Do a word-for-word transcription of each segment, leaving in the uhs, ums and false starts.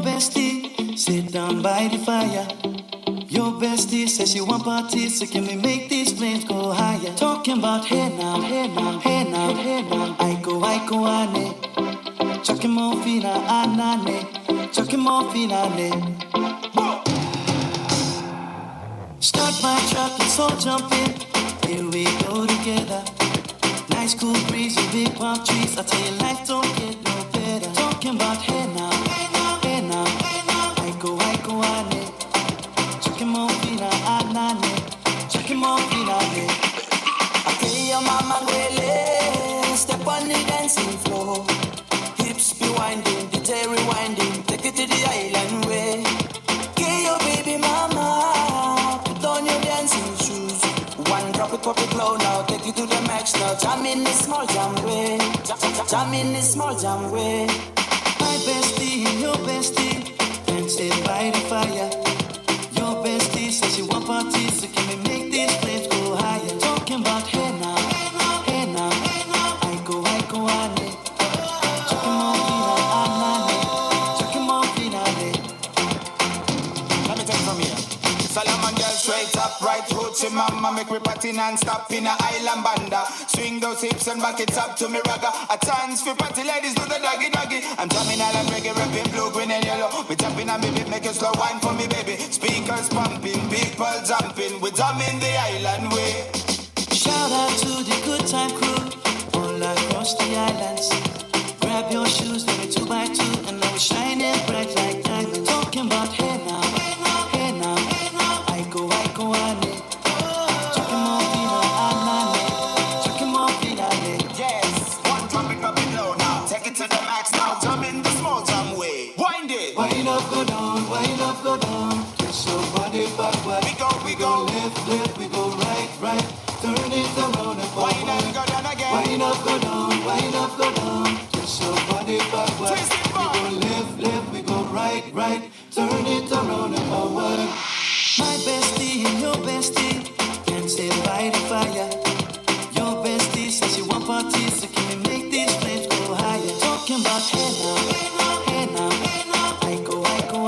Bestie, sit down by the fire. Your bestie says she want parties, so can we make these flames go higher? Talking about hey now, hey now, hey now, hey now. Aiko, aiko, ane. Chucking more fina, anane. Chucking more fina, ne. Start my truck, let's all jump in. Here we go together. Nice cool breeze and big palm trees. I tell you, life don't get no better. Talking about hey now, hey now, hey now, hey now. Aiko, aiko, ane. Chucking more fina, anane. Chucking more fina, ne. I tell your mama, really, step on the dancing floor. Hips be winding, D J rewinding, take it to the island way. Get your baby mama, put on your dancing shoes. One drop it, pop it low now, take it to the max now. Jam in the small jam way, jam, jam, jam in the small jam way. My bestie and your bestie, dancing by the fire. Your bestie says she want parties, so can we make these flames go higher? Talking about hey now, hey now, hey now, hey now. Aiko, aiko, ane. Chucking more fina, anane. Chucking more fina, ne. Let me take it from here. Solomon girl straight up, right hoochie mama, make we party non-stop in a island banda. Swing those hips and back it up to me, ragga. A chance for party ladies do the doggy doggy. I'm jamming island reggae, repping blue, green and yellow. We jumping and baby, make a slow wine for me, baby. Speakers pumping, people jumping. We jamming the island way. Shout out to the good time crew all across the islands. Grab your shoes, let me two by two, and now we shining bright like diamonds. Talking about hey now, hey now, hey now, hey now. Aiko, aiko, ane. Chucking more fina, anane. Chucking more fina, ne. Yes, one drop it, drop it low now. Take it to the max now. Jump in the small jam way. Wind it. Wind up, go down, wind up, go down. Twist your body backward. We go, we go. Left, left, we go right, right. Turn it around and forward. Wind up, go down again. Wind up, go down, wind up, go down. Twist your body backward. Twist it back. We go left, left, we go right, right. Turn it around and forward. My bestie and your bestie dancing by the fire. Your bestie says she want parties, so can we make these flames go higher? Talking about hey now, hey now, hey now, hey now. Aiko, aiko,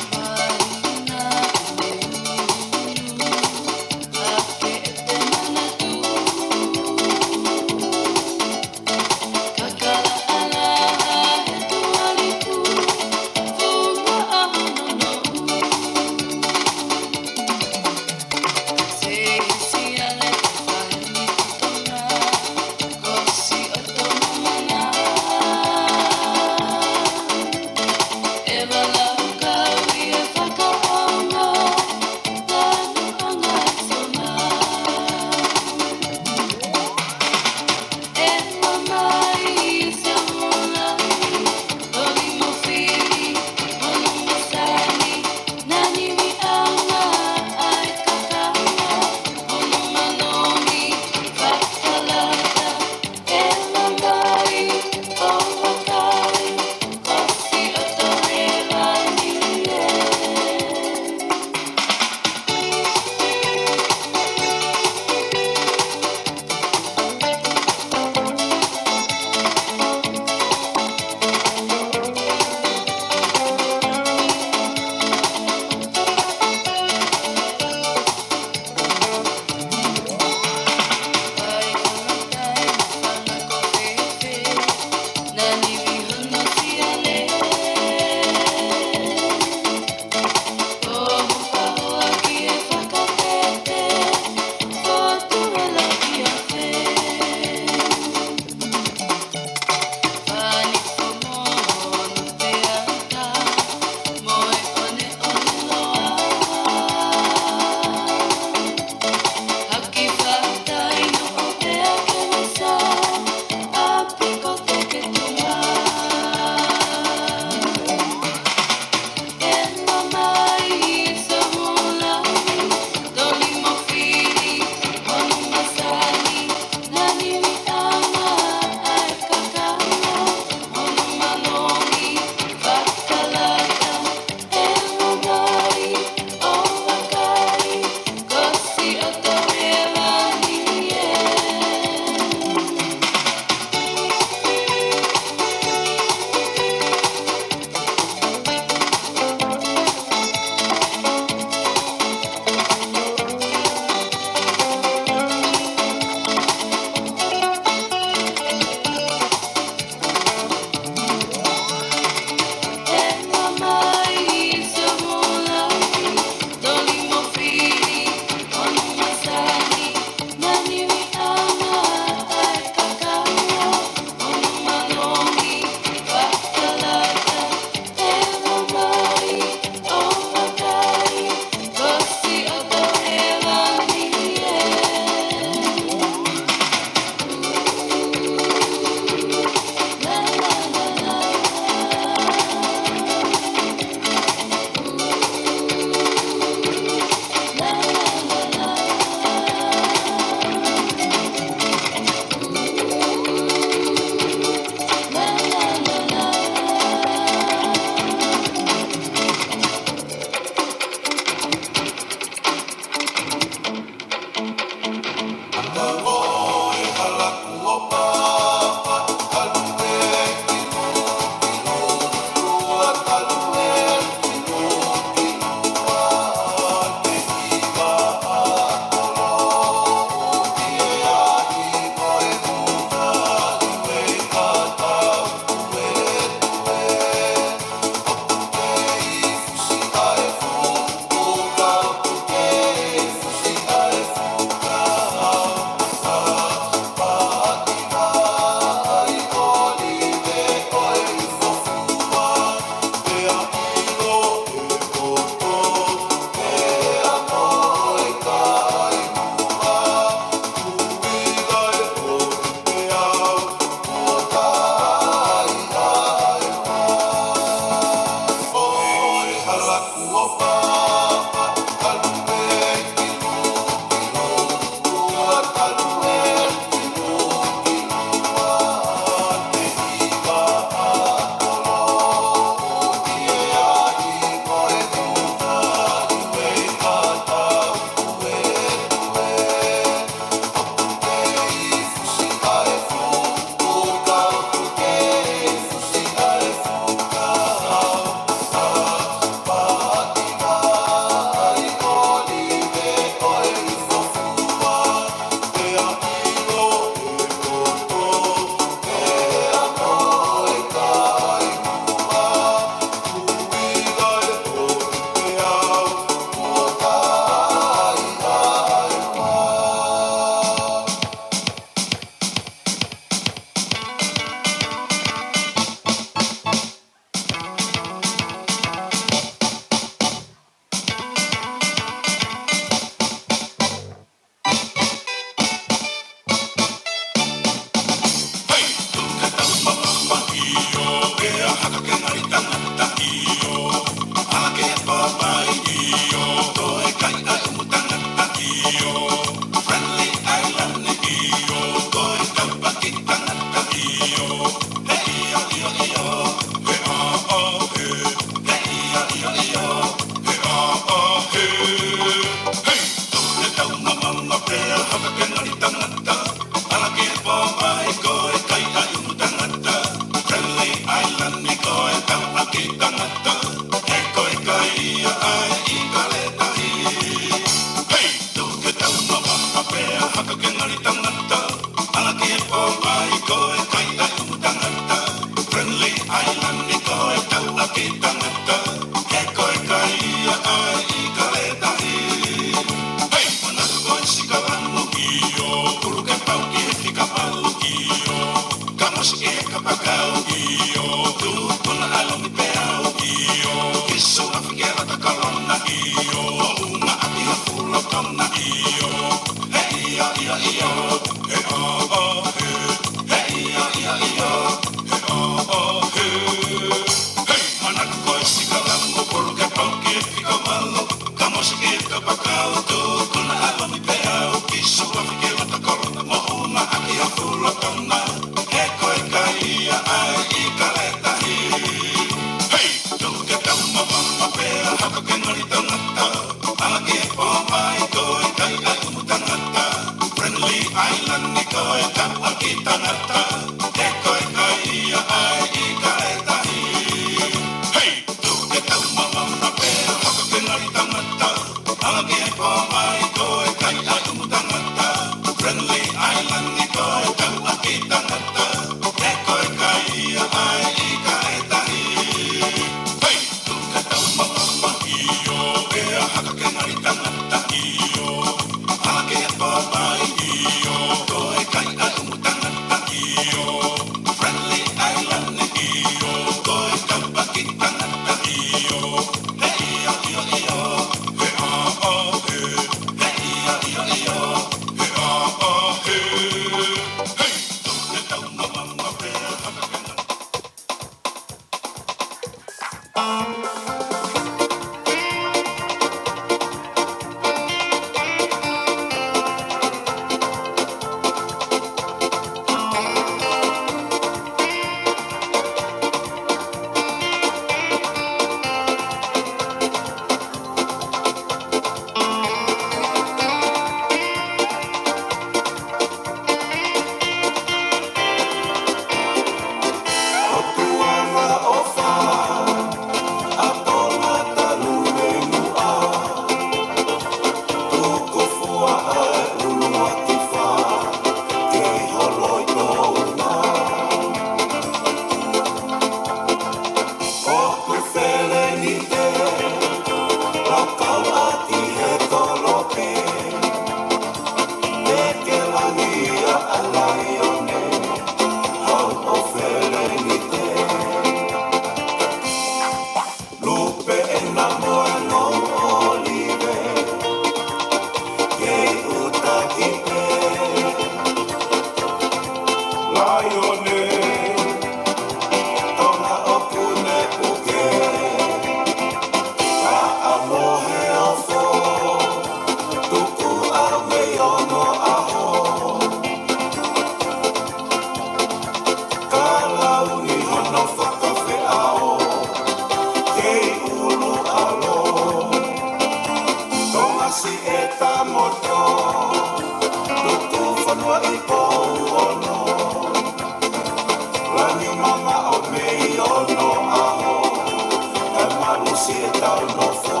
Tau nofo,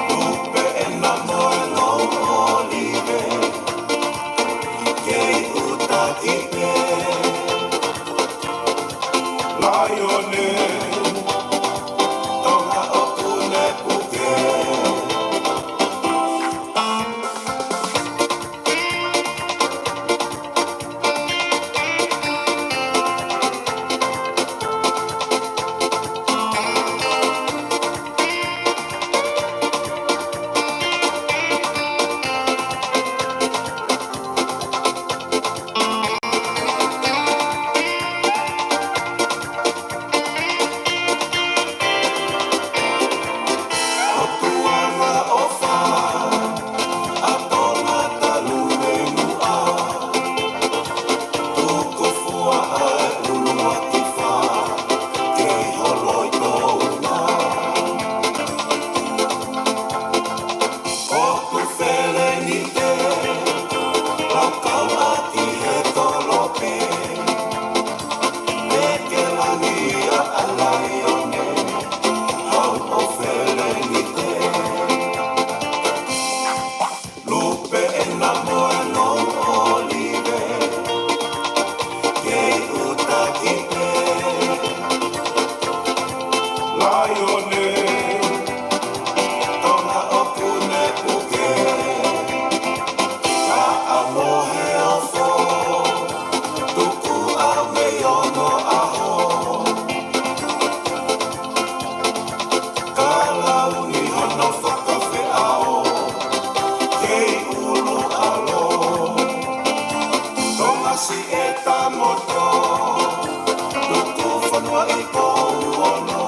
Lupe ʻena mo e Lou ʻŌlive, kei ʻuta ki pē. Laione, Tonga ʻoku ne puke. ʻOtua ʻofa, ʻa Tonga talu e muʻa. Tuku fua ʻa e ʻuluaki fā, kei holo ʻi Tonga. ʻOku Felenite, laukau ʻaki he tolope. Peke langi ʻa Laione, hau ʻo Felenite. Lupe ʻena mo e Lou ʻŌlive, kei ʻuta ki pē. Laione, Tonga ʻoku ne puke. Kaʻa mo he ofo, tuku ʻa mei onoʻaho. Ka lau ni hono fakafeʻao, kei ʻulu ʻalo. Tonga siʻi e tamoto, tuku fonua ʻi Pouono.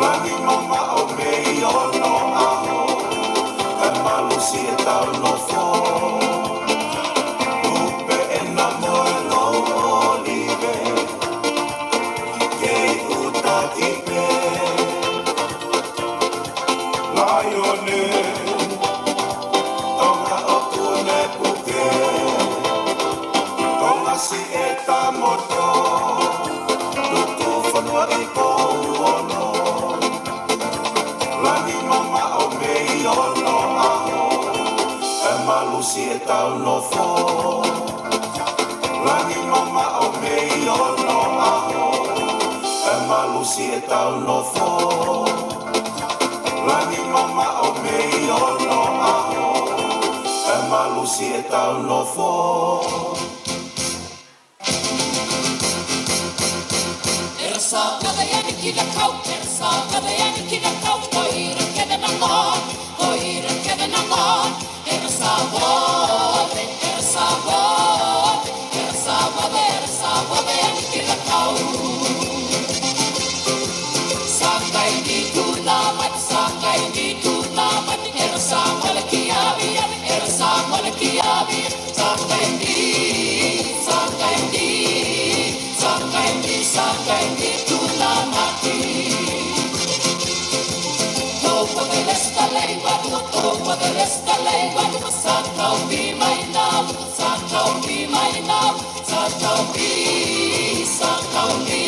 Langi mamaʻo mei onoʻaho, kae malu siʻetau nofo. Lupe ʻena mo e Lou ʻŌlive, kei ʻuta ki pē. Laione, Tonga ʻoku ne puke. Tonga siʻi e tamoto, tuku fonua ʻi Pouono. Langi mamaʻo mei onoʻaho, kae malu siʻetau nofo. Langi mamaʻo mei onoʻaho, kae malu siʻetau nofo. Langi mamaʻo mei onoʻaho, kae malu siʻetau nofo. Era sa wada yani ki he kau, era sa wada yani ki he kau, ko ira kene na mo, ko ira kene na mo. Era sa wada, era sa wada, era sa wada, era sa wada yani ki he kau. Sākai ni tuna mati, sākai ni tuna mati, era sa wada ki avi, era sa wada ki avi. Sākai ni, sākai ni, sākai ni, sākai ni tuna mati. Tō ko te lesta lei watu, tō ko te lesta lei watu, sākau mi mai nau, sākau mi mai nau, sākau mi, sākau mi,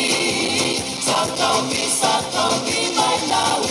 sākau mi, sākau mi mai nau.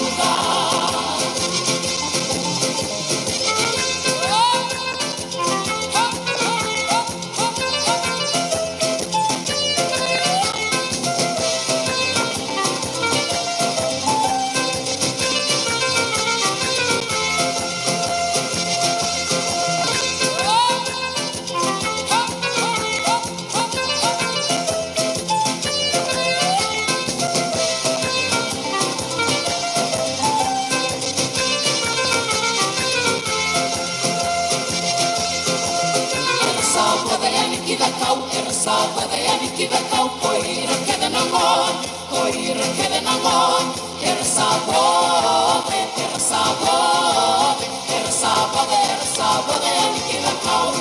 Era sa wada yani ki he kau, era sa wada yani ki he kau, ko ira kene na mo, ko ira kene na mo. Era sa wada, era sa wada, era sa wada, era sa wada yani ki he kau.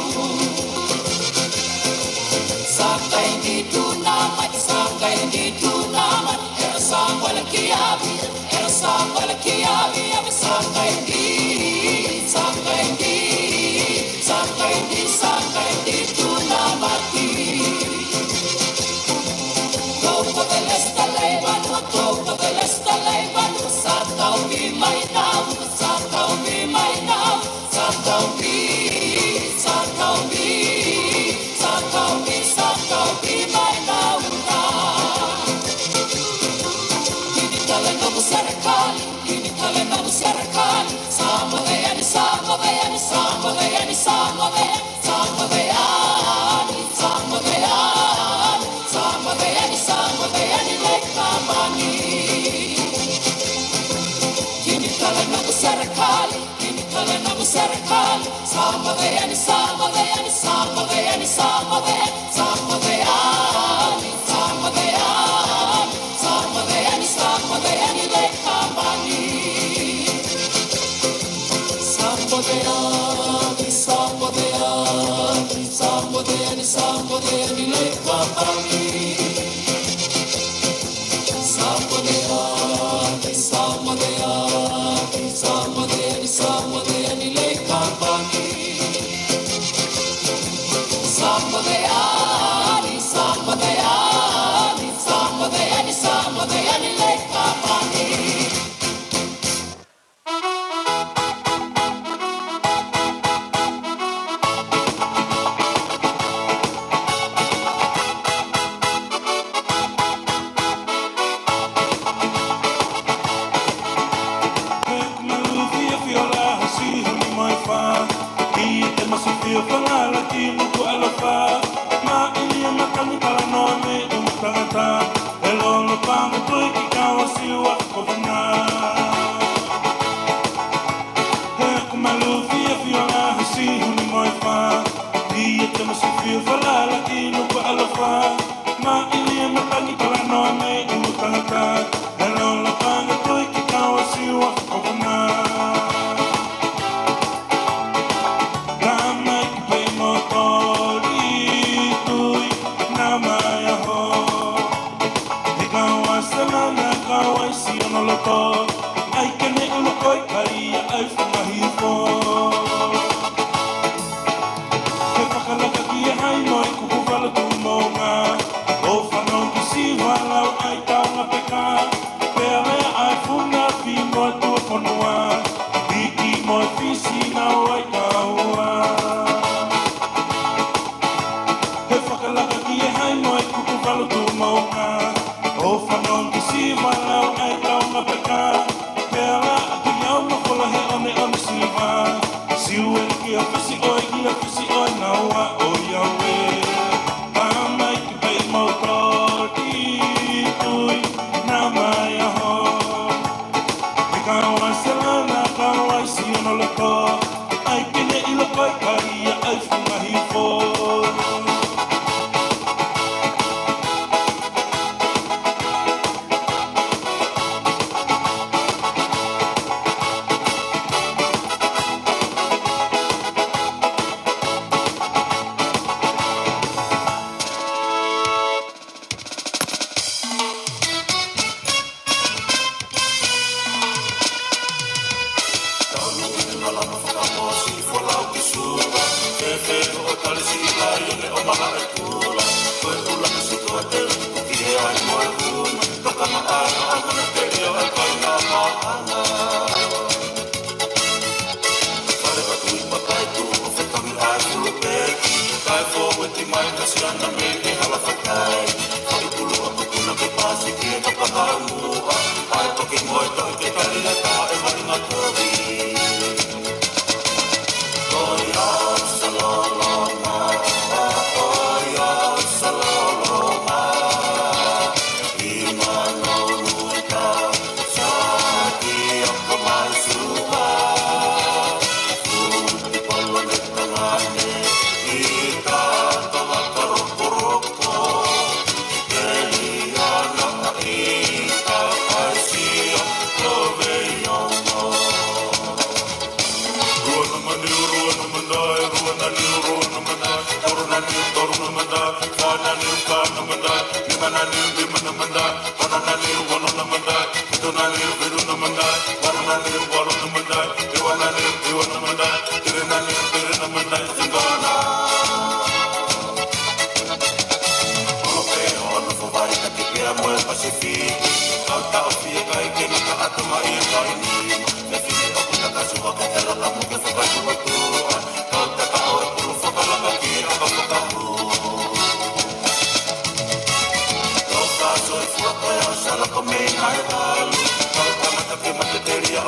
Sākai ni tuna mati, sākai ni tuna mati, era sa wada ki avi, era sa wada ki avi, avi sākai ni, sākai ni, sākai ni, sākai ni tuna mati. Tō ko te lesta lei watu, tō ko te lesta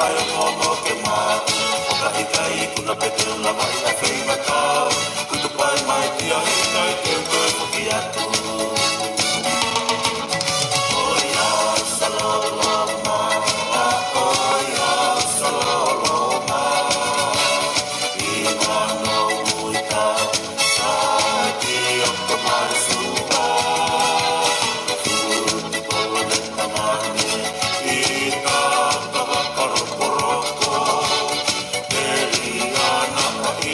Ai o momo ke mā, o ka ʻikai kuna pete una mai a fei matau, kutu pai mai pia he kai ke u toe foki atu. Oi au salolo mā, oi au salolo mā, i mano muita, sa ki o ka mai sua, futu polo ne tamane, i ka ka wakarokoroko, Teliana i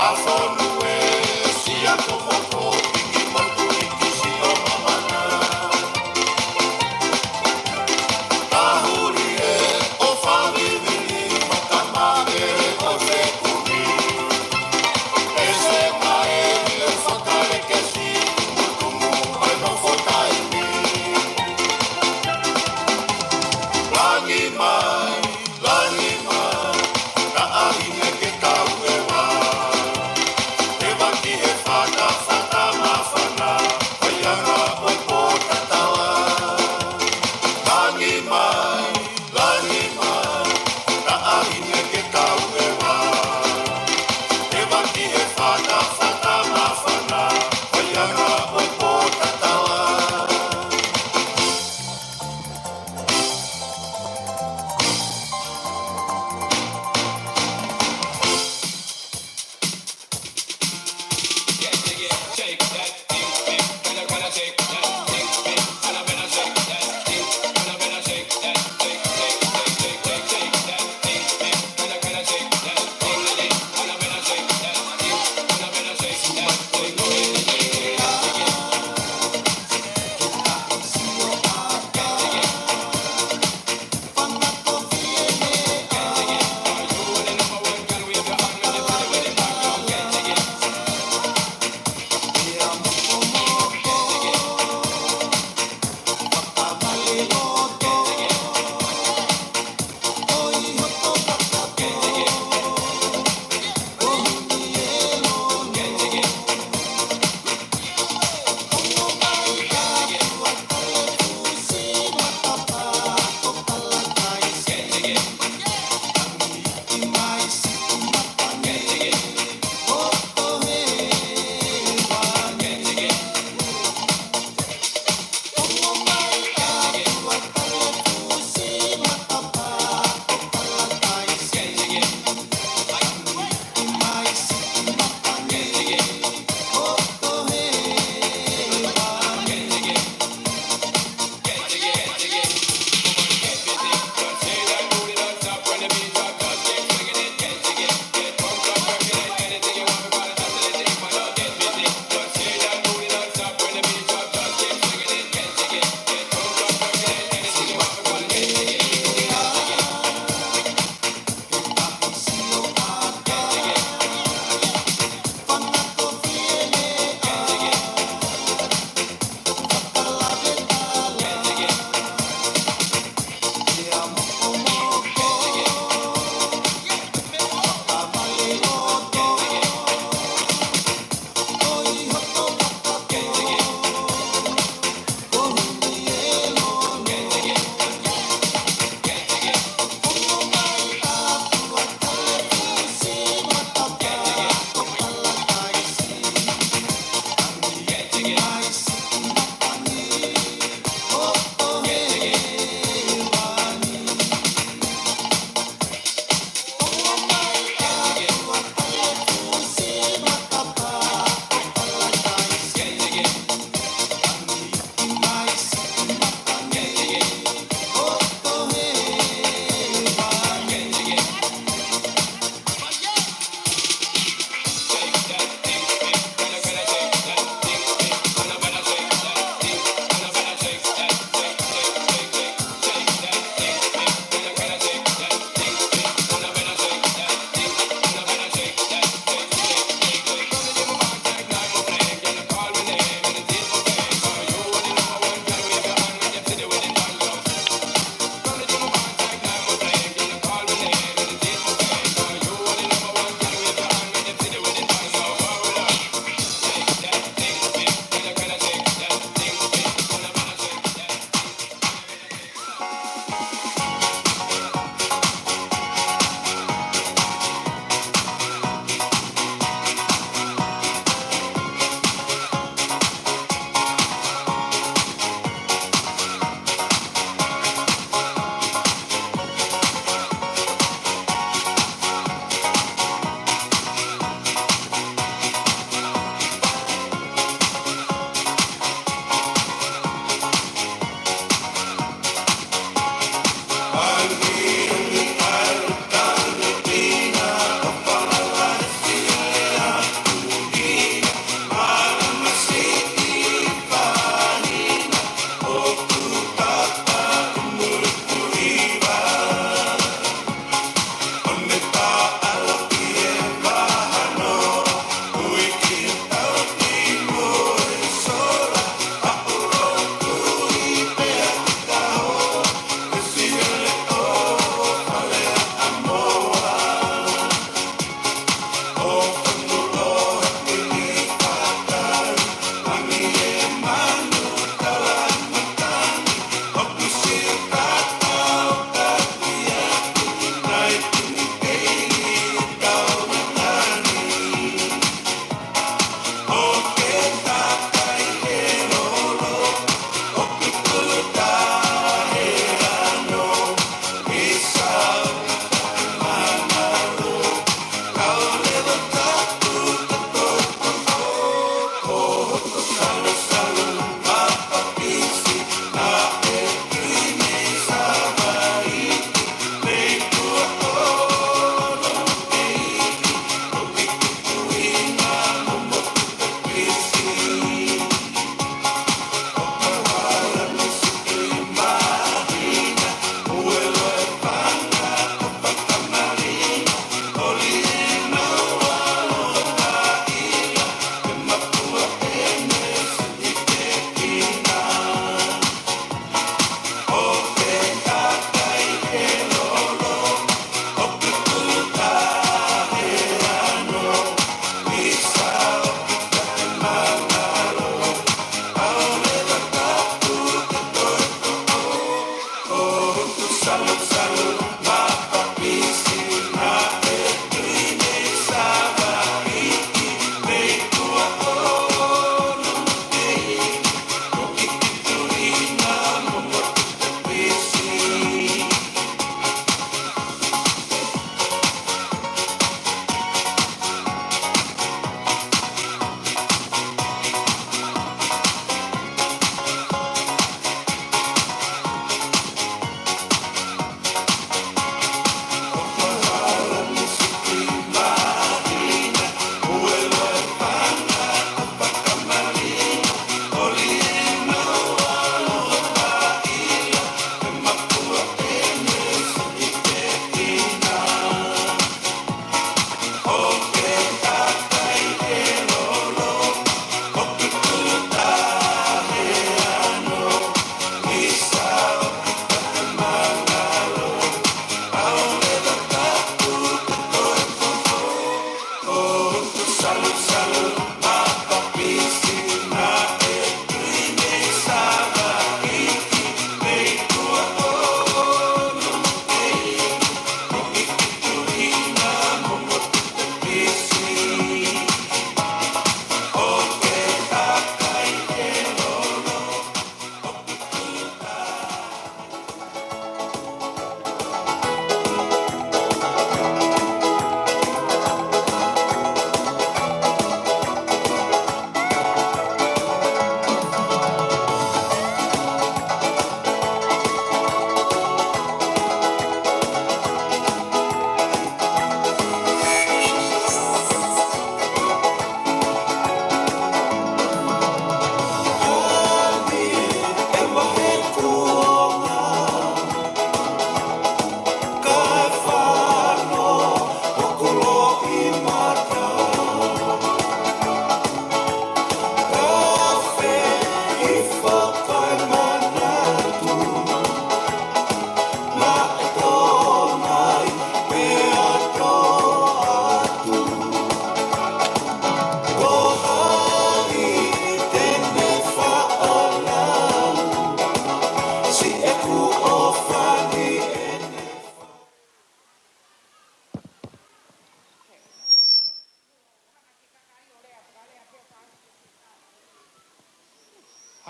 ʻAfonu e sia ko moko iki motu iki sio mamana. Tahuri e o fāvivili matamaʻe o te kumi. Ese mai e fakalekesi tumutumu ai no fotaimi. Langi mai, langi mai, ka ʻahi ne ke kau e vā.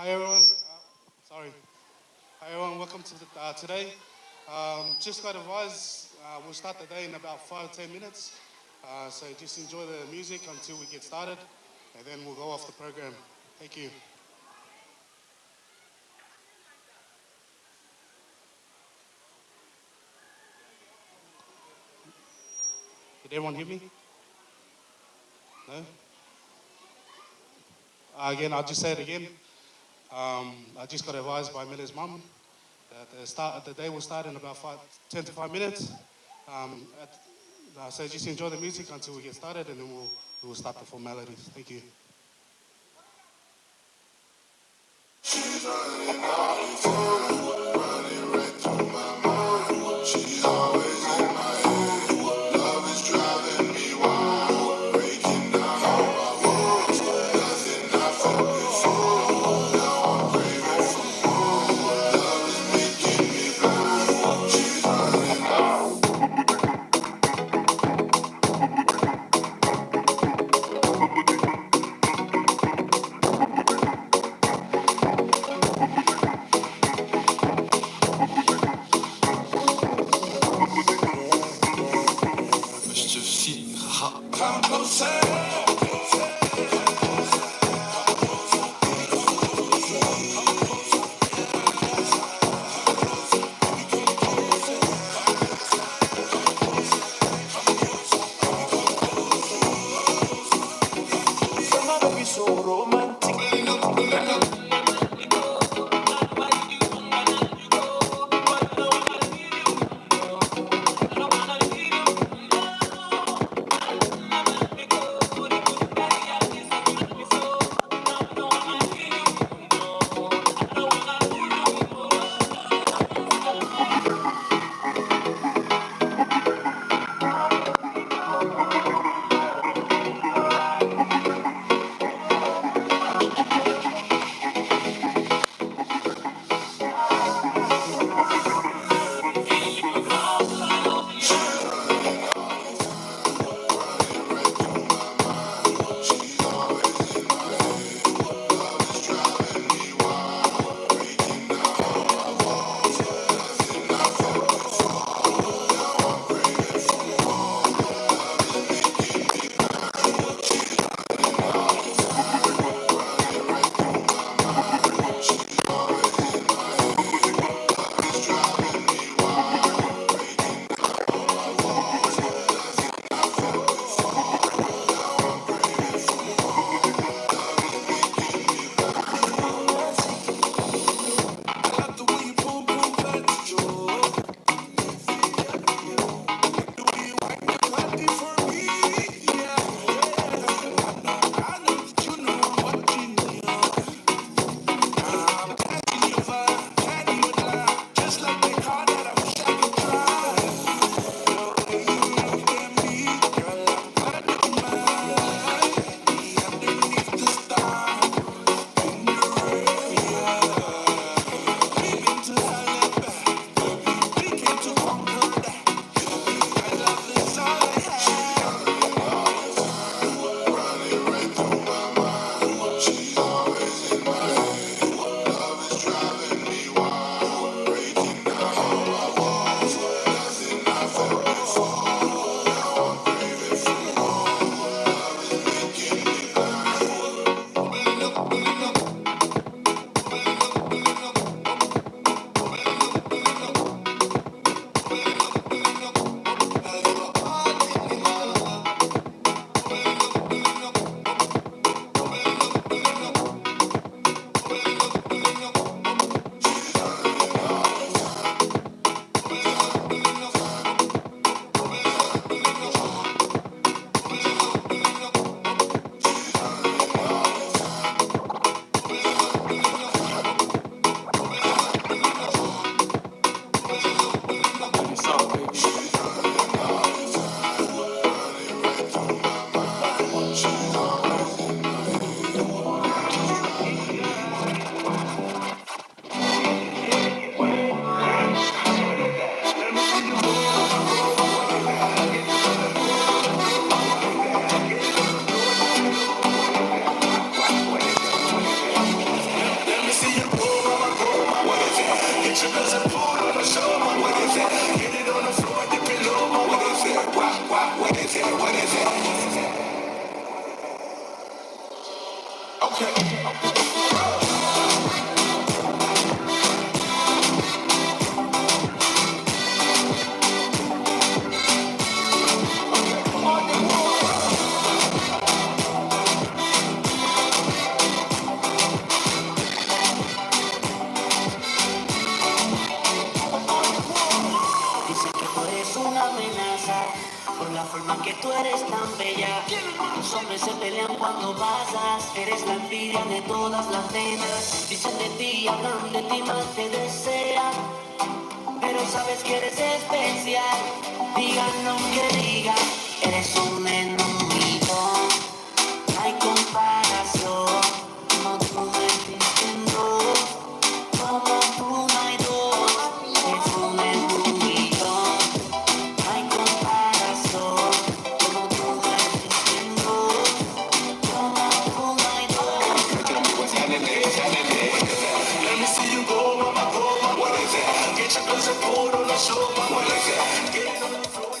Hi everyone. Uh, sorry. Hi everyone. Welcome to the, uh, today. Um, just got advised uh, we'll start the day in about five ten minutes. Uh, so just enjoy the music until we get started, and then we'll go off the program. Thank you. Did everyone hear me? No? Uh, again, I'll just say it again. Um, I just got advised by Mila's mum that the start the day will start in about five, ten to five minutes. Um, at, uh, so just enjoy the music until we get started, and then we'll we'll start the formalities. Thank you. Dicen que tú eres una amenaza por la forma que tú eres tan bella. Los hombres se pelean cuando pasas. Eres la envidia de todas las nenas. Dicen de ti, hablan de ti, más te desean. Pero sabes que eres especial. Digan lo que digan, eres un en un millón. No hay comparación. Como tú no existen dos. Como tú no hay dos. Eres un en un millón. No hay comparación. Como tú no existen dos. Como tú no hay dos. Let me see you go, mama, go, mama, what is it? Get your clothes and put on a show, mama, what is it? Get it on the floor.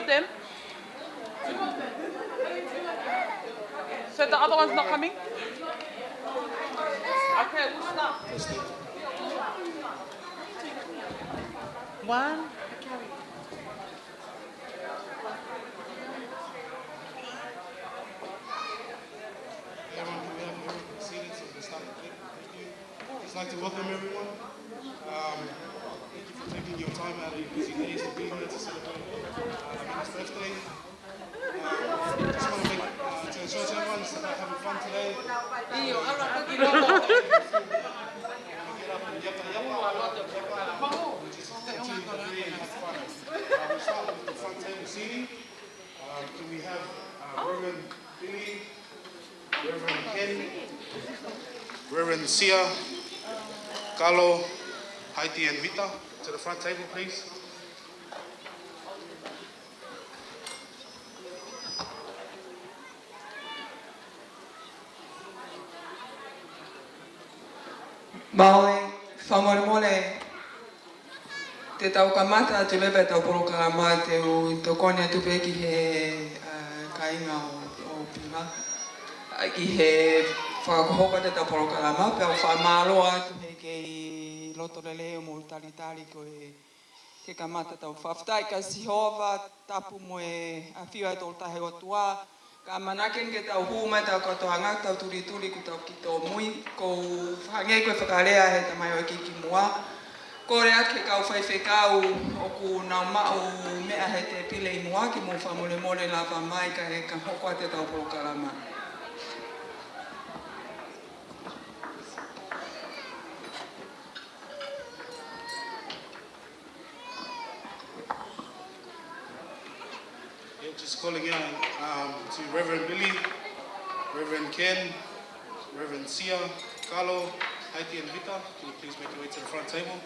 Then? So the other one's not coming? Okay, we'll start. One. Everyone, can we have everyone seated so we can start the clip? Thank you. Just like to welcome everyone. Um, thank you for taking your time out of your busy days to be here to celebrate, uh, Minna's birthday. Um, just wanna make, uh, to ensure to everyone is about having fun today. Get up and yapa yapa, yapa yapa. Just continue to be and have fun. Uh, we'll start with the front table seating. Um, can we have, uh, Reverend Billy, Reverend Ken, Reverend Sia, Kalo, Haiti, and Vita to the front table, please. Maui, fakamolemole, te tau kamata atu leva ʻetau polokalama, te u tokoni atu pē ki he, ʻa, kāinga ʻo, ʻo Pila, ʻa, ʻi he fakahoko ʻetau polokalama, pea u fakamālō atu he kei loto lelei ʻo mou talitali ko e ke kamata ʻetau fakafetaʻi kia Sihova, tapu mo e ʻafio ʻa e Tolu Tahaʻi ʻOtua, ka ʻamanaki ke tau hū mai ʻetau kātoanga, tau tulituli kuo tau ki tōmui, ko u hangē ko e fakalea he tamai ʻo e kiki muʻa. Kole atu ki he kau faifekau ʻoku nau maʻu meʻa he tēpile ʻi muʻa ke mou fakamolemole lava mai kae hoko atu ʻetau polokalama. Yeah, just calling out, um, to Reverend Billy, Reverend Ken, Reverend Sia, Carlo, Haiti, and Vita. Can you please make your way to the front table?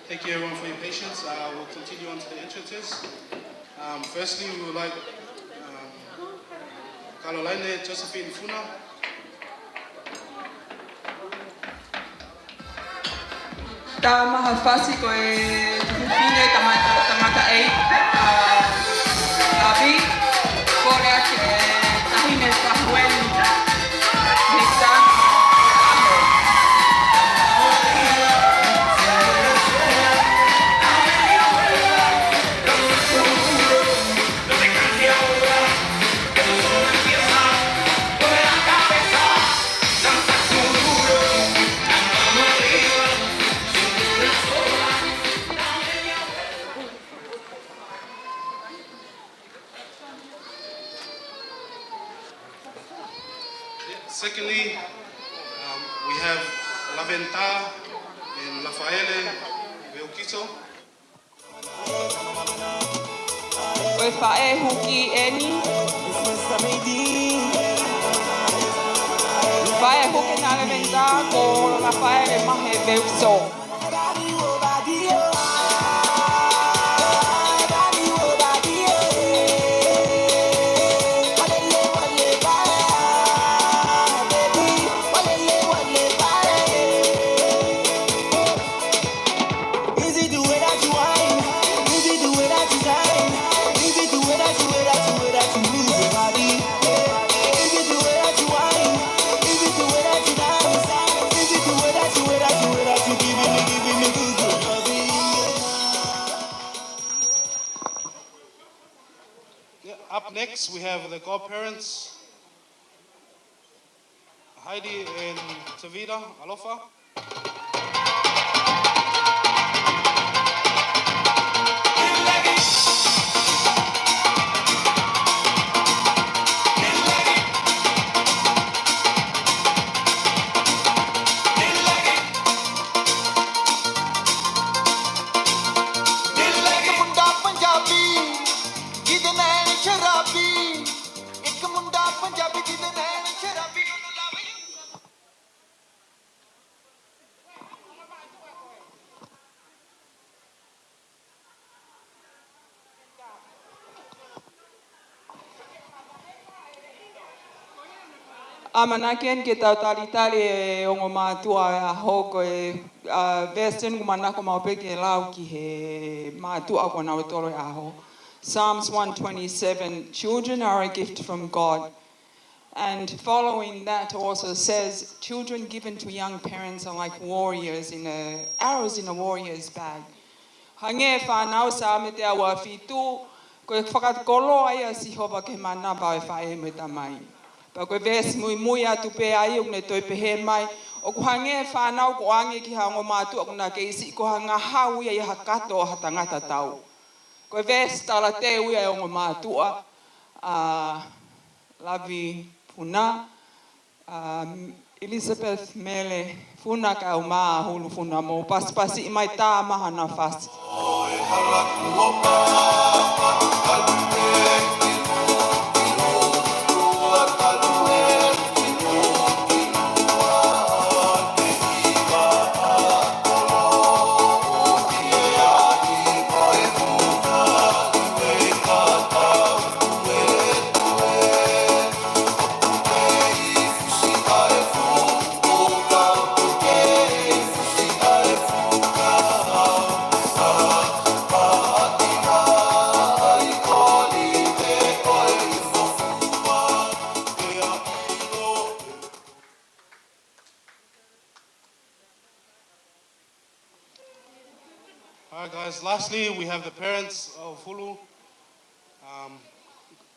Thank you, everyone, for your patience. Uh, we'll continue on to the entrances. Um, firstly, we would like, um, Kalolaine Josephine Funa. Tama ha fasi ko e fefine tama-, tangataʻeiki, ʻa, ʻa Vī, kole atu ki he Taʻahine Fahueni, Nita. Secondly, um, we have Laventa and Rafaele Veukito. Ko e faʻē huki eni. Faʻē huki ʻa Laventa ko Rafaele Mahe Veukito. Is it the way that you whine? Is it the way that you shine? Is it the way that you, way that you, way that you move your body? Yeah. Is it the way that you whine? Is it the way that you dance? Is it the way that you, way that you, way that you giving me, giving me good, good loving? Yeah, up next, we have the godparents, Heidi and Tavita Alofa. ʻAmanaki eni ke tau talitali e ongo mātuʻa ʻo e ʻaho, ko e, uh, veesi eni ʻoku ou manako maʻu pē ke lau ki he mātuʻa ko ē ʻoku nau tolo e ʻaho. Psalms one twenty-seven, "Children are a gift from God." And following that also says, "Children given to young parents are like warriors in a, arrows in a warrior's bag." Hangē e fānau, Saame teau fitu, ko e fakakoloa ia ʻa Sihova ki he manava ʻo e faʻē mo e tamai. Pea ko e veesi muimui atu pē ai ʻoku ne toe pehē mai, ʻoku hangē e fānau ʻoku ʻoange ki ha ongo mātuʻa ʻoku na kei siʻi ko ha ngahau ia ʻi ha kato ʻo ha tangata tau. Ko e veesi talateu ia ʻa e ongo mātuʻa, ʻa Lavi Funa, ʻa Elizabeth Mele Funa kae ʻumaʻā Hulu Funa, mou pasipasiʻi mai tā maha na fasi. All right, guys, lastly, we have the parents of Hulu, um,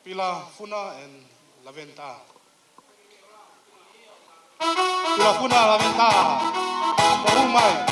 Pila Funa and Laventa. Pila Funa, Laventa. Mou hū mai.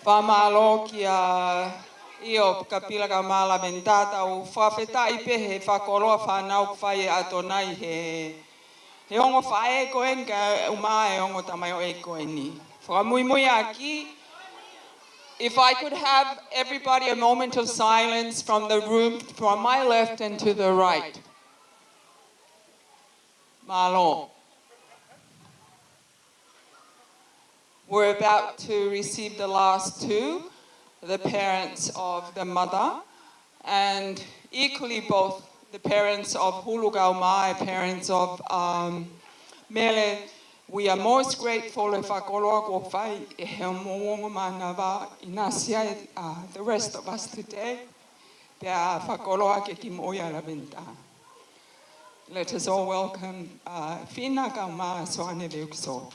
Fakamālō kia ʻIo, Kapila kae ʻumaʻā Laventa, tau fakafetaʻi pē he fakakoloa fānau ʻoku fai ʻe ʻAtonai he, he ongo faʻē ko eni kae ʻumaʻā e ongo tamaioʻeiki ko eni. Fakamuimuiʻaki, if I could have everybody a moment of silence from the room, from my left and to the right. Mālō. We're about to receive the last two, the parents of the mother, and equally both the parents of Hulu kae ʻumaʻā e parents of, um, Mele. We are most grateful he fakakoloa kuo fai ʻe he ongo mānava ʻinasi ai, uh, the rest of us today. Pea fakakoloa ʻaki kimoʻui ʻa Laventa. Let us all welcome, uh, Fina kae ʻumaʻā Soane Veukiso.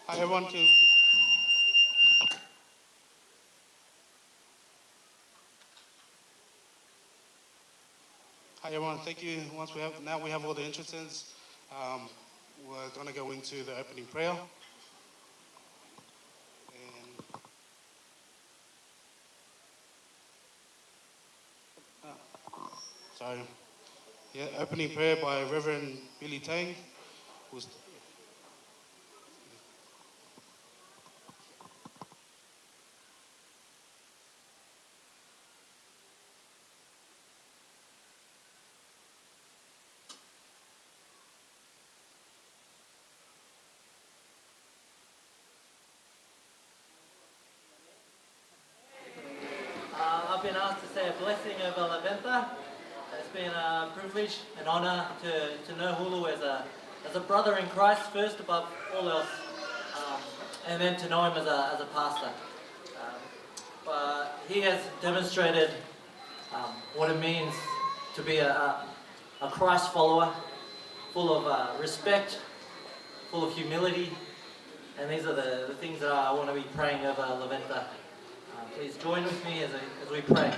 Hi, everyone. Can Hi, everyone. Thank you. Once we have, now we have all the entrances. Um, we're gonna go into the opening prayer. And, uh, sorry. Yeah, opening prayer by Reverend Billy Tang, who's To say a blessing over Laventa. It's been a privilege, an honor to, to know Hulu as a, as a brother in Christ first above all else, um, and then to know him as a, as a pastor. Um, but he has demonstrated, um, what it means to be a, a, a Christ follower, full of, uh, respect, full of humility, and these are the, the things that I want to be praying over Laventa. Uh, please join with me as, I, as we pray.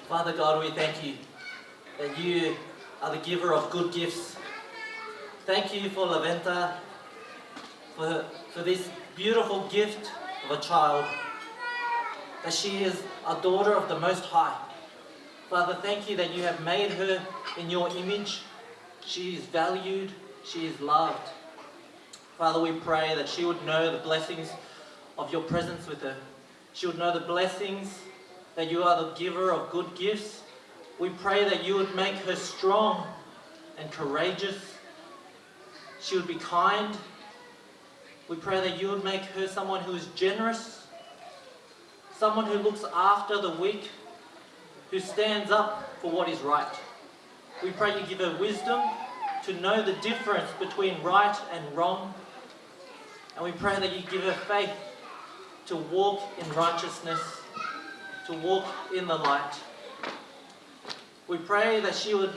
Father God, we thank you that you are the giver of good gifts. Thank you for Laventa, for, for this beautiful gift of a child, that she is a daughter of the Most High. Father, thank you that you have made her in your image. She is valued, she is loved. Father, we pray that she would know the blessings of your presence with her. She would know the blessings that you are the giver of good gifts. We pray that you would make her strong and courageous. She would be kind. We pray that you would make her someone who is generous, someone who looks after the weak, who stands up for what is right. We pray you give her wisdom to know the difference between right and wrong. And we pray that you give her faith to walk in righteousness, to walk in the light. We pray that she would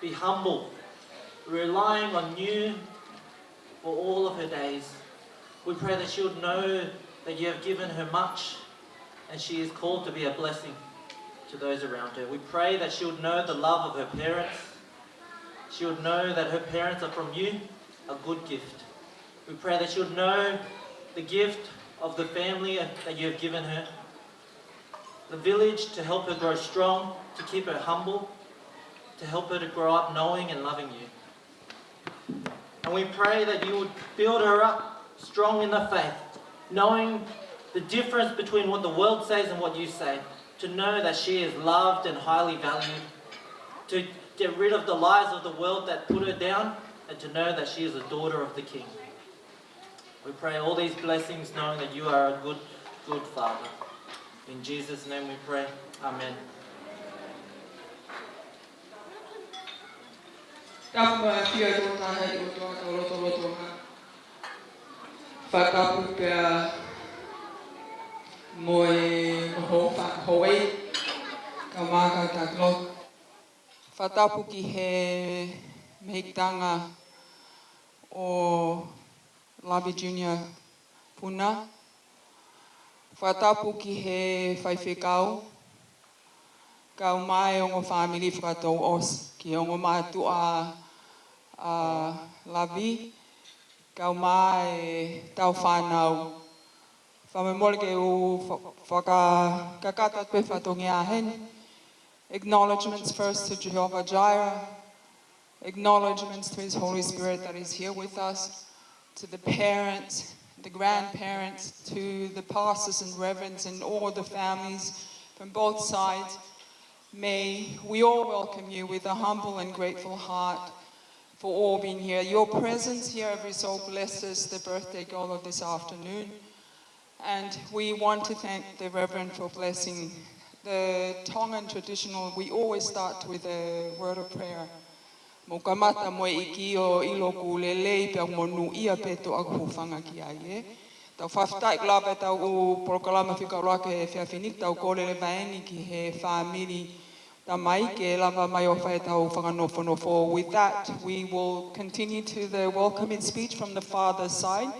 be humble, relying on you for all of her days. We pray that she would know that you have given her much and she is called to be a blessing to those around her. We pray that she would know the love of her parents. She would know that her parents are from you, a good gift. We pray that she would know the gift of the family that you have given her, the village to help her grow strong, to keep her humble, to help her to grow up knowing and loving you. And we pray that you would build her up strong in the faith, knowing the difference between what the world says and what you say, to know that she is loved and highly valued, to get rid of the lies of the world that put her down, and to know that she is a daughter of the King. We pray all these blessings knowing that you are a good, good Father. In Jesus' name we pray. Amen. Tapu mo e ʻafio ʻa e Tangata ʻi he ʻOtua, tau lotolotonga. Fakatapu pea mo e, mo ho fa-, Hawaii, ka maka ka klo. Fakatapu ki he mehikitanga ʻo Lavi Junior Puna. Fakatapu ki he faifekau, kau mai ongo fāmili fakatouʻosi, ki he ongo mātuʻa ʻa Lavi, kau mai e tau fānau. Fakamolemole ke u fa-, faka-, kakata pē fatongia heni. Acknowledgements first to Jehovah Jireh. Acknowledgements to His Holy Spirit that is here with us, to the parents, the grandparents, to the pastors and reverends and all the families from both sides. May we all welcome you with a humble and grateful heart for all being here. Your presence here every soul blesses the birthday girl of this afternoon. And we want to thank the Reverend for blessing the Tongan traditional. We always start with a word of prayer. Mou kamata mo e ʻEiki ʻo ʻilo ʻoku lelei pea monūʻia pē ʻa e toʻa ʻoku hūfanga ki ai, ē. Tau fakafetaʻi ʻoku lava ʻetau polokalama fika ʻuluaki he efiafi ni, tau kole leva eni ki he fāmili tamai ke lava mai ʻo fai ʻetau fakanofonofo. With that, we will continue to the welcoming speech from the father's side.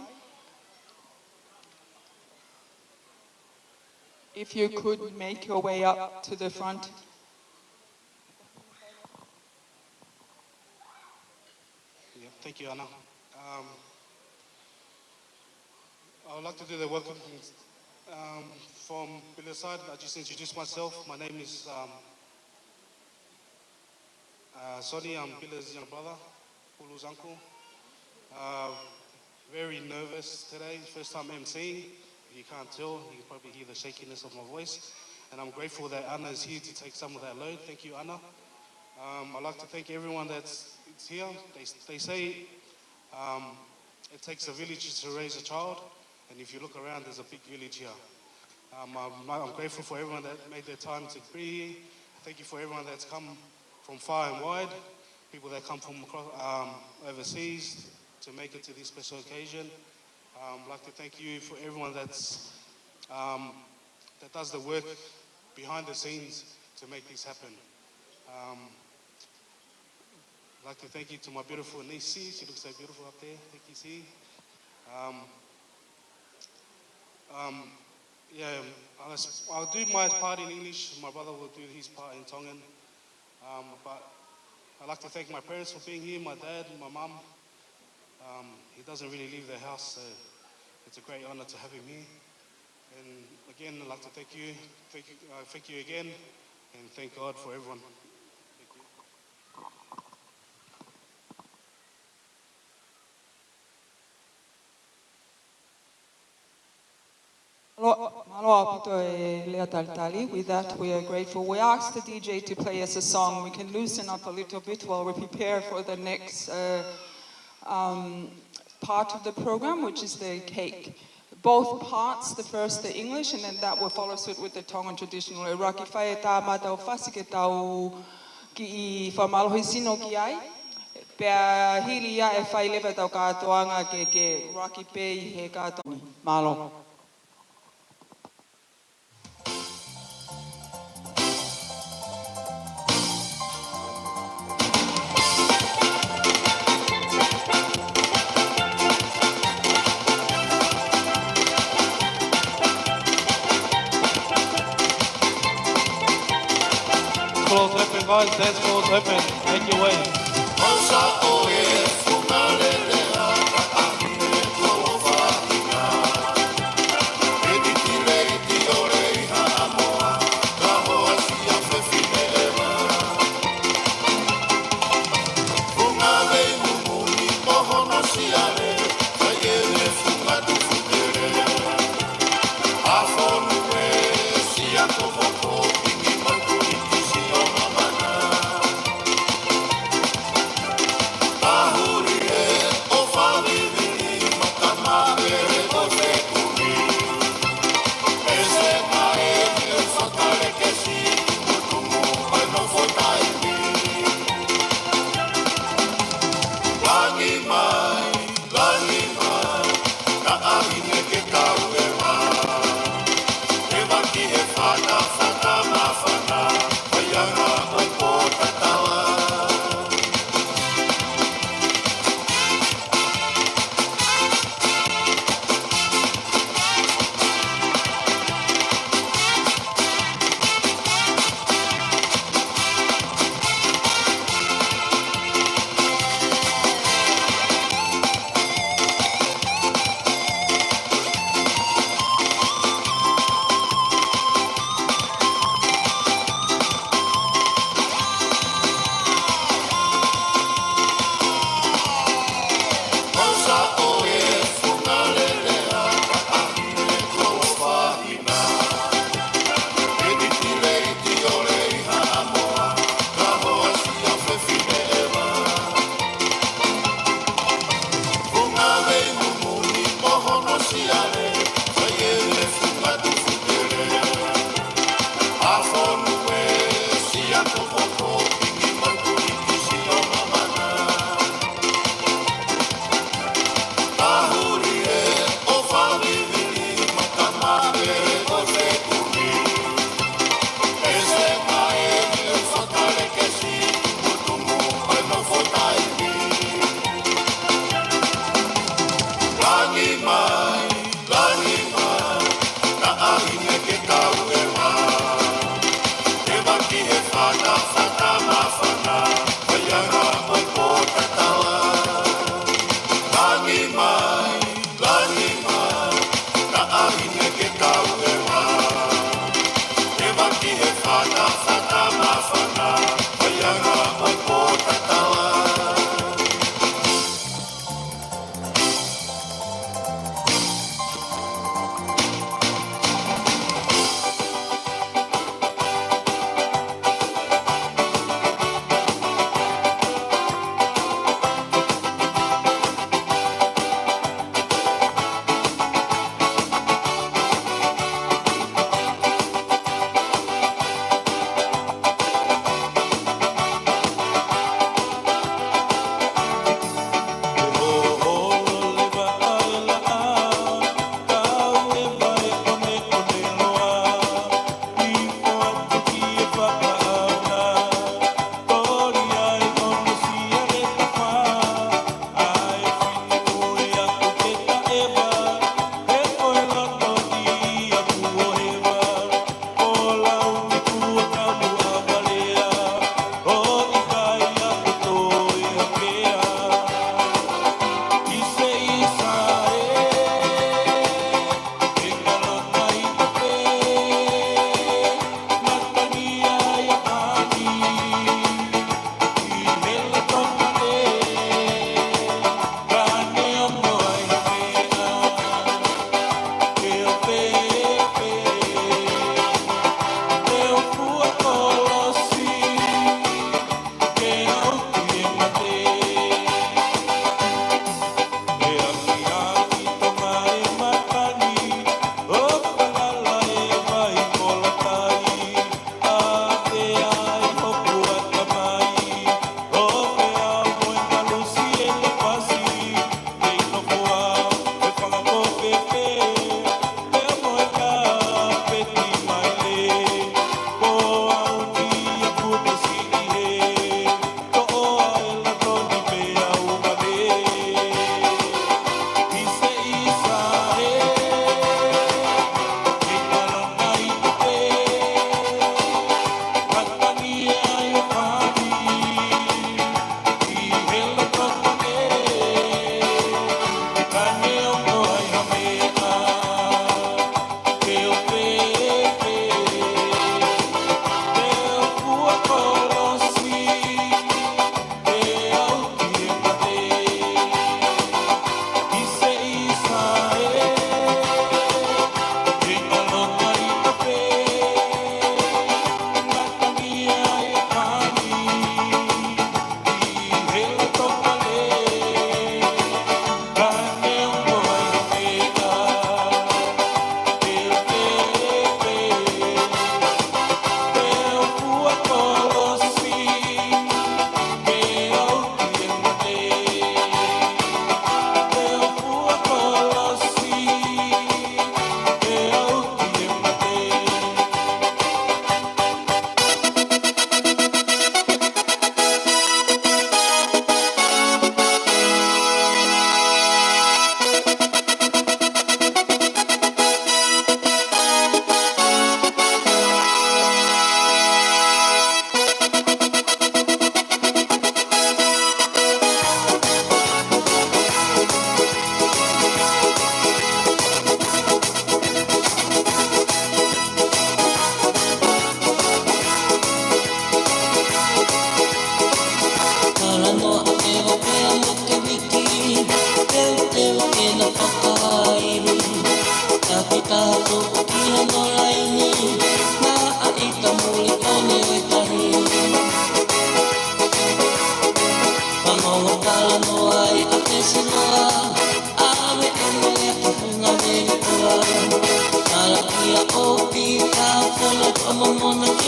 If you could make your way up to the front. Yeah, thank you, Ana. Um, I would like to do the welcome, um, from Pila's side. I just introduce myself. My name is, um, uh, Sonny. I'm Pila's young brother, Pulu's uncle. Uh, very nervous today, first time emceeing. If you can't tell, you can probably hear the shakiness of my voice. And I'm grateful that Ana is here to take some of that load. Thank you, Ana. Um, I'd like to thank everyone that's, it's here. They, they say, um, it takes a village to raise a child, and if you look around, there's a big village here. Um, I'm, I'm grateful for everyone that made their time to be here. Thank you for everyone that's come from far and wide, people that come from across, um, overseas to make it to this special occasion. Um, I'd like to thank you for everyone that's, um, that does the work behind the scenes to make this happen. Um, I'd like to thank you to my beautiful niece, C. She looks so beautiful up there. Thank you, C. Um, um, yeah, I'll, I'll do my part in English. My brother will do his part in Tongan. Um, but I'd like to thank my parents for being here, my dad, my mum. Um, he doesn't really leave the house, so it's a great honor to have him here. And again, I'd like to thank you, thank you, uh, thank you again, and thank God for everyone. Thank you. Mālō, mālō ʻaupito e lea talitali. With that, we are grateful. We ask the D J to play us a song. We can loosen up a little bit while we prepare for the next uh, um, part of the program, which is the cake. Both parts, the first the English, and then that will follow suit with the Tongan traditional. ʻUluaki, fai e tā mātau fasi ke tau kiʻi fakamālohisino ki ai. Pea hili ia ʻe fai leva ʻetau kātoanga ke, ke ʻuluaki pē ʻi he kātoanga. Mālō. Floors open, guys. Dance floors open. Make your way.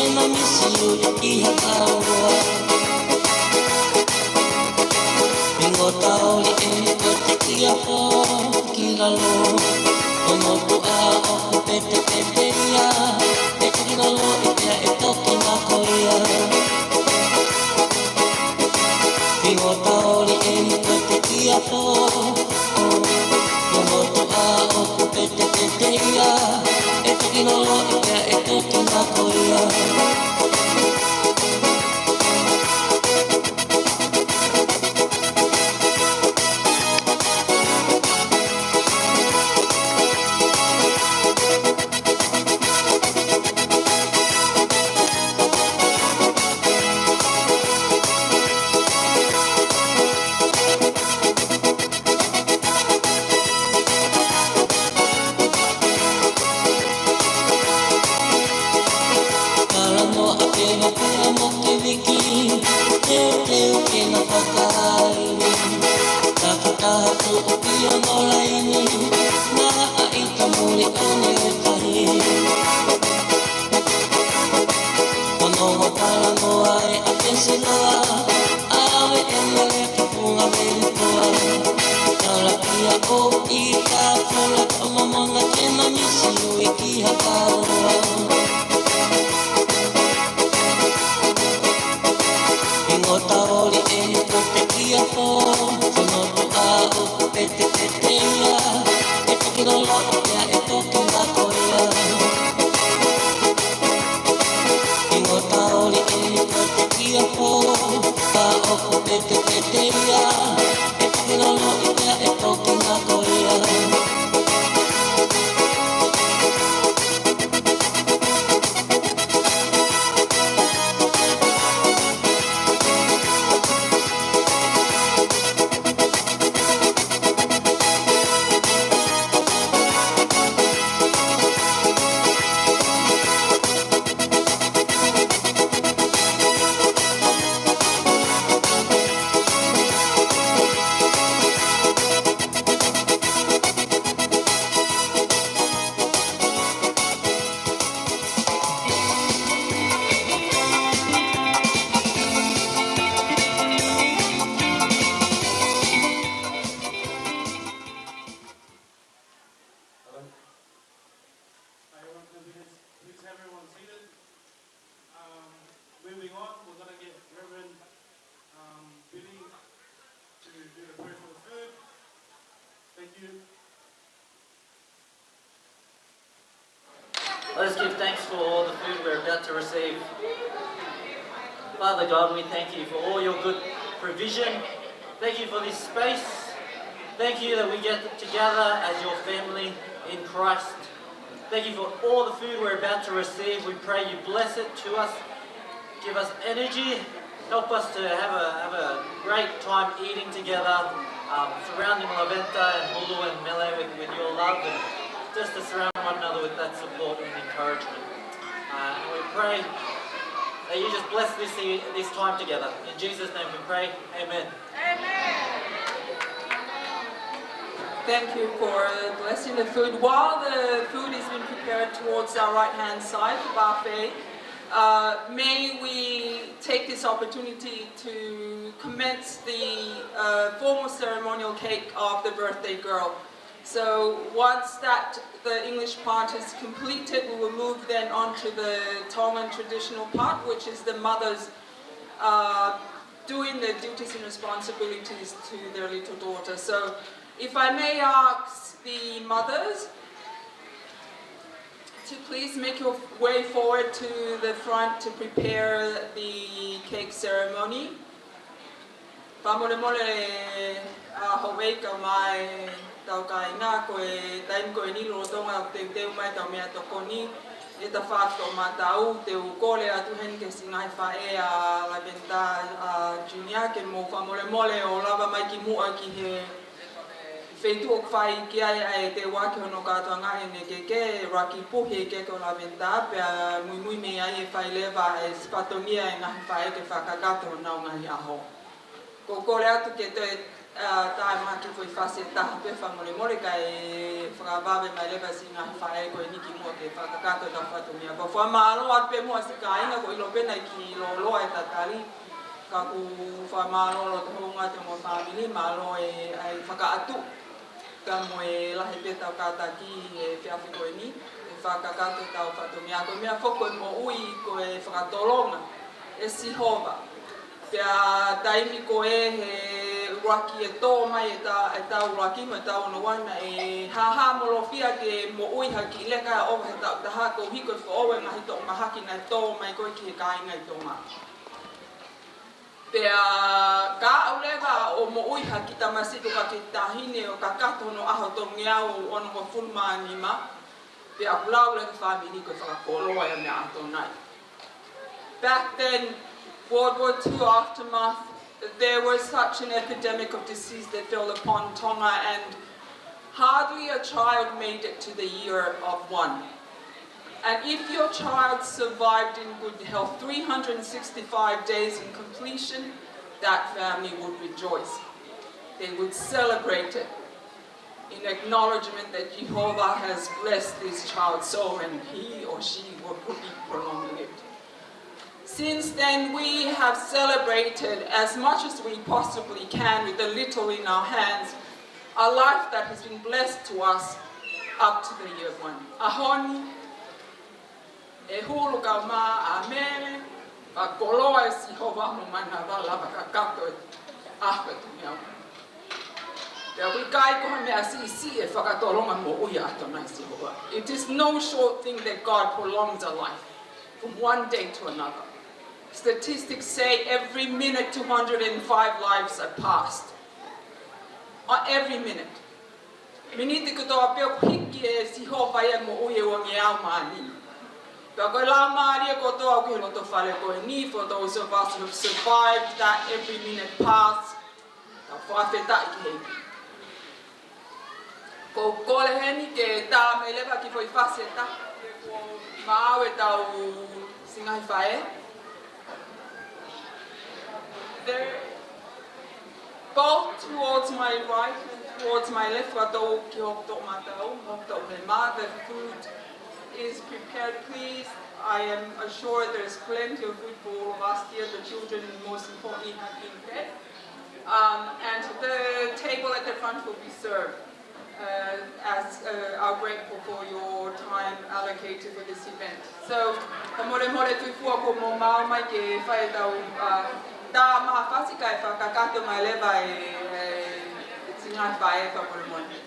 Can I miss you, ʻi ha kaua. Pingo taoli eni ko e tekiapo ki lalo. Hono tuʻa ʻoku petepete ia, ʻe toki lalo ʻi pea ʻe toki mako ia. Pingo taoli eni ko e tekiapo. Hono tuʻa ʻoku petepete ia, ʻe toki lalo ʻi pea ʻe toki mako ia. Talanoa pea pea mo Keviki, teuteu ke na fakaai. Takitaha tuʻu pea mo laini, naʻa ʻita muli ʻo ne tahi. Hono talanoa ʻe ʻapesi loa, ʻave ʻe Mele ki Funga Veli Toa. Talakia ʻo ʻita, tola toʻo mamanga, can I miss you, ʻi ha kaua. Pingo taoli eni ko e tekiapo, hono tuʻa ʻoku petepete ia, ʻe toki lalo ʻi pea ʻe toki mako ia. Pingo taoli eni ko e tekiapo, tuʻa ʻoku petepete ia, ʻe toki lalo ʻi pea ʻe toki mako ia. Hello. Hi, everyone. Can we just please have everyone seated? Um, moving on, we're gonna get Reverend, um, Billy to do the prayer for the food. Thank you. Let us give thanks for all the food we're about to receive. Father God, we thank you for all your good provision. Thank you for this space. Thank you that we get together as your family in Christ. Thank you for all the food we're about to receive. We pray you bless it to us. Give us energy. Help us to have a, have a great time eating together, um, surrounding Laventa and Hulu and Mele with, with your love, and just to surround one another with that support and encouragement. Uh, and we pray that you just bless this, e- this time together. In Jesus' name we pray. Amen. Thank you for blessing the food. While the food is being prepared towards our right-hand side, the buffet, uh, may we take this opportunity to commence the, uh, formal ceremonial cake of the birthday girl. So once that, the English part is completed, we will move then on to the Tongan traditional part, which is the mothers, uh, doing their duties and responsibilities to their little daughter. So if I may ask the mothers to please make your way forward to the front to prepare the cake ceremony. Fakamolemole, ʻa, houʻeiki kae ʻumaʻā e tau kāinga, ko e taimi ko eni lolotonga ʻoku teuteu mai ʻetau meʻatokoni, ʻe tafaʻaki toʻomataʻu, te u kole atu heni ki he siʻi ngaahi faʻē ʻa Laventa, ʻa, Junior, ke mou fakamolemole ʻo lava mai ki muʻa ki he feituʻu ʻoku fai ki ai ʻa e teu ʻaki hono kātoanga ʻene keke, ʻuluaki puhi e keke ʻo Laventa, pea muimui mei ai ʻe fai leva e sipatonia e ngaahi faʻē ke fakakakato honau ngaahi ʻaho. Ko u kole atu ke toe ʻA, tā mai ki he foʻi fasi ʻe taha pē fakamolemole kae fakavave mai leva siʻi ngaahi faʻē ko eni kimuʻa ke fakakakato ʻetau fatongia. Pea fakamālō atu pē muʻa siʻi kāinga, ko e ʻilo pē naʻe kiʻi lōloa e tatali. Ka ʻoku fakamālō loto houngaʻia atu mo e fāmili, mālō e, ʻa e fakaʻatu. Ka mo e lahi pē ʻetau kātaki he efiafi ko eni, ke fakakakato ʻetau fatongia. Ko e meʻa foki ko e moʻui ko e fakatolonga ʻe Sihova. Pea taimi ko ē he ʻuluaki ʻe tō mai ʻeta-, ʻetau ʻuluaki mo ʻetau ono ua naʻe hāhāmolofia ke moʻui ha kiʻi leka ʻo ʻova he taʻu taha koeʻuhi ko e foʻou e ngaahi toʻomahaki naʻe tō mai ko ē ki he kāinga ʻi Tonga. Pea ka aʻu leva ʻo moʻui ha kiʻi tamasiʻi pe ko ha kiʻi taʻahine ʻo kakato hono ʻaho tolungeau onongofulu mā nima, pea ʻoku lau leva ʻe he fāmili ko e fakakoloa ia mei he ʻAtonai. Back then, World War Two aftermath, there was such an epidemic of disease that fell upon Tonga, and hardly a child made it to the year of one. And if your child survived in good health, three hundred sixty-five days in completion, that family would rejoice. They would celebrate it in acknowledgement that Jehovah has blessed this child's soul and he or she will be prolonged lived. Since then, we have celebrated as much as we possibly can with the little in our hands, a life that has been blessed to us up to the year one. ʻAho ni, ʻe hulu kau mā ʻa Mele, fakakoloa ʻe Sihova mo manavala fakakakato ʻa e tolungeau. Pea ʻoku ʻikai ko ha meʻa siʻisiʻi e fakatolonga moʻui ʻa e ʻAtonai Sihova. It is no short thing that God prolongs a life from one day to another. Statistics say every minute two hundred and five lives are passed. On every minute. Miniti kotoa pē ʻoku hiki ʻe Sihova ia e moʻui ʻe uangeau mā nima. Pea ko e laumālie kotoa ʻoku ʻi he loto fale ko eni, for those of us who have survived that every minute passed, tau fakafetaʻi ki he ʻEiki. Ko e kole heni ke tā mai leva ki he foʻi fasi ʻe taha, kuo maʻu ʻetau siʻi ngaahi faʻē. There, both towards my right and towards my left, fakatau ki hoku toʻomataʻu, hoku toʻuhema, the food is prepared, please. I am assured there is plenty of food for all of us here, the children, and most importantly, have been fed. Um, and the table at the front will be served, uh, as, uh, are grateful for your time allocated for this event. So, fakamolemole Tuʻi Fua, kuo mou maʻu mai ke fai ʻetau, uh, tā mai ha fasi kae fakakakato mai leva e, e siʻi ngaahi faʻē, fakamolemole.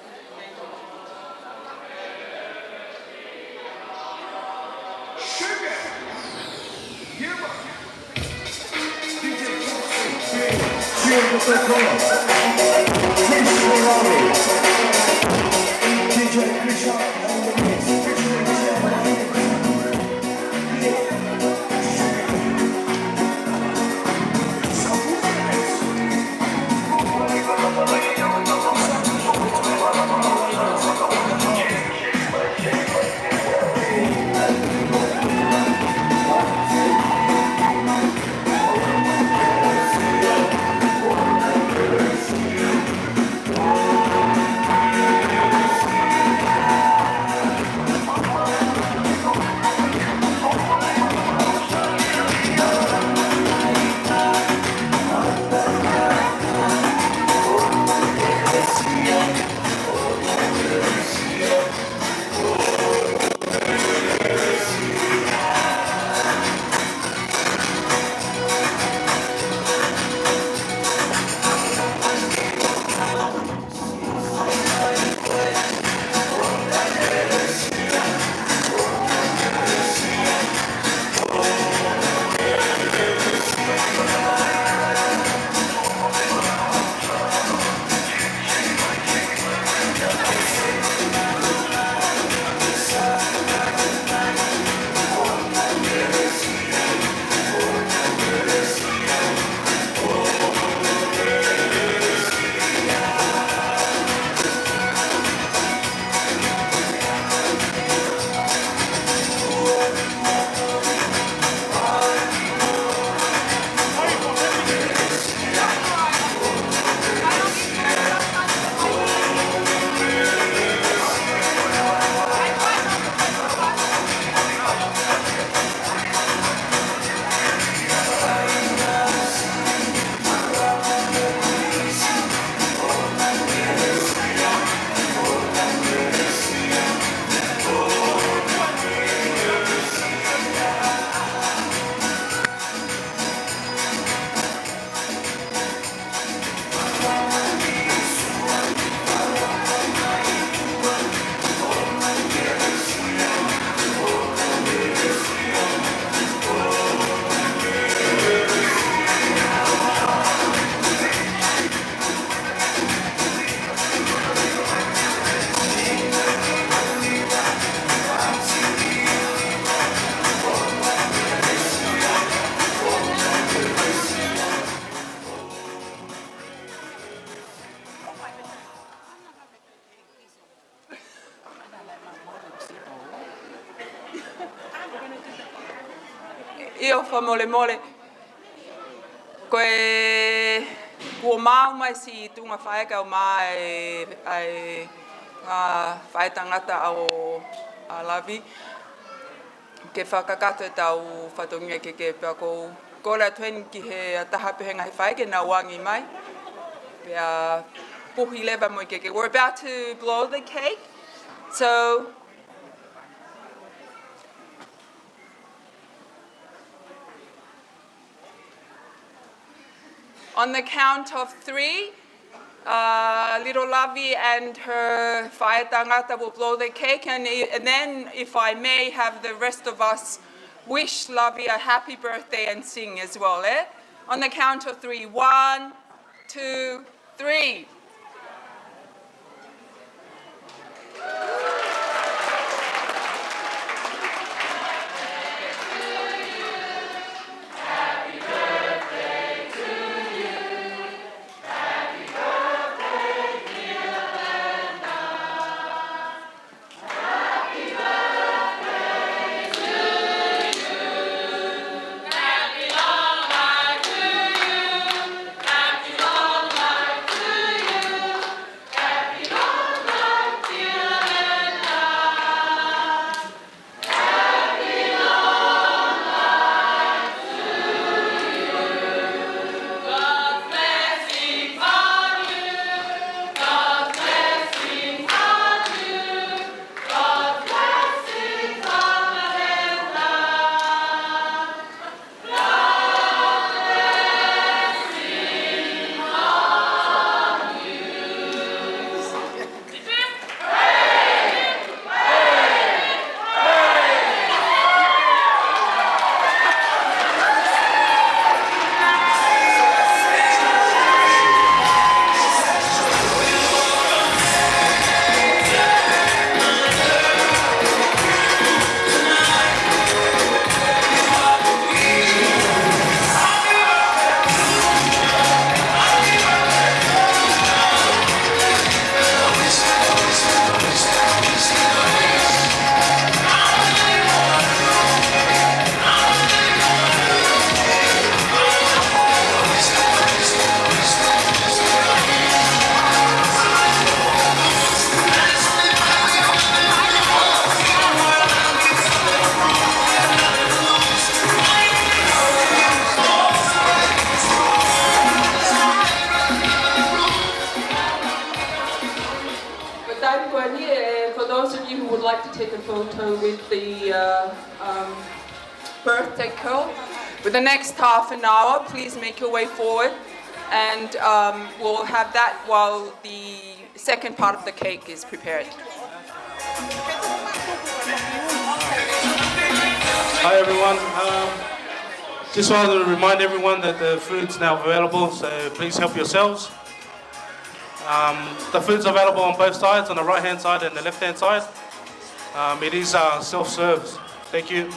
ʻIo, fakamolemole. Ko e kuo maau mai siʻi tuʻunga faʻē kae ʻumaʻā e, ʻa e, ʻa, faʻētangata ʻo, ʻa Lavi. Ke fakakakato ʻetau fatongia kehekehe pea ʻoku ou kole atu heni ki he ʻa taha pē he ngaahi faʻē ke nau ʻange mai. Pea puhi leva mo e keke. We're about to blow the cake. So, on the count of three, uh, little Lavi and her faʻētangata will blow the cake, and, i-, and then, if I may, have the rest of us wish Lavi a happy birthday and sing as well, eh? On the count of three. One, two, three. But then, Gwenny, uh, for those of you who would like to take a photo with the, uh, um, birthday girl, with the next half an hour, please make your way forward, and, um, we'll have that while the second part of the cake is prepared. Hi, everyone. Um, just wanted to remind everyone that the food's now available, so please help yourselves. Um, the food's available on both sides, on the right-hand side and the left-hand side. Um, it is, uh, self-serve. Thank you.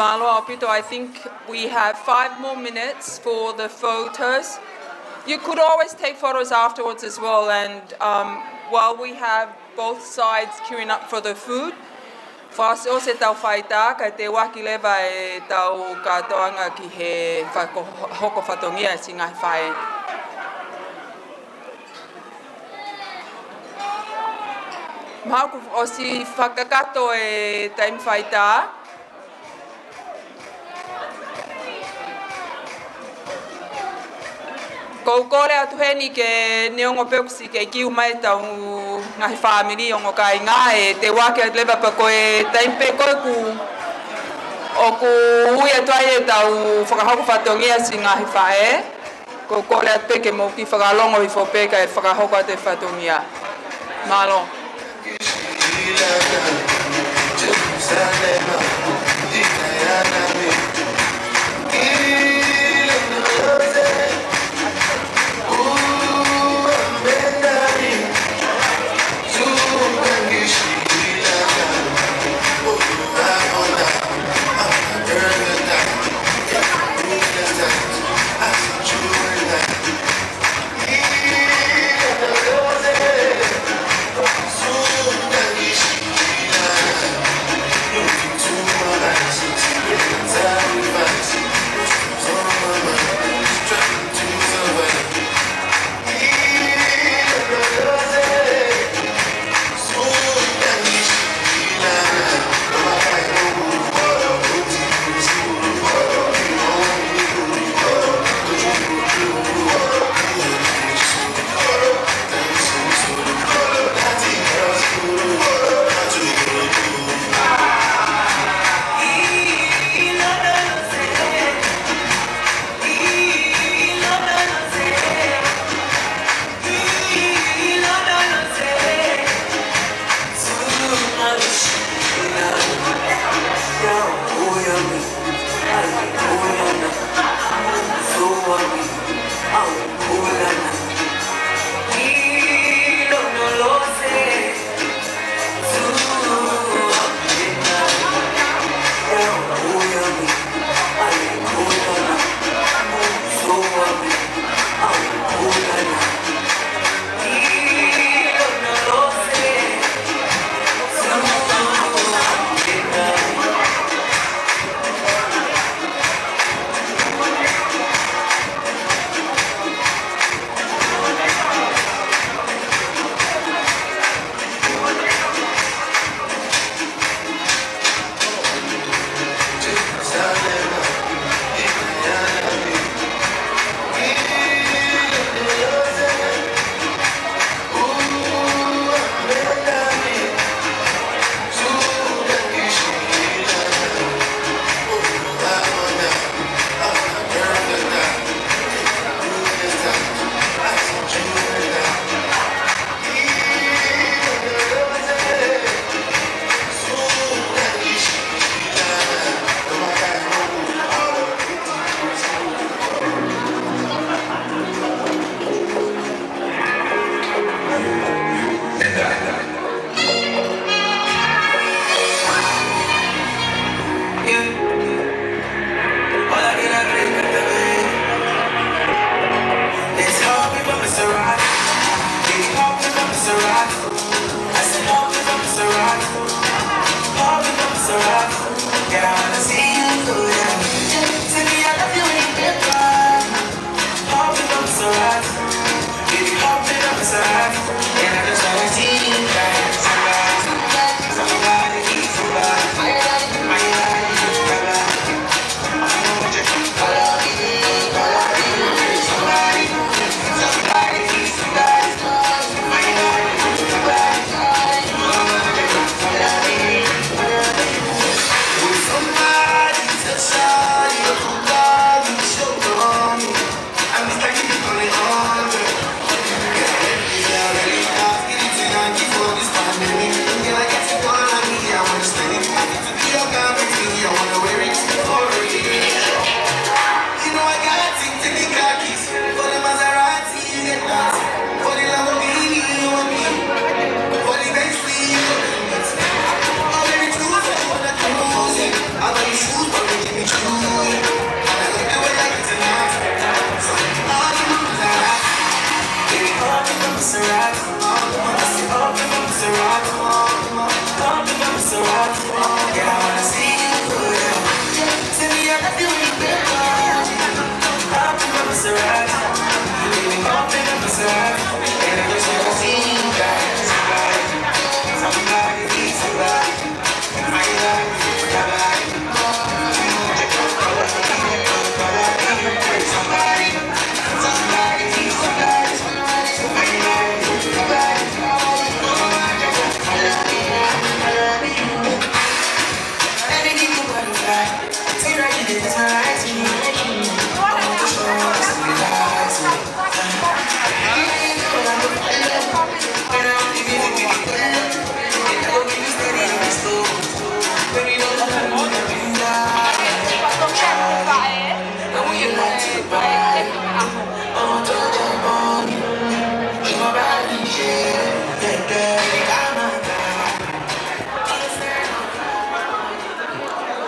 Mālō ʻaupito, I think we have five more minutes for the photos. You could always take photos afterwards as well, and, um, while we have both sides queuing up for the food, fakaʻosiʻosi ʻetau faitā, kae teuaki leva ʻetau kātoanga ki he fakahoko fatongia ʻa e siʻi ngaahi faʻē. Mahalo kuo ʻosi fakakakato e taimi faitā. Ko u kole atu heni ke neongo pē kuo ʻosi kiu mai ʻetau ngaahi fāmili, ongo kāinga, ʻe teuaki atu leva pea ko e taimi pē ko ē ʻoku, ʻoku ui atu ai ʻetau fakahoko fatongia siʻi ngaahi faʻē. Ko u kole atu pē ke mou kiʻi fakalongo hifo pē kae fakahoko atu e fatongia. Mālō.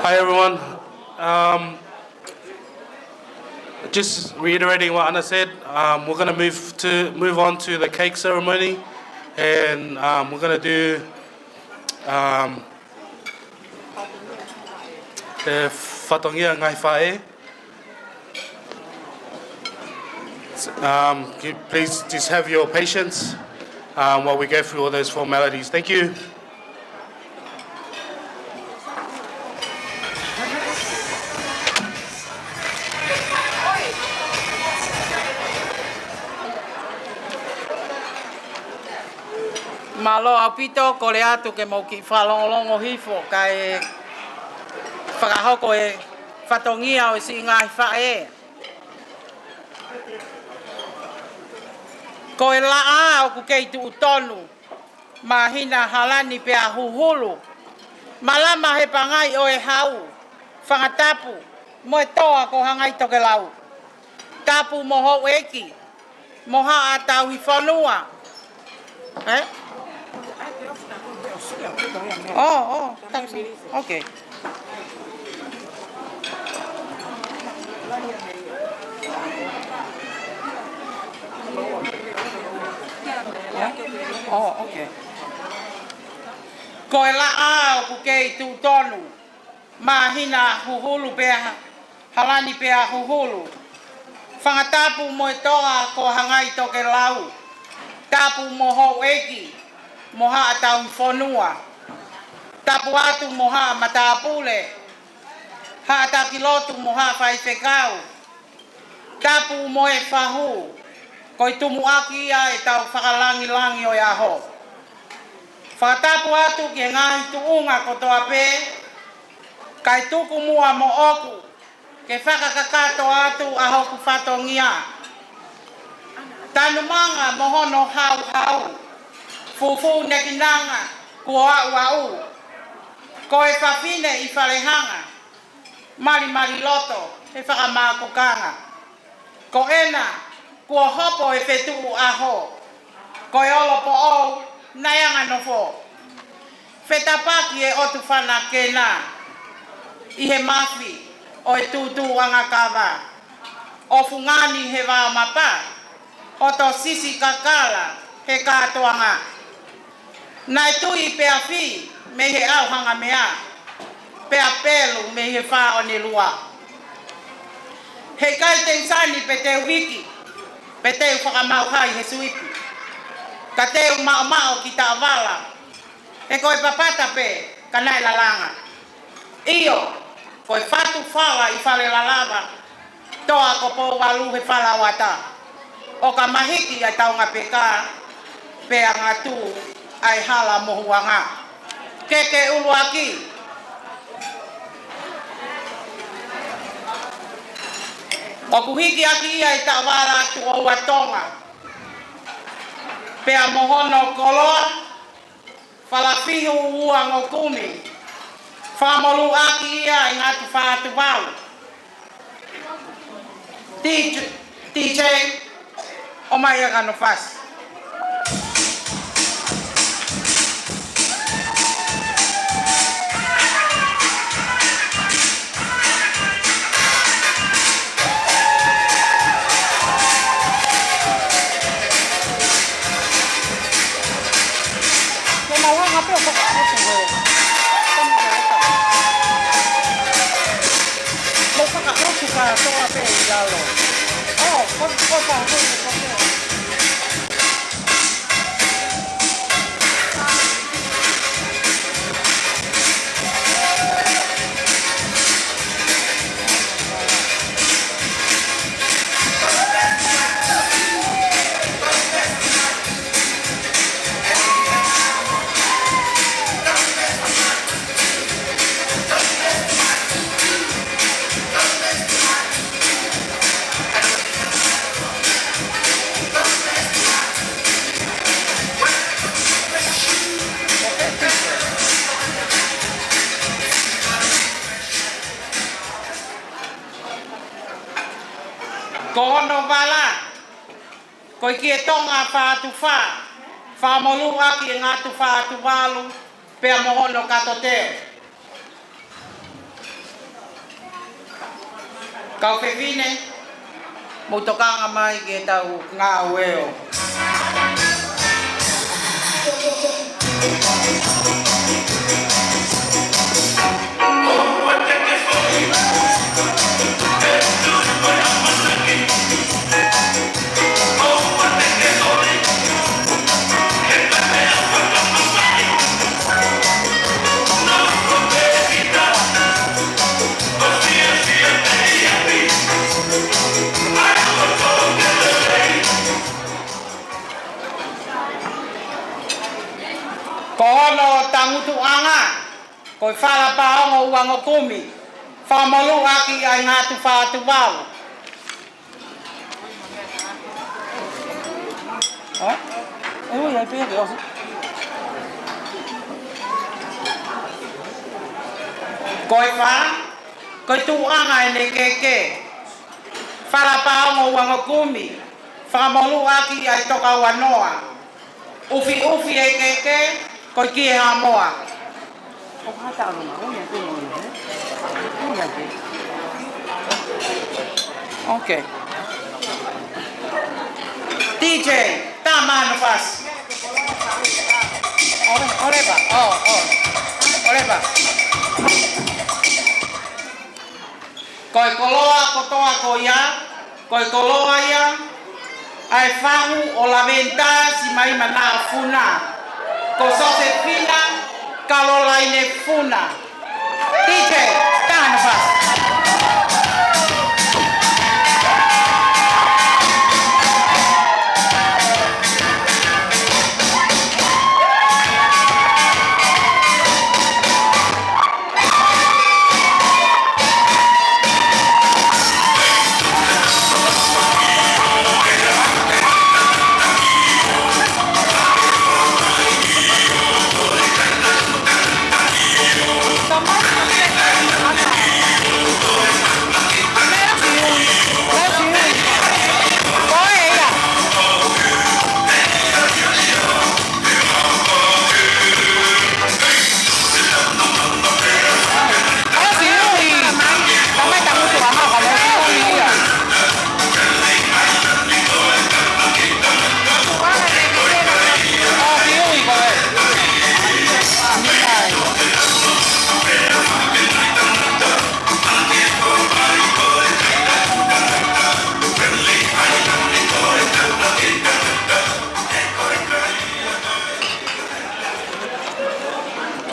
Hi everyone. Um, just reiterating what Ana said, um, we're going to move to move on to the cake ceremony, and um, we're going to do um, the fatongia ngaahi faʻē. Um, can you please just have your patience um, while we go through all those formalities. Thank you. Mālō ʻaupito, kole atu ke mou kiʻi fakalongolongo hifo kae fakahoko e fatongia ʻo e siʻi ngaahi faʻē. Ko e laʻā ʻoku kei tuʻu tonu, māhina, halani pea huhulu, malama he pangai ʻo e hau, fanga tapu mo e toa ko Hangaitokelau. Tapu mo houʻeiki mo haʻa tauhi fonua. Eh? Oh, oh, tau si. Okay. Yeah? Oh, okay. Ko e laʻā ʻoku kei tuʻu tonu, māhina huhulu pea halani pea huhulu. Fanga tapu mo e toa ko Hangaitokelau. Tapu mo houʻeiki mo haʻa tauhi fonua. Tapu atu mo haʻa matāpule, haʻa taki lotu mo haʻa faifekau. Tapu mo e fahu, ko e tumuʻaki ia ʻetau fakalangilangi ʻo e ʻaho. Fakatapu atu ki he ngaahi tuʻunga kotoa pē, kae tuku muʻa moʻoku ke fakakakato atu ʻa hoku fatongia. Tanumanga mo hono hauhau, fufū nekinanga kuo aʻuaʻu. Ko e fafine ʻi Falehanga, malimali loto he fakamākukanga. Ko ena kuo hopo e fetuʻu ʻaho, ko e olopoʻou naʻe anga nofo. Fetapaki e ʻotu fana kena ʻi he mafi ʻo e tūtū anga kava, ʻo fungani he vao mapa, ʻo tō sisi kakala he kātoanga. Naʻe tui pea fī mei he ʻau hangamea, pea pelu mei he fā ʻo ne lua. He ʻikai te u sani pe te u viki, pe te u fakamau hai he suipi, ka te u maʻomaʻo ki taʻovala, he ko e papata pē ka naʻe lalanga. ʻIo, ko e fatu fala ʻi Falelalava, toa ko Pouvalu he fala ʻo ata. ʻO ka mahiki ʻa e taunga peka, pea ngatū ʻa e hala mohuʻanga. Keke ʻuluaki. ʻOku hiki ʻaki ia ʻi taʻovala atu ʻo ua Tonga. Pea mo hono koloa, Falafihu Uangokumi. Fakamolūʻaki ia ʻi Ngāti Fātuvalu. D J, D J, ʻomai ʻa e kano fasi. Ke mau hanga pē ʻo fakaʻosi ko ē. Tama ko ē ka. Mau fakaʻosi kātoa pē ʻi lalo. Oh, ko, ko ka, ko ka. Ko hono vala, ko e kie Tonga Fātufā, fakamolūʻaki ʻi Ngāti Fātuvalu, pea mo hono kato teu. Kau fefine, mou tokanga mai ki heʻetau ngāue ʻo. Ko hono tangutuʻanga, ko e Fala Paongo Uangokumi, fakamolū ʻaki ʻa e Ngāti Fatuvalu. Ē? Ē, ui, ai pē ke ʻosi. Ko e fā, ko e tuʻanga ʻene keke. Fala Paongo Uangokumi, fakamolū ʻaki ʻa e Toka Uanoa. ʻUfiʻufi e keke, ko e kie Haʻamoa. ʻOku hata ʻalu na, ui atu mo ia, ē? Ui atu. Okay. D J, tā mano fasi. ʻOle, ʻoleva, ʻo, ʻo. ʻOleva. Ko e koloa kotoa ko ia, ko e koloa ia ʻa e fahu ʻo Laventa Simaimanaʻa Funa. Ko Sosefina Kalolaine Funa. D J, tā mano fasi.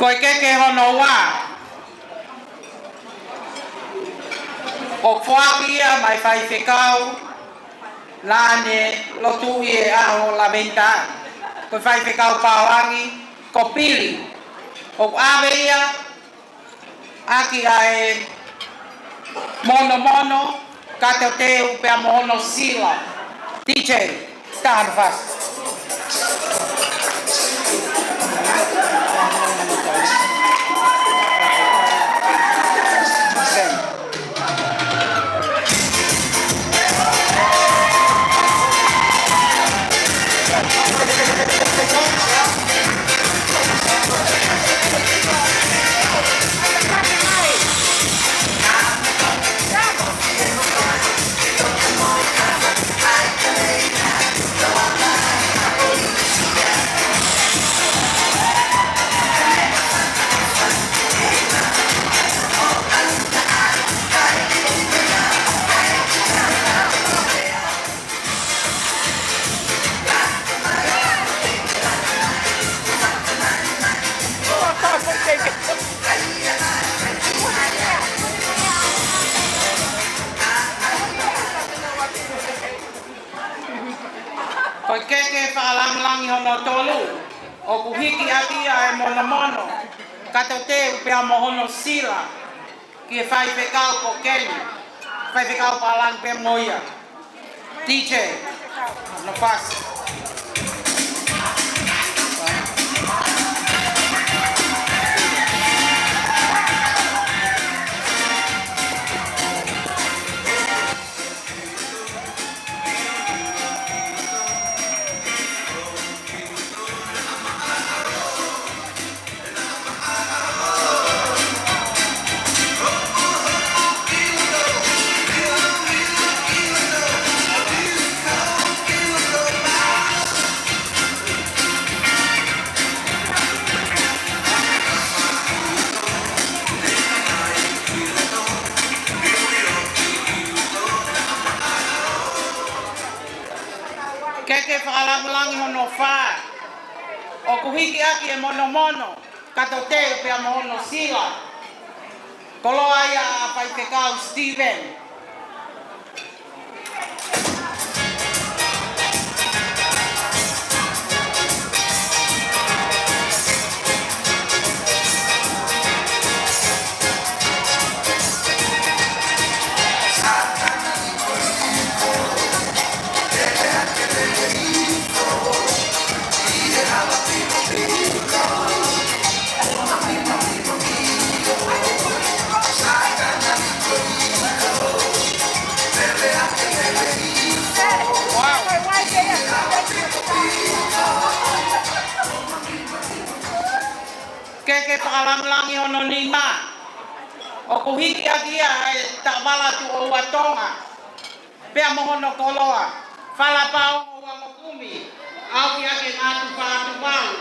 Ko e keke hono ua, ʻoku foaki ia maʻa e faifekau naʻa ne lotuʻi e ʻaho Laventa, ko e faifekau Paolangi, ko Pili. ʻOku ʻave ia ʻaki ʻa e monomono, kato teu pea mo hono sila. D J, tā mano fasi. Ko e keke fakalāngilangi hono tolu, ʻoku hiki ʻaki ia ʻa e monomono, kato teu pea mo hono sila, ki he faifekau ko Keni, faifekau Paolangi pea mo ia. D J, mano fasi. Fā, ʻoku hiki ʻaki e monomono, Kato Teu pea mo hono sila. Koloa ia ʻa Faifekau Steven. Ke ke fakalangilangi hono nima. ʻOku hiki ʻaki ia ʻa e Taʻovala Tuʻoua Tonga pea mo hono koloa. Fala Paongo Uangokumi, ʻAuki ʻAke Ngātu Fā Tuvalu,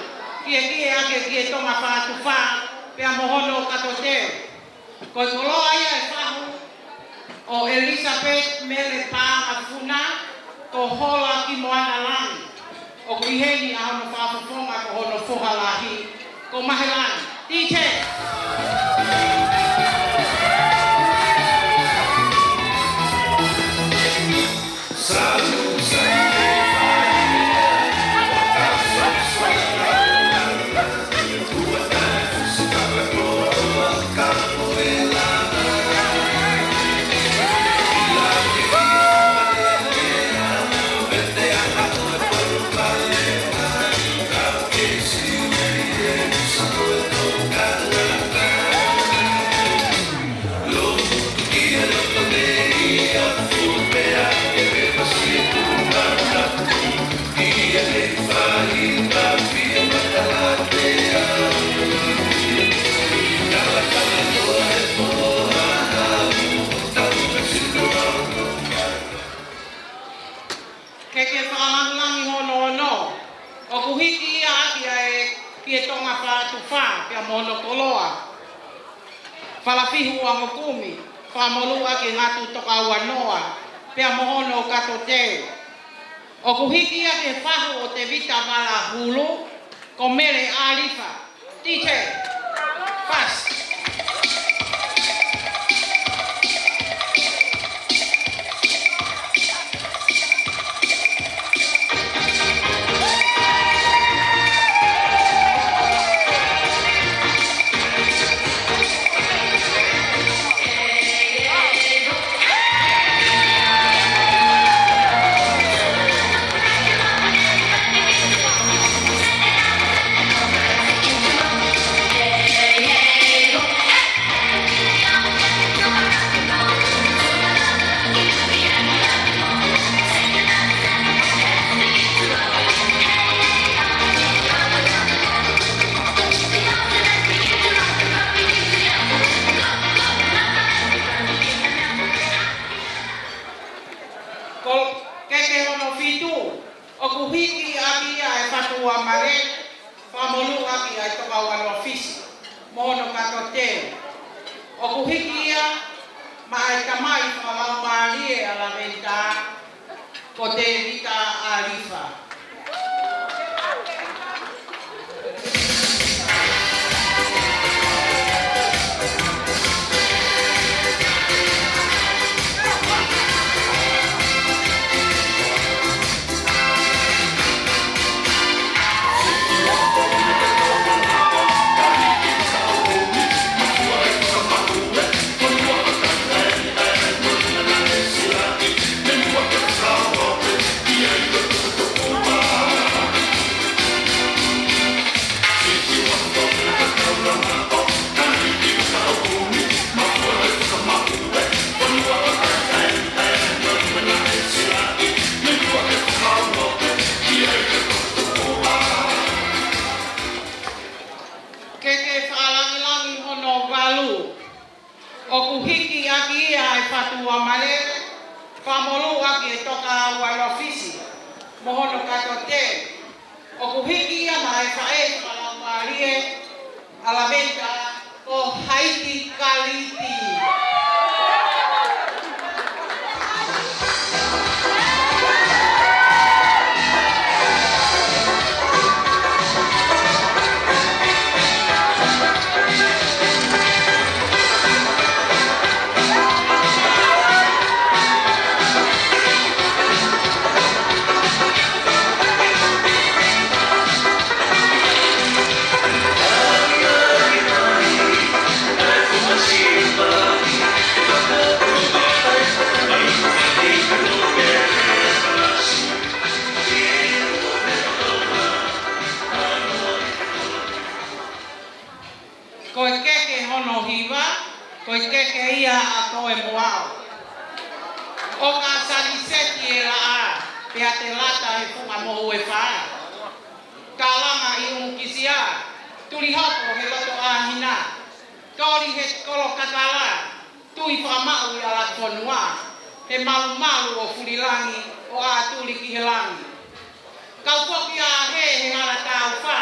Kiekieʻake Kiʻe Tonga Fā Tufā, pea mo hono Kato Teu. Ko e koloa ia ʻe fahu ʻo Elizabeth Mele Paʻanga Funa, ko Hola Kimoana Langi. ʻOku ʻi heni ʻa hono fakafofonga ko hono foha lahi, ko Mahe Langi. Tite. Ke ke fakalangilangi hono ono. ʻOku hiki ia ʻaki ʻa e Kiʻe Tonga Fā Tufā pea mo hono koloa. Fala Fihu Uangokumi, Fakamoluʻaki Ngātu Tokaua Noa, pea mo hono Kato Teu. ʻOku hiki ia ʻaki e fahu ʻo Tevita Vala Hulu, ko Mele ʻAlifa. Tite. Fast. Ko e keke hono fitu, ʻoku hiki ʻaki ia ʻa e Fatuʻuamale, Fakamoluʻaki ʻa e Tokaua Noa Fisi, mo hono Kato Teu. ʻOku hiki ia maʻa e tamai fakalaumālie ʻa Laventa, ko Tevita ʻAlifa. Ke ke fakalangilangi hono valu. ʻOku hiki ʻaki ia ʻa e Fatuʻuamale, Fakamoluʻaki ʻa e Tokaua Noa Fisi, mo hono Kato Teu. ʻOku hiki ia maʻa e faʻē fakalaumālie ʻa Laventa, ko Haiti Kaliti. Ko e keke hono hiva, ko e keke ia ʻa Toemoao. ʻOka saliseti e laʻā, pea te lata he funga mohu e fā. Kalanga ʻi ʻUmukisia, tuli hopo he loto ʻāhina. Toli he kolo kakala, tui fakamaʻu ʻi Alafonua. He malumalu ʻo Fulilangi, ʻo ʻā tuli ki he langi. Kau foki ʻa he he ngala tau fā,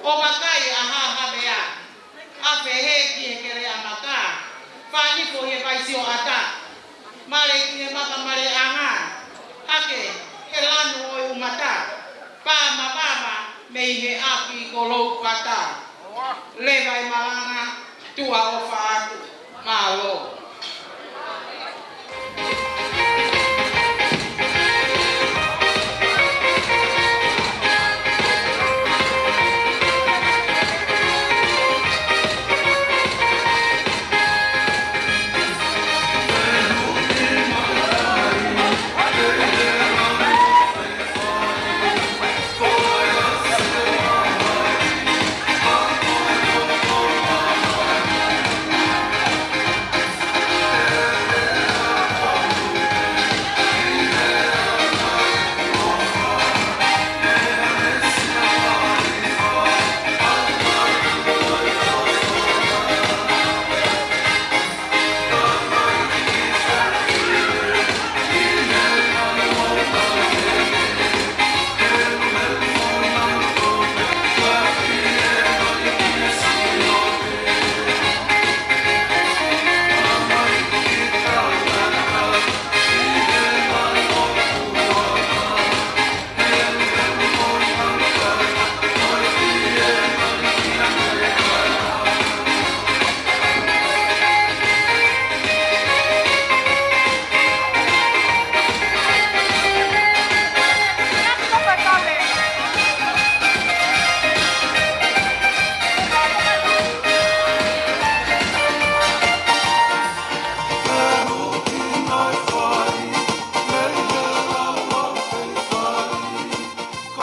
ʻo vakai ʻa Hahavea. ʻAfe he ki he kele ʻa maka, fānifo he vaisi ʻo ʻata. Male ki he maka male ʻanga, hake he lanu ʻo e umata. Pā mavava mei he ʻapi ko Loupata. Leva e malanga, tuʻa ʻofa atu. Mālō.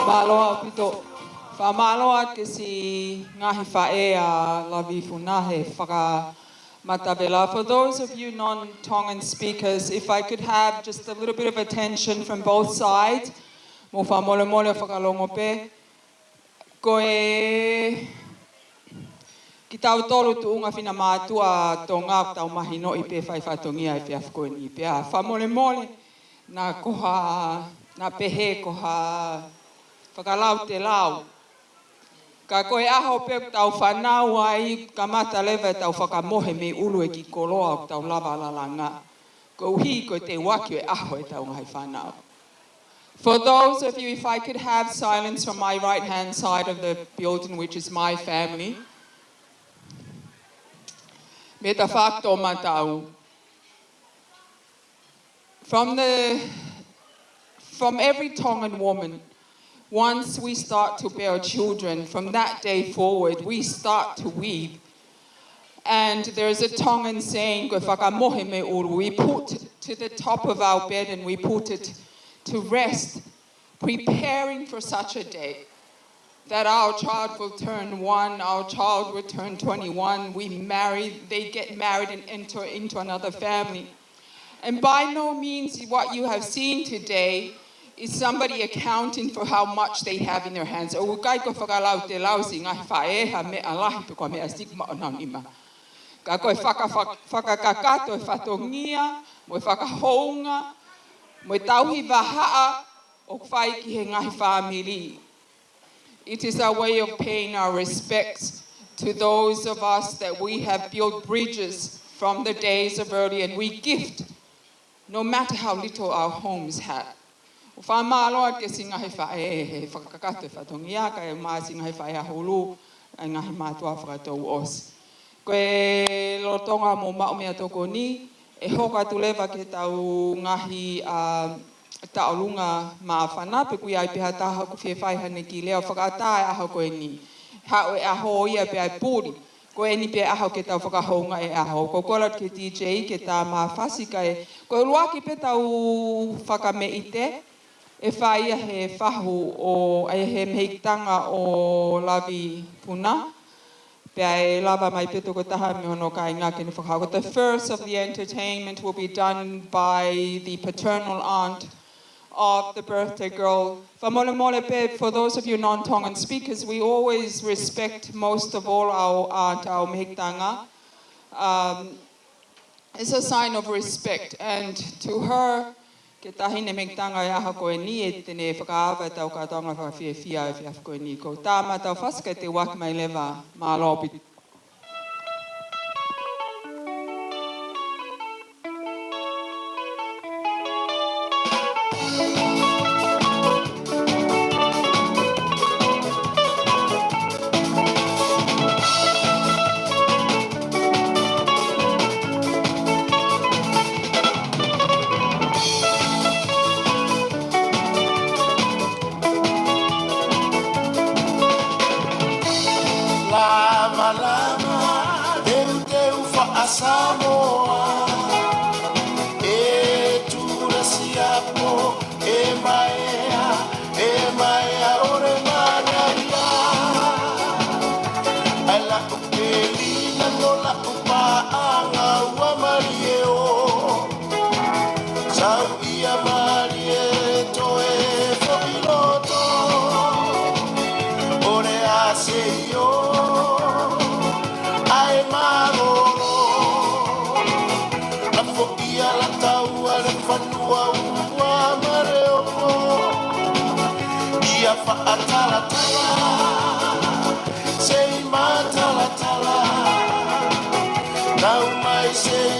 Mālō ʻaupito. Fakamālō atu ki he ngaahi faʻē ʻa Lavifuna he fakamatavela. For those of you non-Tongan speakers, if I could have just a little bit of attention from both sides, mou fakamolemole fakalongo pē. Ko e kitautolu tuʻunga fina mātuʻa Tonga, tau mahinoʻi pē fai fatongia e efiafi ko eni pea fakamolemole, naʻa ko ha, naʻa pehē ko ha fakalautelau. Ka ko e ʻaho pē ʻoku tau fānau ai, kamata leva ʻetau fakamohe mei ʻulu e kiʻi koloa ʻoku tau lava lalanga. Koeʻuhi ko e teuaki e ʻaho ʻetau ngaahi fānau. For those of you, if I could have silence from my right-hand side of the building, which is my family. Meta fakatomatau. From the, from every Tongan woman, once we start to bear children, from that day forward, we start to weave. And there is a Tongan saying, ko e fakamohe mei ʻulu, we put to the top of our bed and we put it to rest, preparing for such a day that our child will turn one, our child will turn twenty-one, we marry, they get married and enter into another family. And by no means what you have seen today is somebody accounting for how much they have in their hands. ʻOku ʻikai ko e fakalautelau siʻi ngaahi faʻē ha meʻa lahi pe ko ha meʻa siʻi maʻu ʻenau nima. Ka ko e faka-, faka-, fakakakato e fatongia, mo e fakahounga, mo e tauhi vahaʻa ʻoku fai ki he ngaahi fāmili. It is our way of paying our respects to those of us that we have built bridges from the days of early, and we gift, no matter how little our homes have. ʻOku fakamālō atu ki he siʻi ngaahi faʻē he fakakakato e fatongia, kae ʻumaʻā siʻi ngaahi faʻē ʻa Hulu, ʻa e ngaahi mātuʻa fakatouʻosi. Ko e lolotonga mou maʻu meʻatokoni, ʻe hoko atu leva ki heʻetau ngaahi, ā, tauʻolunga māfana, pe ʻoku ʻi ai pē ha taha ʻoku fie fai haʻane kiʻi lea ʻo fakaʻatā e ʻaho ko eni. Haʻu e ʻaho ia pea ʻe puli. Ko eni pē ʻaho ke tau fakahoungaʻi e ʻaho. Ko e kole atu ki he D J ke tā mai ha fasi kae. Ko e ʻuluaki pē ʻetau fakameʻite, ʻe fai ia he fahu ʻo, ʻa ia he mehikitanga ʻo Lavifuna. Pea ʻe lava mai pē tokotaha mei hono kāinga ke ne fakahoko. The first of the entertainment will be done by the paternal aunt of the birthday girl. Fakamolemole pē, for those of you non-Tongan speakers, we always respect most of all our aunt, our mehikitanga. Um, it's a sign of respect, and to her, ki he taʻahine mehikitanga ʻo e ʻaho ko eni, ʻe te ne fakaava ʻetau kātoanga fakafiefia he efiafi ko eni. Ko e tama tau fasi ka te uaki mai leva, mālō ʻaupito. Lava lava, teuteu faʻa Samoa, ʻe tula siapo, ʻe maea, ʻe maea ʻo ne manaia. ʻAi laʻu peli na no laʻu paʻanga ua malie ʻo. Sau ia malie toe foʻi loto. ʻO ne ʻaseʻi ʻo. ʻAi mālōlō. Na foʻi ala tau ale fanua ua mare ʻo. Ia faʻa talatala. Sei matalatala, tau mai sei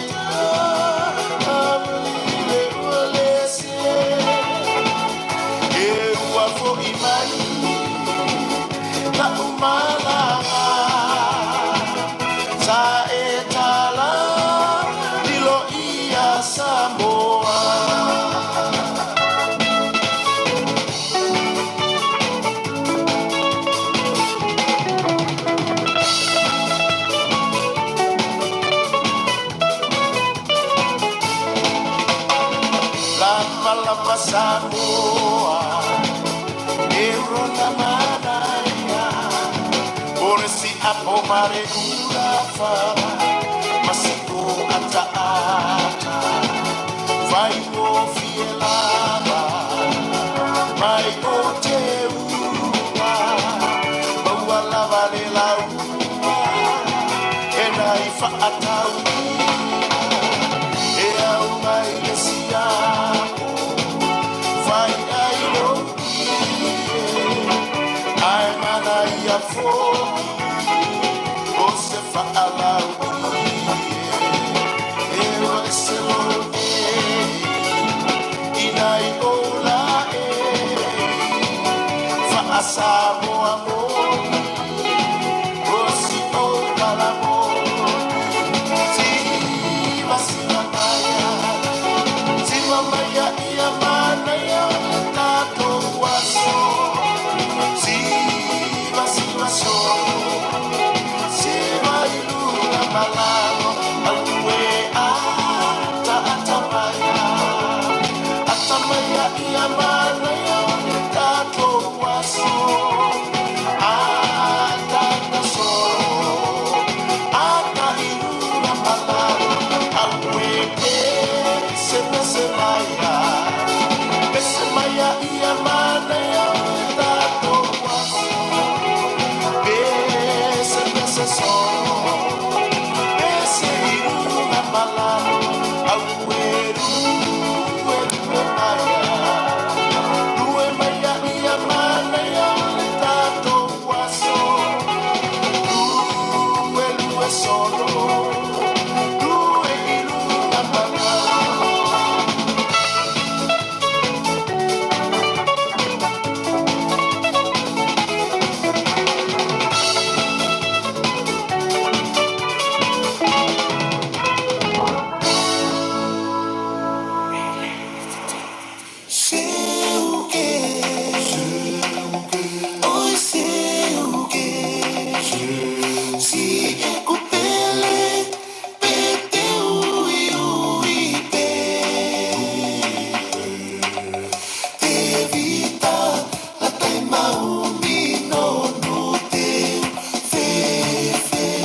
taʻamile ua lese. ʻE ua foʻi mai, taʻu malanga, sa e tala, lilo ia Samoa. Lama lama Samoa, e uro na manaia, ore si apo mare ula fara, masi o ata ata, fai mo fie lava, mai o te ua, maua lava le laua, e nai faʻatau, e au mai le siapo, fai ai lo ie, ʻae mana ia foʻi, ʻo se faʻalau ie, e ua e se lo ie, ʻi nai o la e, faʻa Samoa mo, ʻo si o kala mo, siva siva mai a, siva mai a ia mana ia, tatou aso. Siva siva so, siva ʻi luna malalo, aue ata ata mai a, ata mai a ia mana ia, tatou aso. Ata ata so, ata ʻi luna malalo, aue pese pese mai a, pese mai a ia mana ia, tatou aso. Pese pese so, pese ʻi luna malalo, aue lue lue mai a, lue mai a ia mana ia, tatou aso. Lue lue solo, lue ʻi luna malalo. Seuke, ʻoi seuke, si ʻeku pele, pe te uiui pē. Tevita, latai mau mino nu te fefe.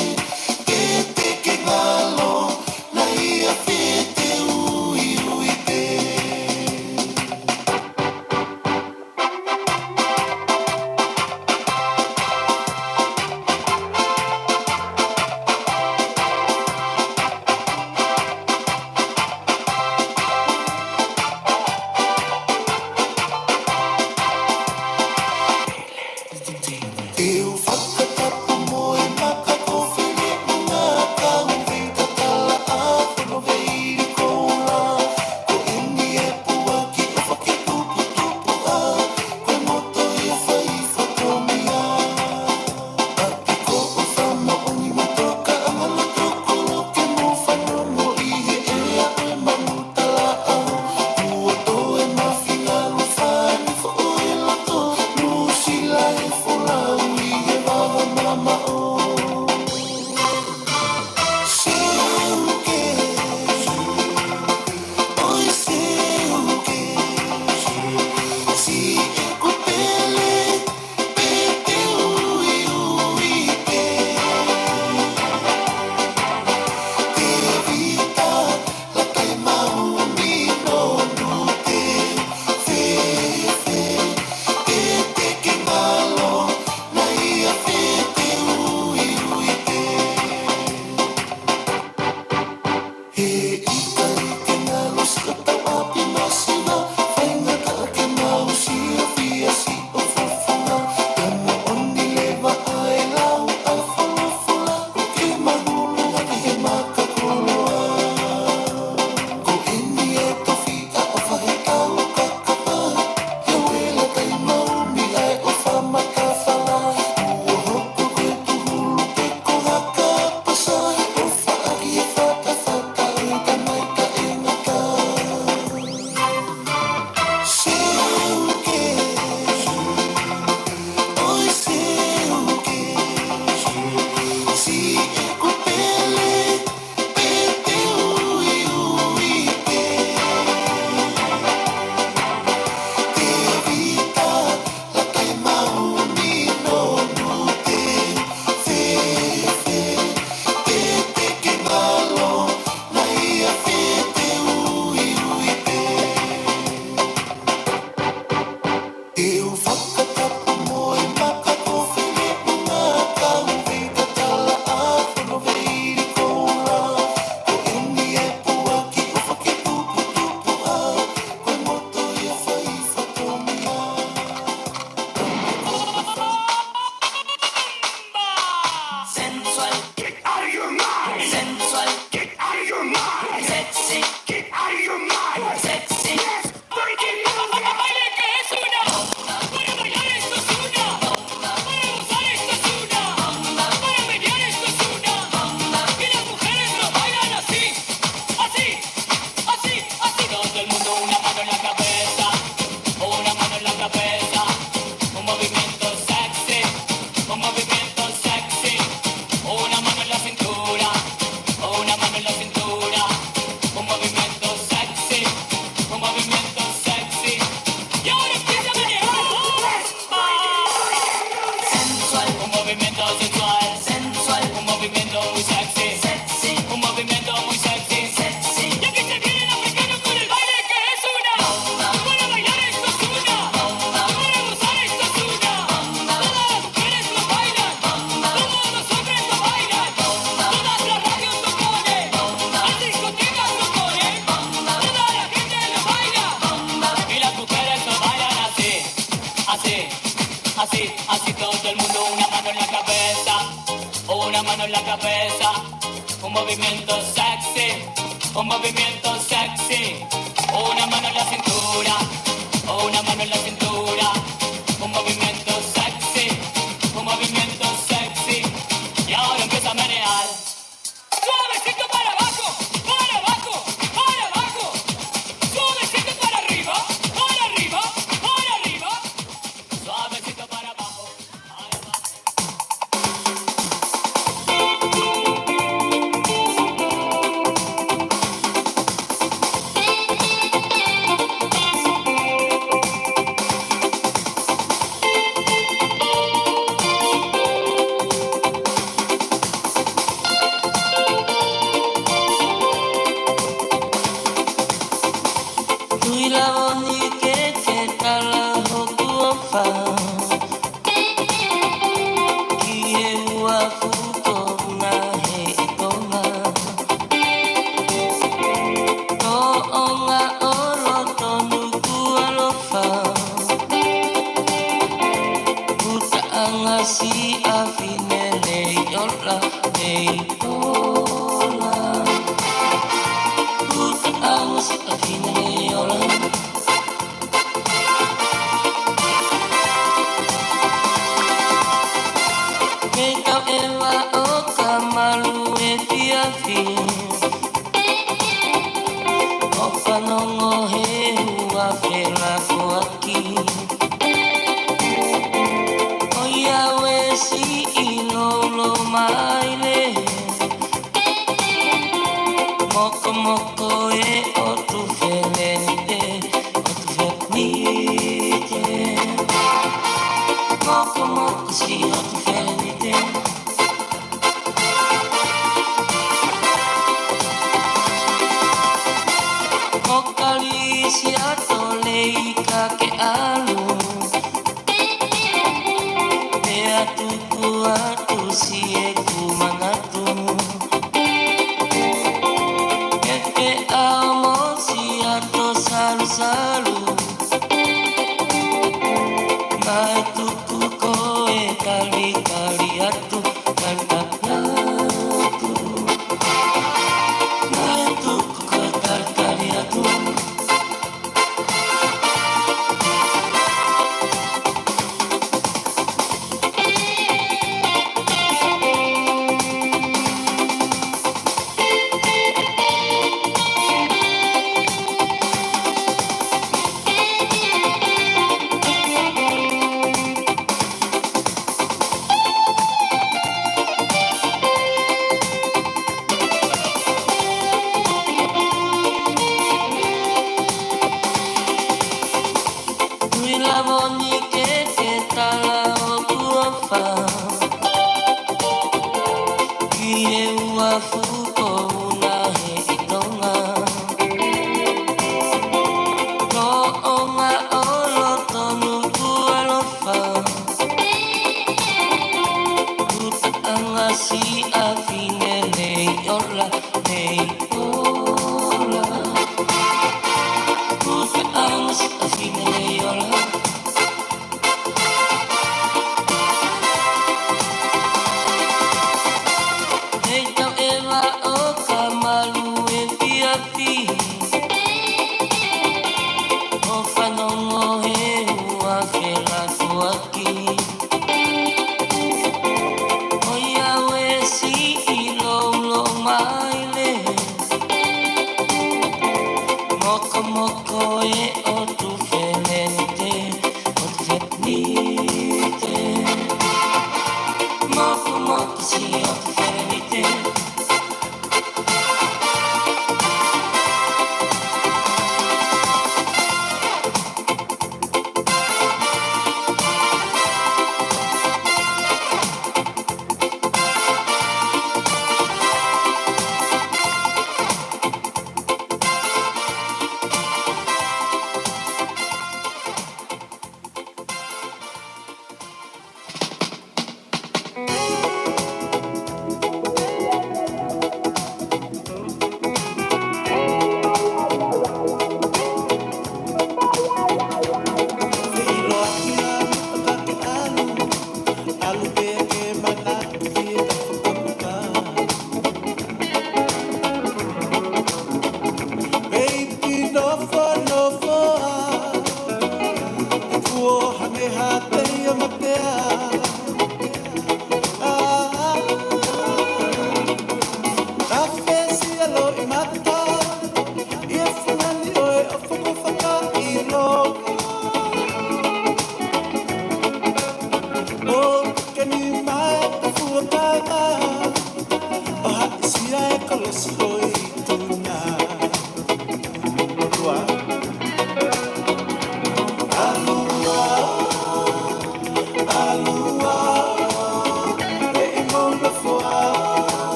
Una mano en la cabeza, un movimiento sexy, un movimiento sexy. Una mano en la cintura, una mano en la cintura, un movimiento sexy, un movimiento sexy. Y ahora empieza a menear. Suavecito para abajo, para abajo, para abajo. Suavecito para arriba, para arriba, para arriba. Suavecito para abajo, para abajo. Tui lava ni ke ke tala hoku ʻofa ki he uafu ko ʻUna he ʻi Tonga. Tōʻonga ʻolo tonu kuo ʻalofa. Putaʻanga siʻa fefine Leiola, Leiola. Putaʻanga siʻa fefine Leiola. Mei kau ʻeva ʻo ka malu efiafi. ʻO fanongo he hua felakoaki. ʻOiauē siʻi louloumaile. Mokomoko e ʻotu felenite, ʻotu felenite. Mokomoko siʻi ʻotu felenite. Mo Kalisi ʻa Tolei ka ke ʻalu. Pea tuku atu siʻeku manatu. Ke ke ʻau mo Siato Salusalu. Naʻe tuku koe talitali atu, talitali atu. Naʻe tuku koe talitali atu. Tui lava ni ke ke tala hoku ʻofa ki he uafu ko ʻUna he ʻi Tonga. Tōʻonga ʻolo tonu kuo ʻalofa. Putaʻanga siʻa fefine Leiola, Leiola. Putaʻanga siʻa fefine Leiola. Mei kau ʻeva ʻo ka malu efiafi. ʻO fanongo he hua felakoaki. ʻOiauē siʻi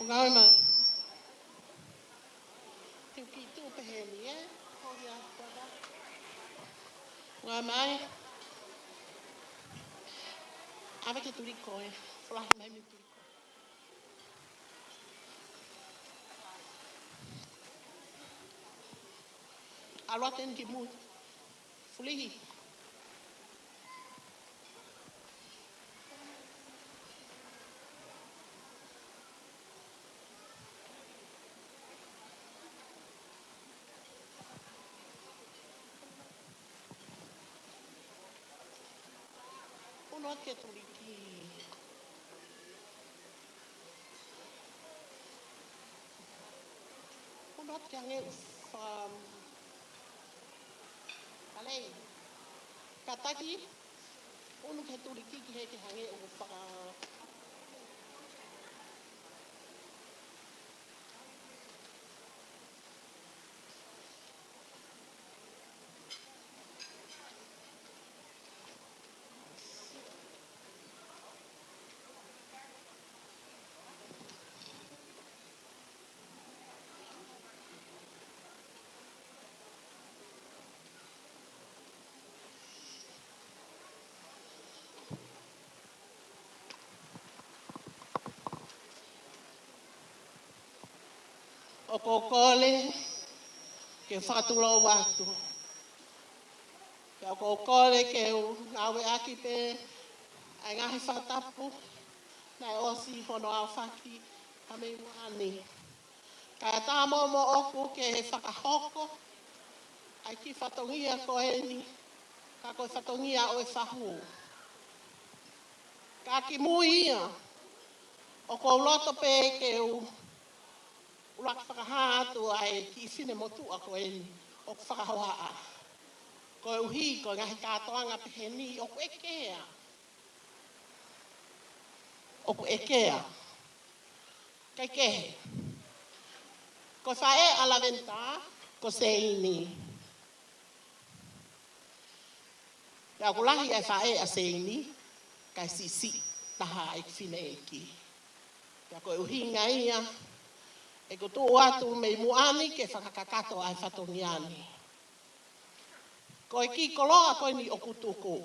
Ngāue mai. Te u kiʻi tuʻu pehē ni, ē? Ko ia, ko ia. Ngāue mai. ʻAve ke tuliko, ē. Folahi mai mei tuliko. ʻAlu atu eni ki mui. Fulihi. Unu atu ke tuliki. Unu atu ke hangē ʻoku fa-, palei. Kātaki, unu ke tuliki ki he ke hangē ʻoku fa-, ʻOku ou kole ke fakatulou atu. Pea ʻoku ou kole ke u ngāueʻaki pē ʻa e ngaahi fakatapu naʻe ʻosi hono aofaki ʻa mei muʻa ni. Kae ʻatā moʻoku ke fakahoko ʻa e kiʻi fatongia ko eni, ka ko e fatongia ʻo e fahu. Ka kimui ia, ʻoku ou loto pē ke u ʻuluaki fakahā atu ʻa e kiʻi finemotuʻa ko eni ʻoku fakahohaʻa. Koeʻuhi ko e ngaahi kātoanga pehē ni ʻoku ʻekea. ʻOku ʻekea. Kae kehe. Ko e faʻē ʻa Laventa, ko Seini. Pea ʻoku lahi ʻa e faʻē ʻa Seini, kae siʻisiʻi taha ʻa e kiʻi fineʻeiki. Pea ko e ʻuhinga ia, ʻeku tuʻu atu mei muʻa ni ke fakakakato ʻa e fatongia ni. Ko e kiʻi koloa ko eni ʻoku tuku.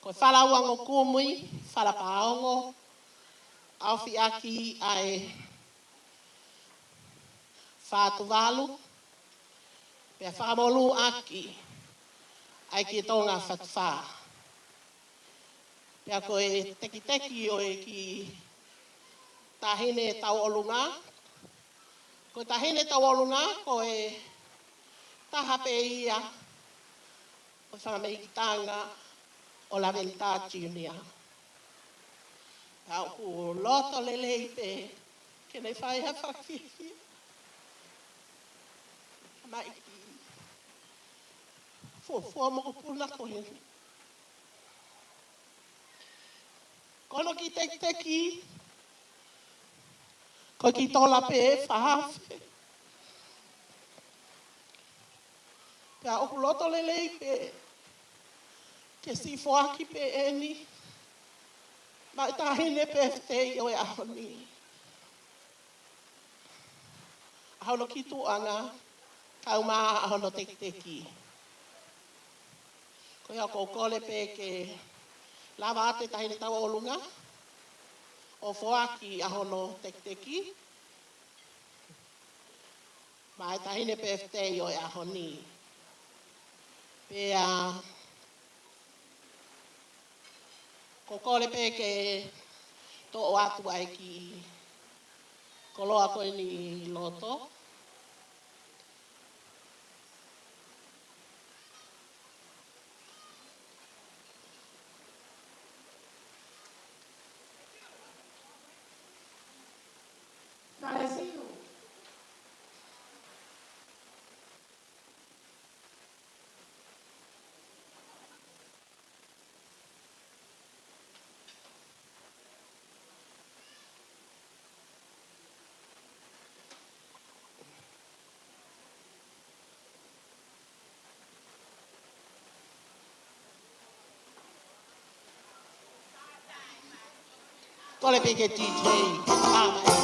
Ko e fala uangokumi, fala pāongo, ʻaofiʻaki ʻa e fā Tuvalu, pea fakamolū ʻaki ʻa e kiʻi Tonga fā Tuvalu. Pea ko e tekiteki ʻo e kiʻi taʻahine tauʻolunga. Ko e taʻahine tauʻolunga, ko e taha pē ia ʻo e fanga mehikitanga ʻo Laventa Junior. Pea ʻoku loto lelei pē ke ne fai ha fakafiefia. Mai ki fuofua mokopuna ko eni. Ko hono kiʻi tekiteki, ko e kiʻi tola pē fā afe. Pea ʻoku loto lelei pē ke siʻi foaki pē eni maʻa e taʻahine pēfitei ʻo e ʻaho ni. ʻA hono kiʻi tuʻuʻanga, kaeʻumaʻā ʻa hono tekiteki. Ko ia ʻoku ou kole pē ke lava atu e taʻahine tauʻolunga ʻo foaki ʻa hono tekiteki maʻa e taʻahine pēfitei ʻo e ʻaho ni. Pea ko e kole pē ke toʻo atu ʻa e kiʻi koloa ko eni ʻi loto. Kole pē ke D J. Amen.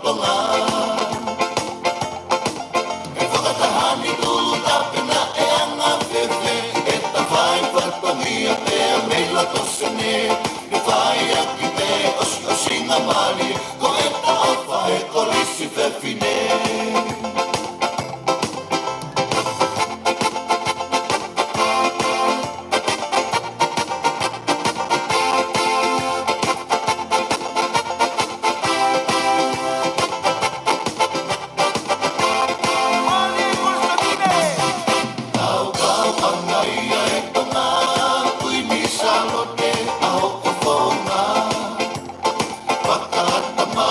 Tonga. ʻE fakataha ni tulu tape naʻe anga fēfē, ʻe tafai fatongia pea mei loto Senē, ʻe fai ʻaki pē ʻosiʻosingamālie, ko e taʻofa ʻe Kolisi Fefine. Tau kau ʻanga ia ʻe Tonga, Kuini Sālote, ʻa hoʻo founga. Fakahā mai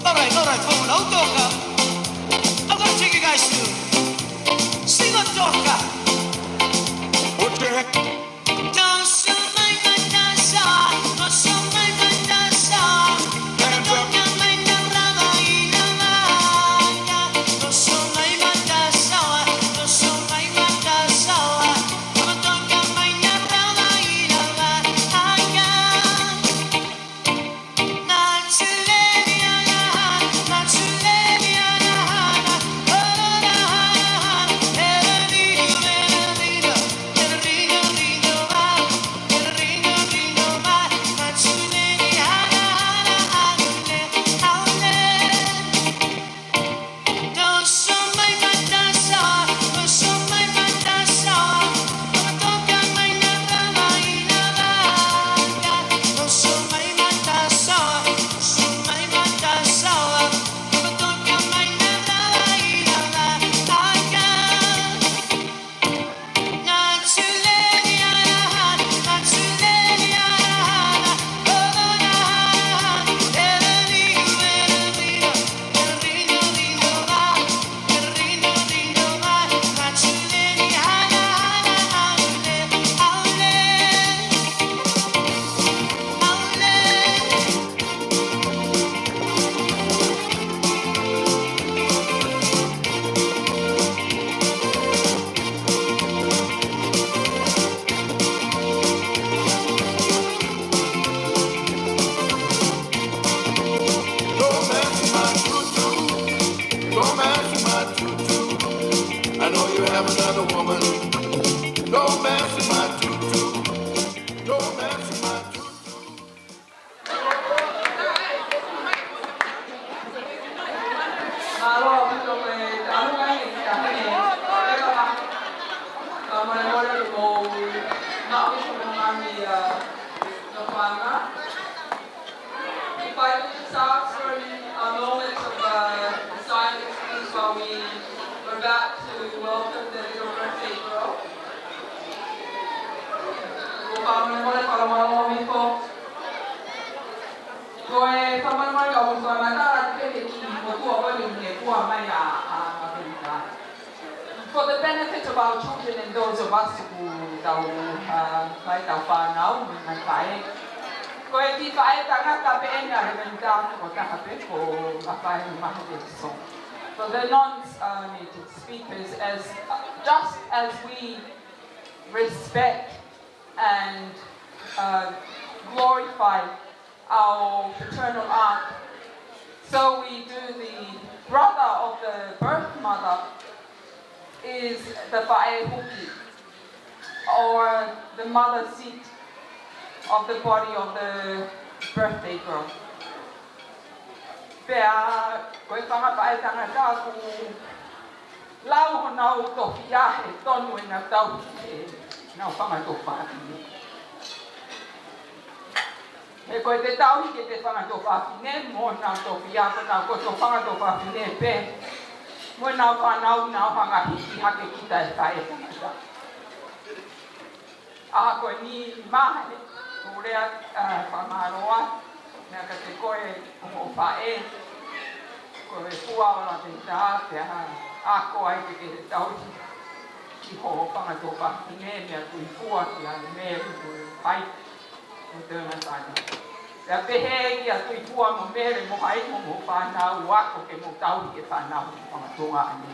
All right, all right, come on, I'll talk. I'm gonna take you guys to sing a talk. What the heck? Don't mess with my tutu. Don't mess with my tutu. I know you have another woman. Don't mess with my tutu. Don't mess with my tutu. Mālō ʻaupito e tauhi e kiʻi taʻahine. Fakamolemole ke mou maʻu ʻi hoʻomou ngaahi, uh, nofoʻanga. If I could just ask for a moment of, uh, silence, please, while we, we're about to welcome the little birthday girl. Kuo fakamolemole, fakamolemole hifo. Ko e fakamolemole ka ʻoku fakamatala atu pē ki he motuʻa ko eni he kuo ʻomai ʻa, ʻa, ʻa Penitai. For the benefit of our children and those of us who tau, uh, fai ʻetau fānau, mo e ngaahi faʻē. Ko e kiʻi faʻē tangata pē ʻena he Penitai ko e taha pē ko Rafael Mahe Letiso. For the non, uh, native speakers, as, just as we respect and, uh, glorify our paternal aunt. So we do the brother of the birth mother is the faʻē huki, or the mother seat of the body of the birthday girl. Pea ko e fanga faʻē tangata ʻoku lau honau tofiʻa he tonu ʻenau tauhi ʻenau fanga tuofāfine. Ko ʻete tauhi ki heʻete fanga tuofāfine mo ʻenau tofiʻa, ko ʻenau ko e fanga tuofāfine pē mo ʻenau fānau, nau hanga hiki hake kita ʻe faʻē tangata. ʻA ko eni mahe, ʻoku ou lea, ʻa, fakamālō atu, meʻa kiate koe, ko hoʻo faʻē, ko e fua ʻo Laventa, pea ʻa ko ai ke ke tauhi ki ho fanga tuofāfine, meia Tuʻifua, kia Mele, ko e pai, ko Tēnasana. Pea pehē kia Tuʻifua mo Mele mo Haimo mo e fānau, ʻoku ke mou tauhi e fānau ʻo e fanga tuongaʻane.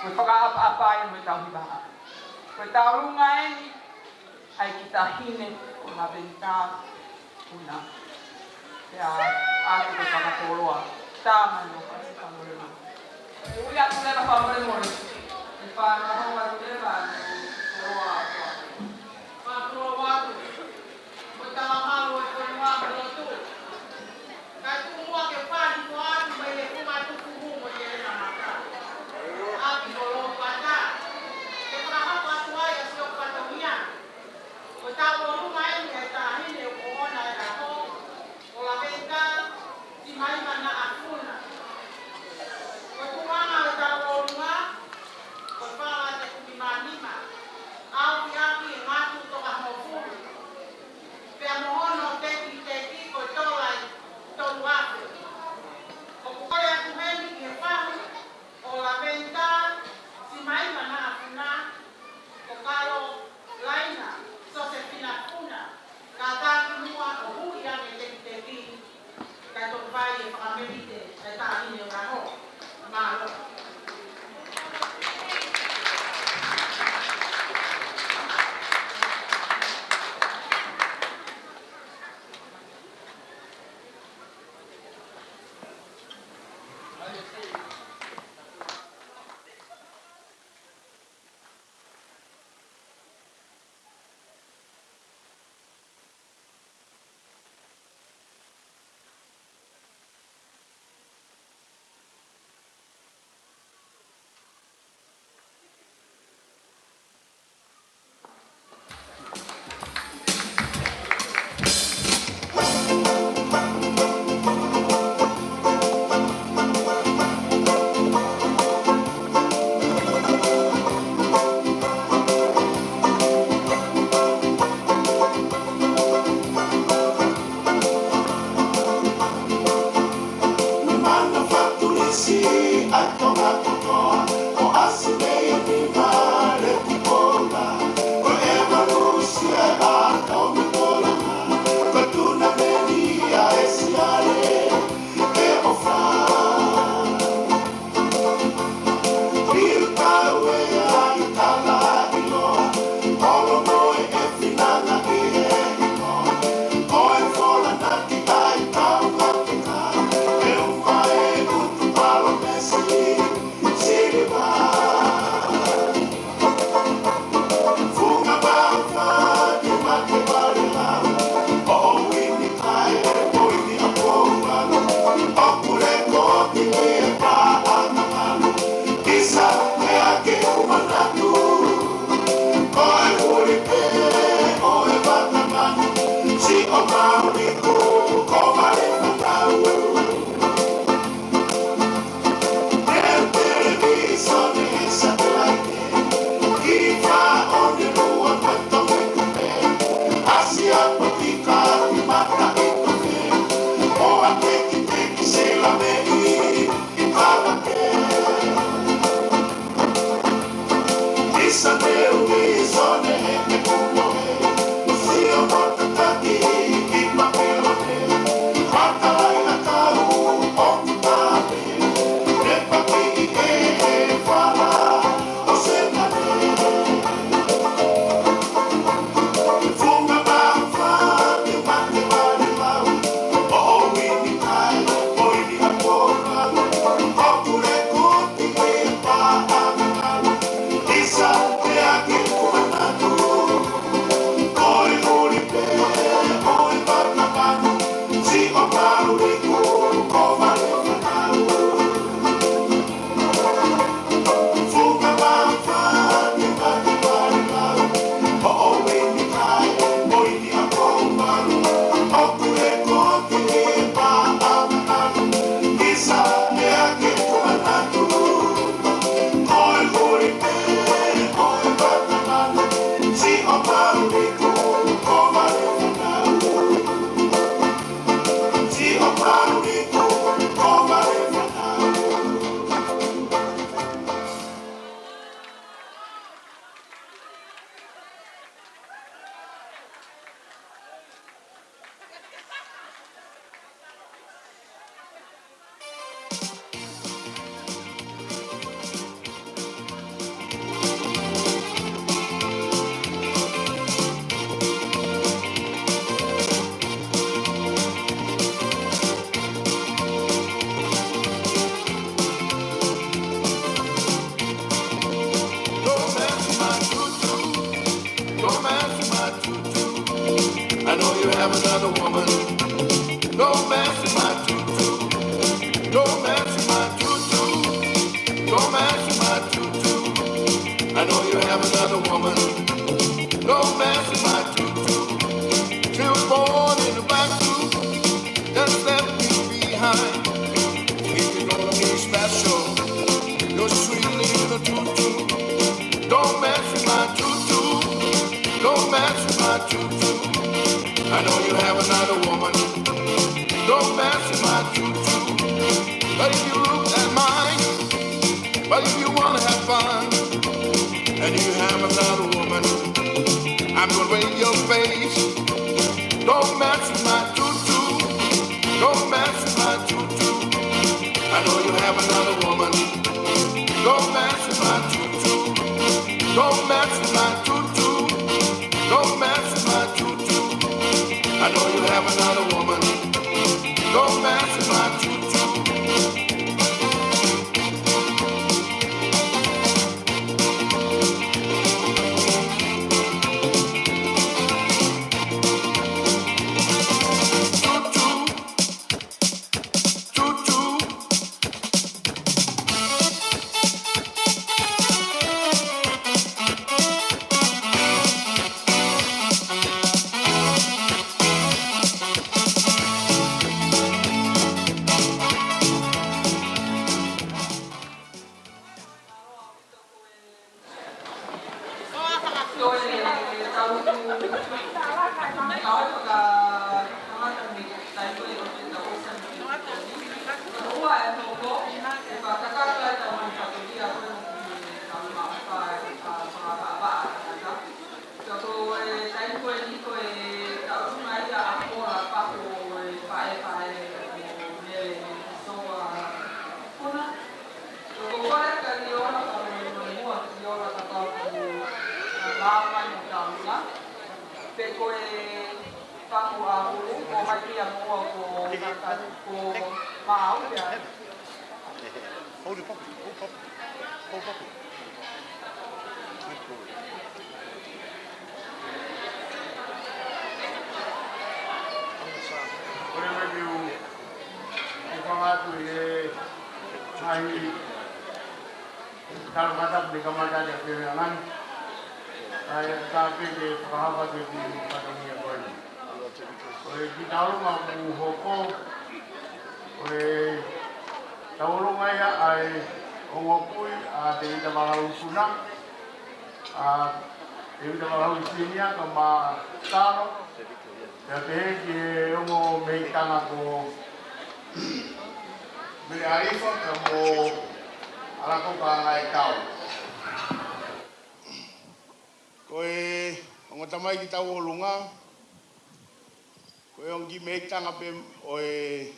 Ko e fakaʻapaʻapa ia mo e tauhi vahaʻa. Ko e tauʻolunga eni ʻa e kiʻi taʻahine ko Laventa Puna. Pea ʻoatu ko e fakakoloa. Tama no kasi fakamolemo. Ui atu leva fakamolemo. E fakahoa atu leva koloa. Fakakoloa atu. Ko e talamalu e fonua mo e lotu. Kae tuku muʻa ke fai ko atu mai e funga tuku mu mo e lena mata. ʻApi ko Lopata. Ke fakahoko atu ai ʻa Sio Patonia. Ko e tauʻolunga eni ʻa e taʻahine ʻoku ʻoʻona e ʻaho. Ko Laventa, Timaima Naʻa Puna. Ko e tuʻunga ʻo e tauʻolunga, ko e fā ua teau nima nima. ʻAu You have another woman. Don't mess with my tutu. Don't mess with my tutu. Don't mess with my tutu. I know you have another woman. Don't mess with my tutu. She was born in the back room. Just left me behind. Think you're gonna be special. You're sweet little tutu. Don't mess with my tutu. Don't mess with my tutu. I know you have another woman. Don't mess with my tutu. But if you look at mine, but if you wanna have fun, and you have another woman, I'm gonna wait your face. Don't mess with my tutu. Don't mess with my tutu. I know you have another woman. Don't mess with my tutu. Don't mess with my tutu. Don't mess with my tutu. I know you have another woman. Don't mess with my tutu. Ka ko e taimi ko eni ko e taʻu mai ia ʻa Paula Paku ʻo e faʻē faʻē ʻo Mele Soa Puna. Ko e kole ka ʻi ola ka mo e mua ʻi ola ka tau ku lava mai mo taula. Pe ko e paku a ulu, ko hai pia mo ko kaka ko mau pia. Hold it properly. Hold properly. Hold properly. Good boy. Ko e review, ʻoku ou ʻoatu ʻi he ngaahi talangatapu ni kamata ʻi he pehē ngani. ʻA ia ka pehē ke fakahā atu e kiʻi fatongia ko eni. Ko e kiʻi tauʻolunga ʻoku hoko, ko e tauʻolunga ia ʻa e ongo kui ʻa Tēvita Valaʻau Puna, ʻa Tēvita Valaʻau Senior kae ʻumaʻā Talo, pea pehē ki he ongo mehikitanga ko Mele ʻAlifa kae ʻumaʻā Alako Pangai Tau. Ko e ongo tamaiki tauʻolunga, ko e ongo kiʻi mehikitanga pē ʻo e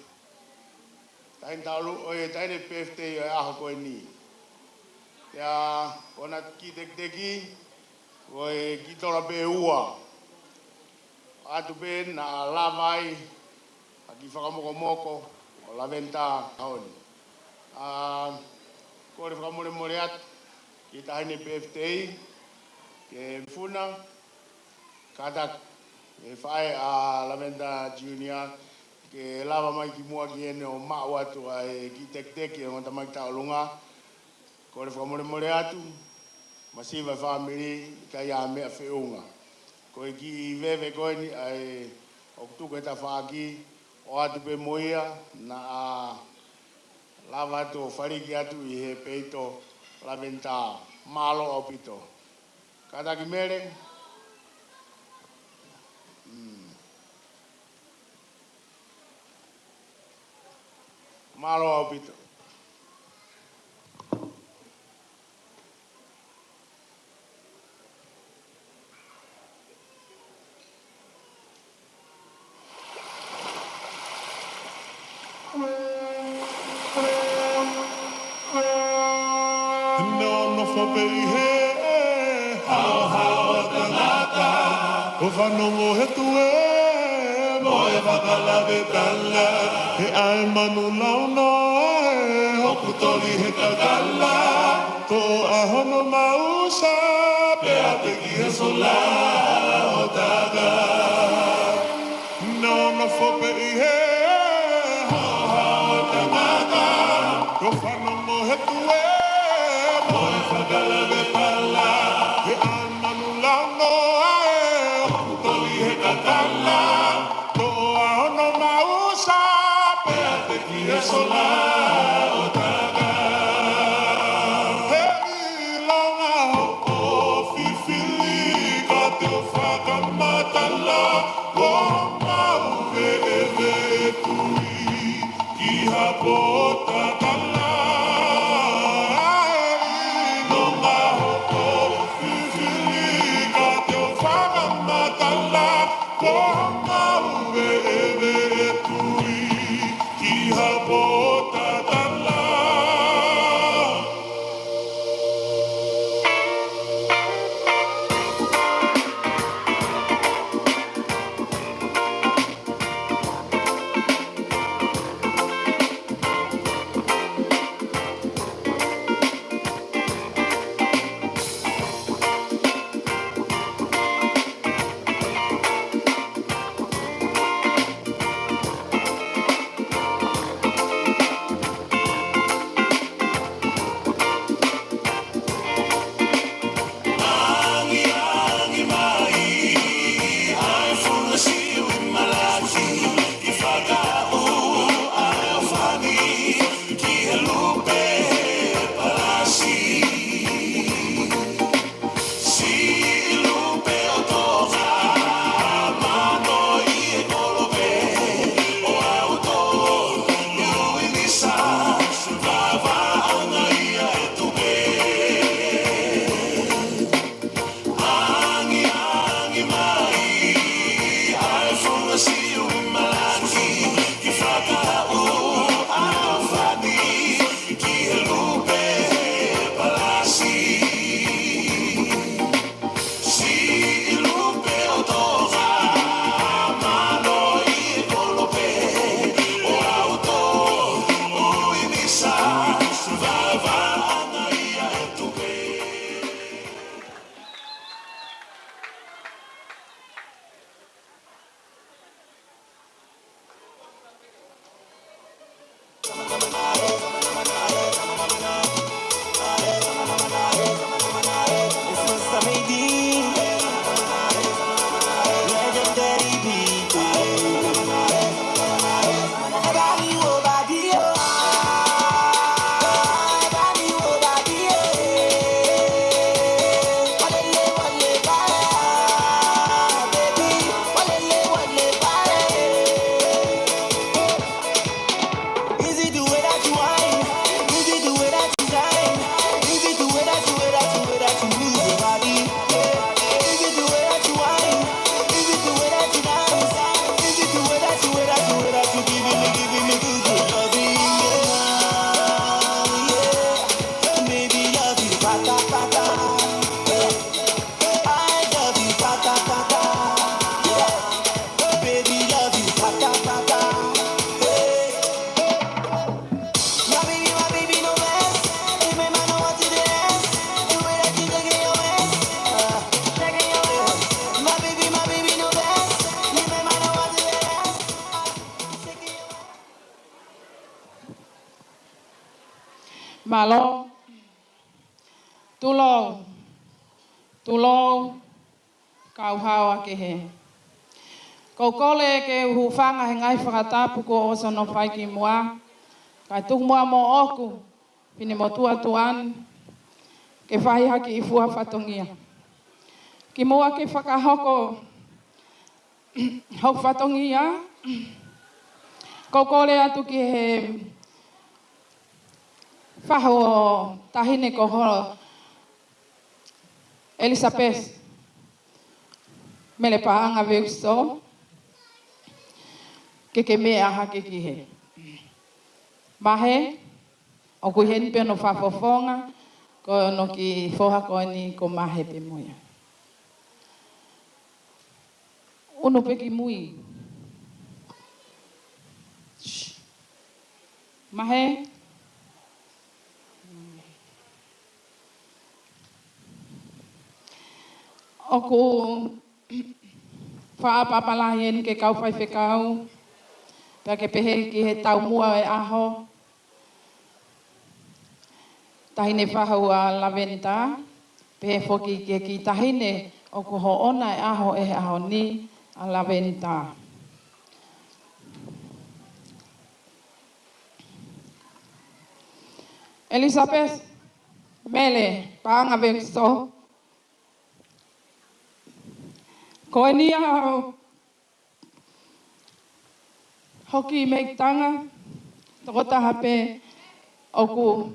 taʻahine tauʻolunga, ʻo e taʻahine birthday ʻo e ʻaho ko eni. Pea ko ʻena kiʻi tekiteki, ko e kiʻi tola pē ʻe ua. ʻAtu pē naʻa lava ai ʻa e kiʻi fakamokomoko ʻo Laventa Haoni. ʻA, kole fakamolemole atu ki he taʻahine birthday, ki he Funa, kātaki e faʻē ʻa Laventa Junior, ke lava mai ki muʻa ki heni ʻo maʻu atu ʻa e kiʻi tekiteki ʻo e ongo tamaiki tauʻolunga. Kole fakamolemole atu, masiva e fāmili, ʻikai ha meʻa feʻunga. Ko e kiʻi veve ko eni ʻa e ʻoku tuku he tafaʻaki, ʻoatu pē mo ia, naʻa lava atu ʻo faliki atu ʻi he peito Laventa. Mālō ʻaupito. Kātaki Mele. Mm. Mālō ʻaupito. Nofo pē ʻi he haohaoa tangata, ʻo fanongo he tuē mo e fakalavetala, he ʻai manu launo ē, hoku toli he kakala, toʻo ʻa hono mausa, pea teki he sola ʻo taka. Fope ʻi he hohaʻa ʻo tangata, ko fano mo he tuē, mo e fakalavehala, he ʻalu manu launoa ē, ʻoku toli he kakala, toʻo ʻa hono mausa, pea teki he sola ʻo taka. He ʻilonga hoʻo fifili ka te u fakamatala, ko mau veʻeveʻe tui ki ha pō tatala. He ʻilonga hoʻo fifili ka te u fakamatala, ko mau veʻeveʻe tui ki ha pō tatala. Mālō. Tulou. Tulou. Kau hao a kehe. Ko u kole ke u hūfanga he ngaahi fakatapu kuo ʻosi hono fai kimuʻa. Kae tuku muʻa moʻoku, finemotuʻa Tuʻani, ke fai ha kiʻi fua fatongia. Kimuʻa ke fakahoko hoku fatongia, ko u kole atu ki he fahu ʻo Taʻahine ko Holo ʻElisapesi Mele Paʻanga Veuso, ke ke meʻa hake ki he. Mahe, ʻoku ʻi heni pē hono fakafofonga, ko hono kiʻi foha ko eni ko Mahe pē mo ia. Unu pē ki mui. Mahe. ʻOku paʻapaʻapa lahi eni ki he kau faifekau, pea ke pehē ki he taumuʻa ʻo e ʻaho, Taʻahine Fahu ʻa Laventa, pehē foki ki he kiʻi taʻahine ʻoku hoʻona e ʻaho ʻi he ʻaho ni, ʻa Laventa. Elizabeth Mele Paʻanga Vekiso. Ko eni ʻa hoku kiʻi mehikitanga, tokotaha pē ʻoku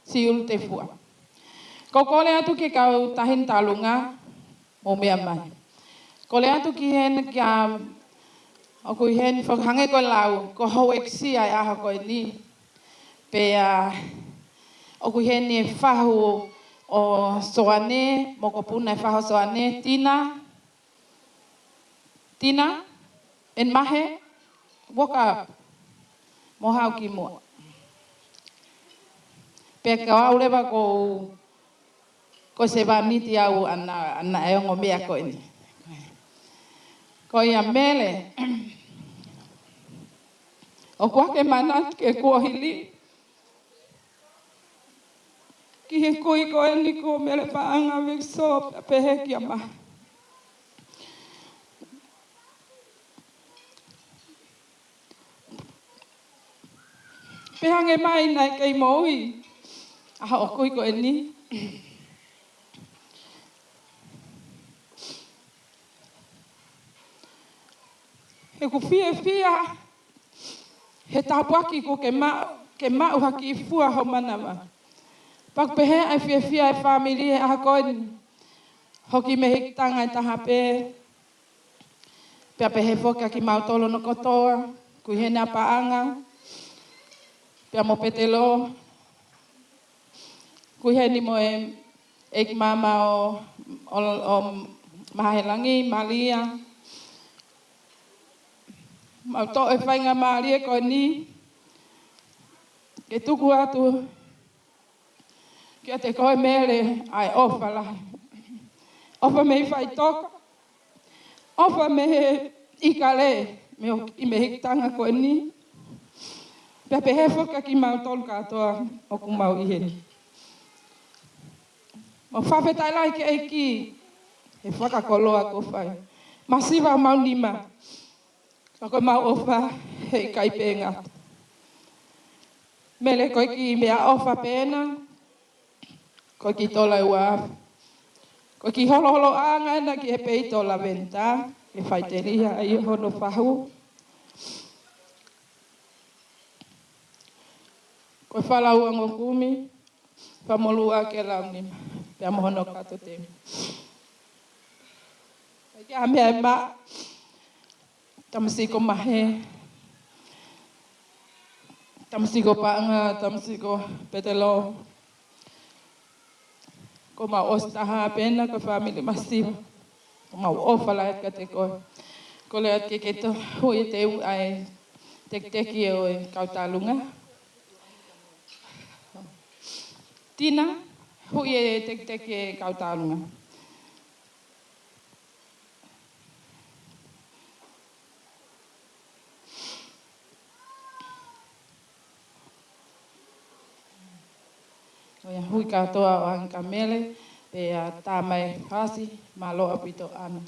siʻi ʻulu tefua. Ko e kole atu ki he kau taʻahine tālunga, mou meʻa mai. Kole atu ki heni kia, ʻoku ʻi heni, fakahangē ko e lau, ko houʻeiki ʻa e ʻaho ko eni. Pea ʻoku ʻi heni e fahu ʻo Soane, mokopuna e fahu ʻo Soane, Tina. Tina, ʻen mahe, walk up. Mo haʻu ki muʻa. Pea ko au leva ko, ko e sevāniti au ʻana, ʻana e ongo meʻa ko eni. Ko ia Mele, ʻoku ʻikai ke manatu ke kuo hili. Ki he kui ko eni ko Mele Paʻanga Vekiso, pea pehē kia ma. Pea hangē mai naʻe kei moʻui ʻa hoʻo kui ko eni. He ʻoku fiefia he tāpuaki kuo ke maʻu, ke maʻu ha kiʻi fua ho manava. Pea ʻoku pehē ʻa e fiefia e fāmili he ʻaho ko eni. Hoku kiʻi mehikitanga ʻe taha pē. Pea pehē foki kimautolu hono kotoa, ʻoku ʻi heni ʻa Paʻanga, pea mo Petelo, ʻoku ʻi heni mo e ʻeiki māmā ʻo, ʻo, ʻo Mahelangi, Malia. Mau toʻo e faingamālie ko eni, ke tuku atu kiate koe Mele ʻa e ʻofa lahi. ʻOfa mei faʻitoka. ʻOfa mei he ʻIkale, mei hoku kiʻi mehikitanga ko eni. Pea pehē foki kimautolu kātoa ʻoku mau ʻi heni. Mau fakafetaʻi lahi ki he ʻEiki, he fakakoloa kuo fai. Masiva homau nima. Ka ko ʻemau ʻofa, heʻikai pē ngata. Mele ko e kiʻi meʻaʻofa pē ena, ko e kiʻi tola ʻe ua afe. Ko e kiʻi holoholoʻanga ena ki he peito ʻo Laventa, ʻe faʻiteliha ai hono fahu. Ko e fālaua ongo kumi, fakamolū ʻa e launima, pea mo hono kato temi. Ko e kiʻi meʻa ʻe maʻa, tamasiʻi ko Mahe, tamasiʻi ko Paʻanga, tamasiʻi ko Petelo. Ko ʻemau ʻosi taha pē ena ko e fāmili masiva. Ko ʻemau ʻofa lahi kiate koe. Kole atu ke ke toʻo, hui e teu ʻa e tekiteki ʻo e kau tālunga. Tina, hui e tekiteki e kau tālunga. ʻOiauē, hui kātoa ʻo ʻAna kia Mele, pea tā mai fasi, mālō ʻaupito ʻAna.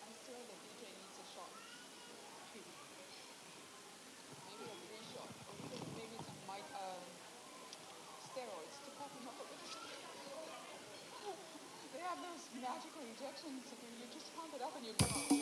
I swear the D J needs a shot. Maybe a free shot. Or even maybe some mic, um, steroids to pump him up a little bit. They have those magical injections where you just pump it up and you're gone.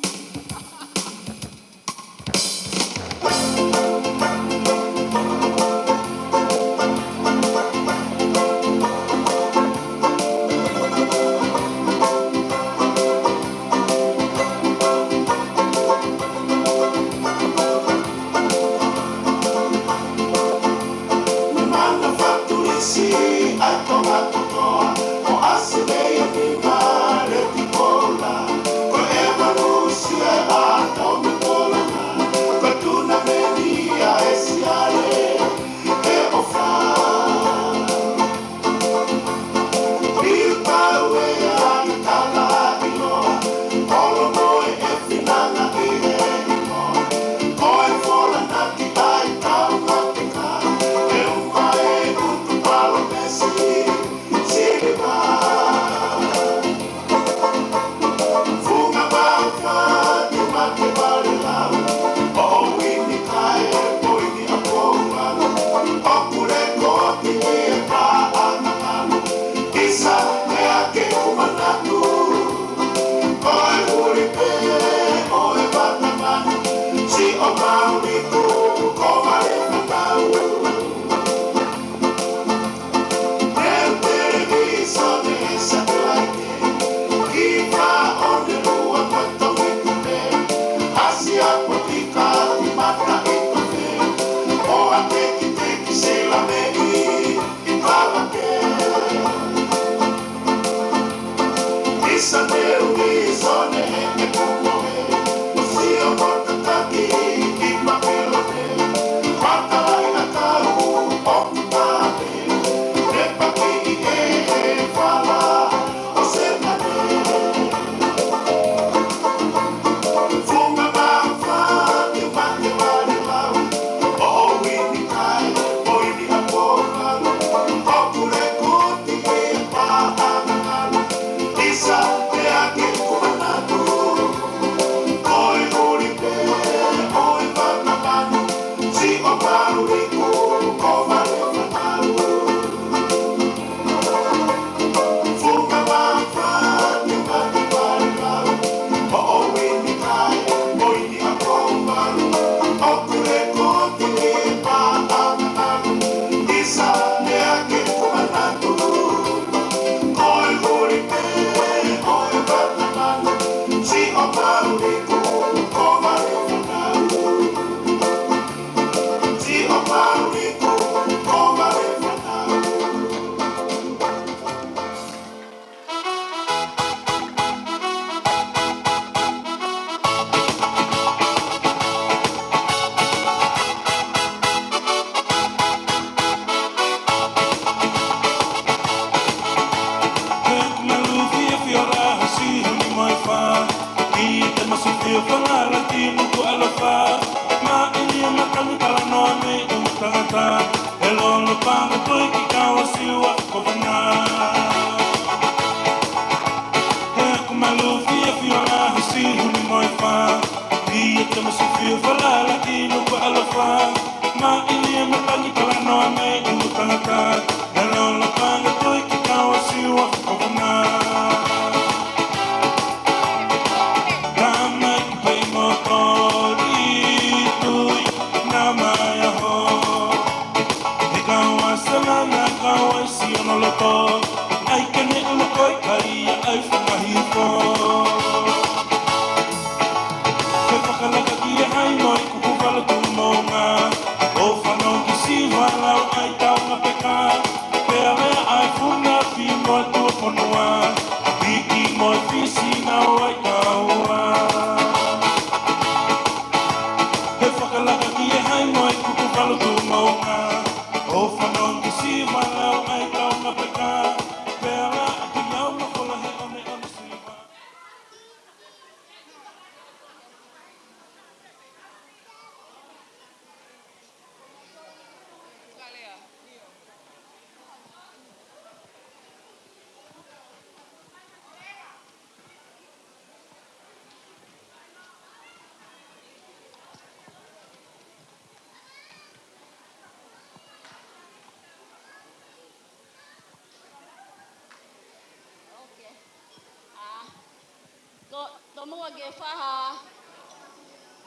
Ko, tomuʻa ke fai ha.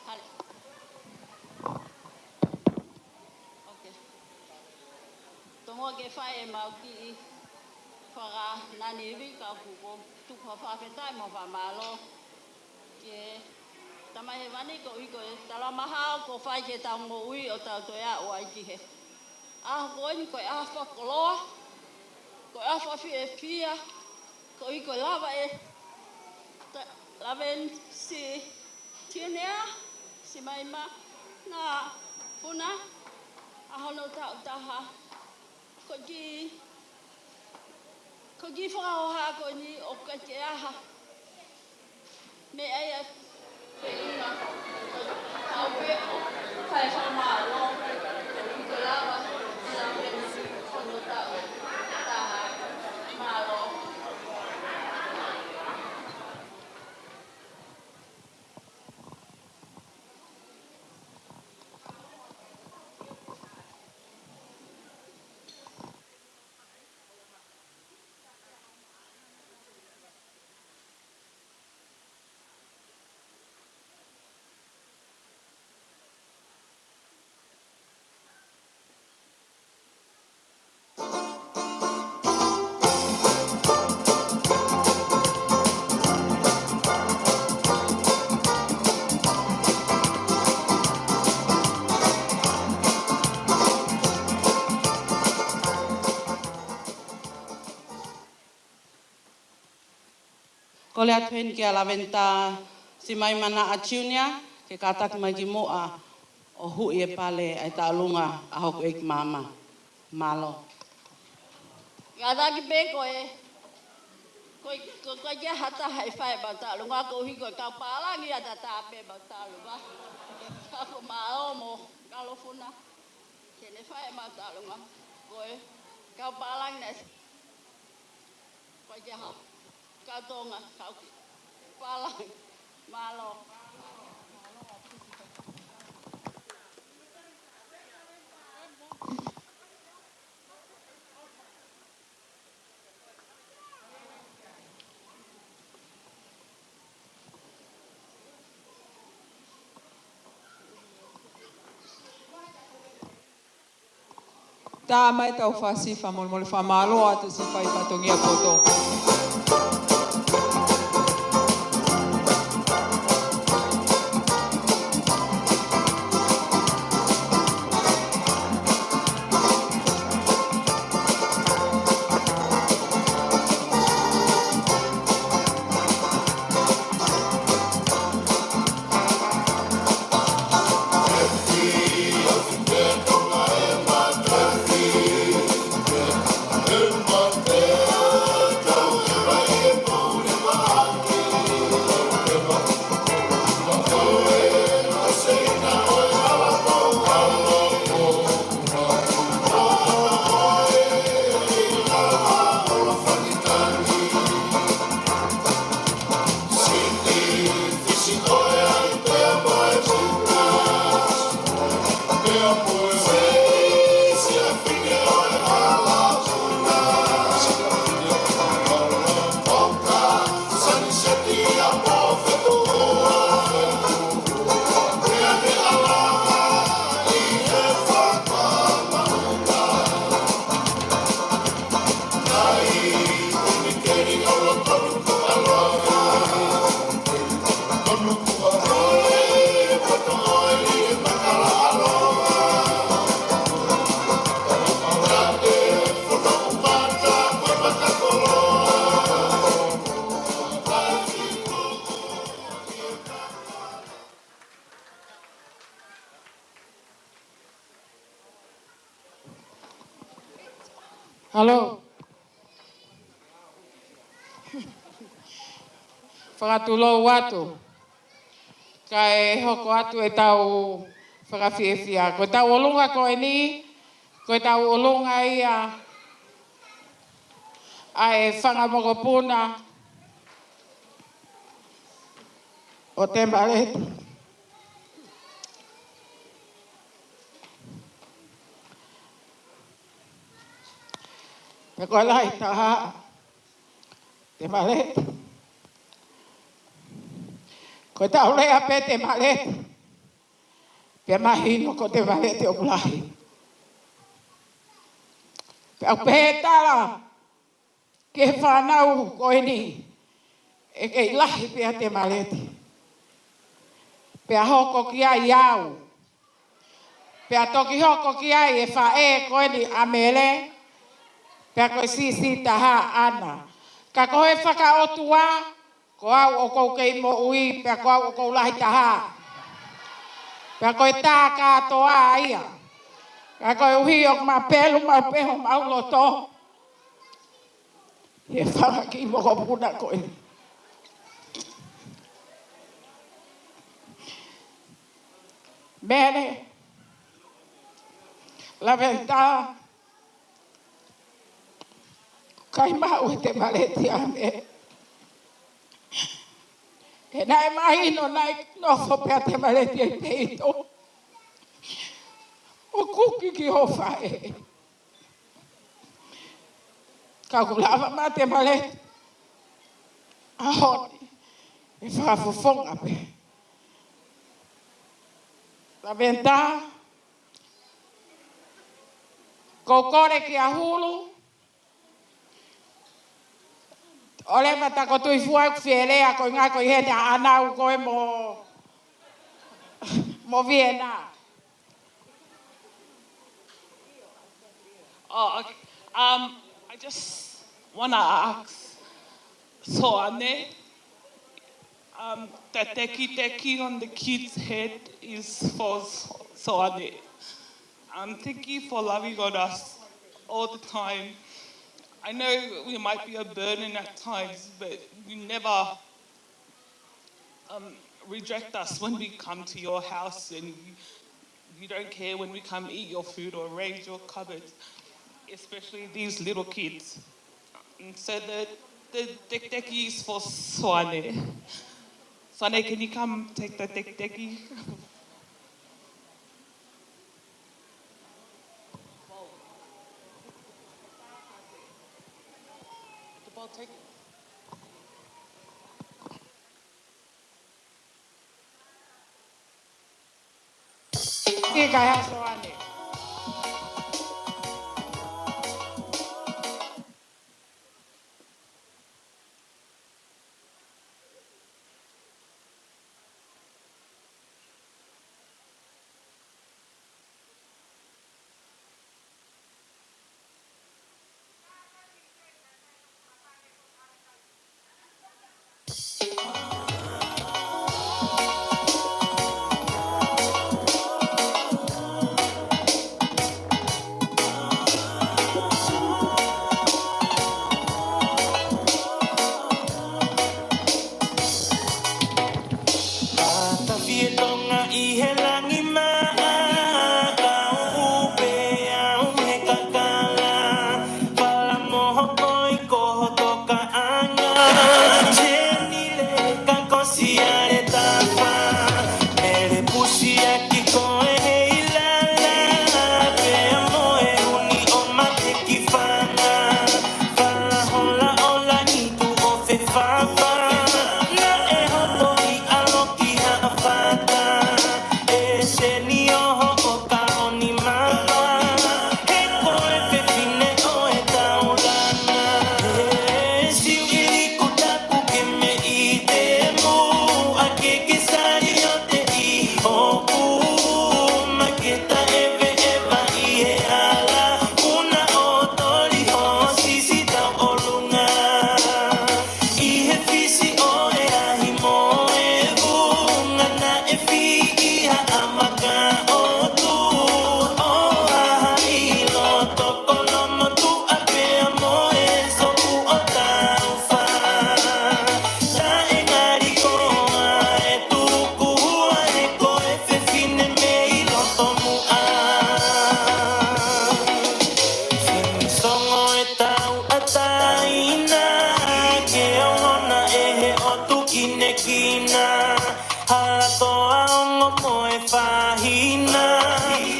Hale. Ok. Tomuʻa ke fai ʻemau kiʻi fakaʻaonga ni ivi ka kuo tuku ha fakafetaʻi mo e fakamālō ki he Tamai Hēvani koeʻuhi ko e talamahaʻi kuo fai ki heʻetau moʻui ʻo tau toe aʻu ai ki he ʻaho ko eni, ko e ʻaho fakakoloa, ko e ʻaho fakafiefia, koeʻuhi ko e lava ʻe ta-, lava ʻe si Tinea, si Maima, na Funa, ʻa hono taʻu taha. Ko e kiʻi, ko e kiʻi fakahohaʻa ko eni ʻoku ʻikai ke ʻi ai ha meʻa ia ʻe feinga. Tau pē ʻo fai fakamālō, ko e lava, lava ʻe si hono taʻu taha. Mālō. Kole atu heni kia Laventa Simaimanaʻa Junior, ke kātaki mai ki muʻa ʻo huʻi e pale ʻa e tauʻolunga ʻa hoku ʻeiki māmā. Mālō. Kātaki pē ko e, ko e, ko e, ko e ʻikai ha taha ʻe fai ʻemau tauʻolunga koeʻuhi ko e kau pālangi ʻataʻatā pē ʻemau tauʻolunga. Ka ko Māʻomo, Kalofuna, te ne fai ʻemau tauʻolunga. Ko e kau pālangi naʻe Ko ia hau. Kau Tonga, kau pālangi. Mālō. Tā mai ʻetau fasi fakamolemole fakamālō atu siʻi fai fatongia poto. Halo. Fakatulou atu. Kae hoko atu ʻetau fakafiefia. Ko ʻetau ʻolunga ko eni, ko ʻetau ʻolunga ia ʻa e fanga mokopuna ʻo Temaleti. Pea ko e lahi taha, Temaleti. Ko ʻetau lea pē Temaleti, pea mahino ko Temaleti ʻoku lahi. Pea ʻoku pehē tala ki he fānau ko eni, ʻe kei lahi pē ʻa Temaleti. Pea hoko ki ai au. Pea toki hoko ki ai e faʻē ko eni ʻa Mele. Pea ko e siʻisiʻi taha ʻaʻana. Ka ko e fakaʻotua, ko au ʻoku ou kei moʻui, pea ko au ʻoku ou lahi taha. Pea ko e tā kātoa ia. Ka koeʻuhi ʻoku ma pelu mau pē homau loto. ʻI he fanga kiʻi mokopuna ko eni. Mele, Laventa, kai maʻu ʻe Temaleti ʻa Mele. He naʻe mahino naʻe nofo pē ʻa Temaleti ʻi peito. ʻO kuki ki hoʻo faʻē. Ka ʻoku lava mai Temaleti ʻaho ni ʻe fakafofonga pē. Laventa, ko e kole kia Hulu, ʻo leva ta ko Tuʻifua ʻoku fie lea ko e ngaahi ko ʻi heni ʻa ʻAnau ko e mo, mo Viena. Oh, okay. Um, I just wanna ask, so ane, Um, the tekiteki on the kid's head is for S-, Soane. Um, thank you for loving on us all the time. I know we might be a burden at times, but you never, um, reject us when we come to your house, and you, you don't care when we come eat your food or raid your cupboards, especially these little kids. And so the, the tekiteki is for Soane. Soane, can you come take the tekiteki? ʻIkai ha Soane. Tafi e tonga ʻi he langi maʻa, ka upe au he kakala. Fala moho koi ko ho tokaʻanga. Tēnile ka kosi ale tafa. Ele pusi aki koe he ilala. Pea mo e uni o mate ki fanga. Fala hola ola ni tu o fefafa. Naʻe hopo ʻi alo ki haʻa fata. E seni o hoʻo kaoni mapa. He ko e fefine ʻo e taulanga. E siu ʻi liku tapu ke me ʻi te mu. A ke ke sali o te ʻi hoku. Ma ke ta eve eva ʻi he ala. Una o toli ho sisi tau olunga. ʻI he fisi ʻo e ahi mo e vunga naʻe fiʻi ha amaka o tu. ʻO haha ʻi loto kolomo tuʻa pea mo e sopu ʻo taufa. Taʻe ngali koa e tuku hua he ko e fefine mei loto muʻa. Finisongo e tauʻatāina, ke ongona ʻe he ʻotu kinekina. Hala toa ongo mo e fahina,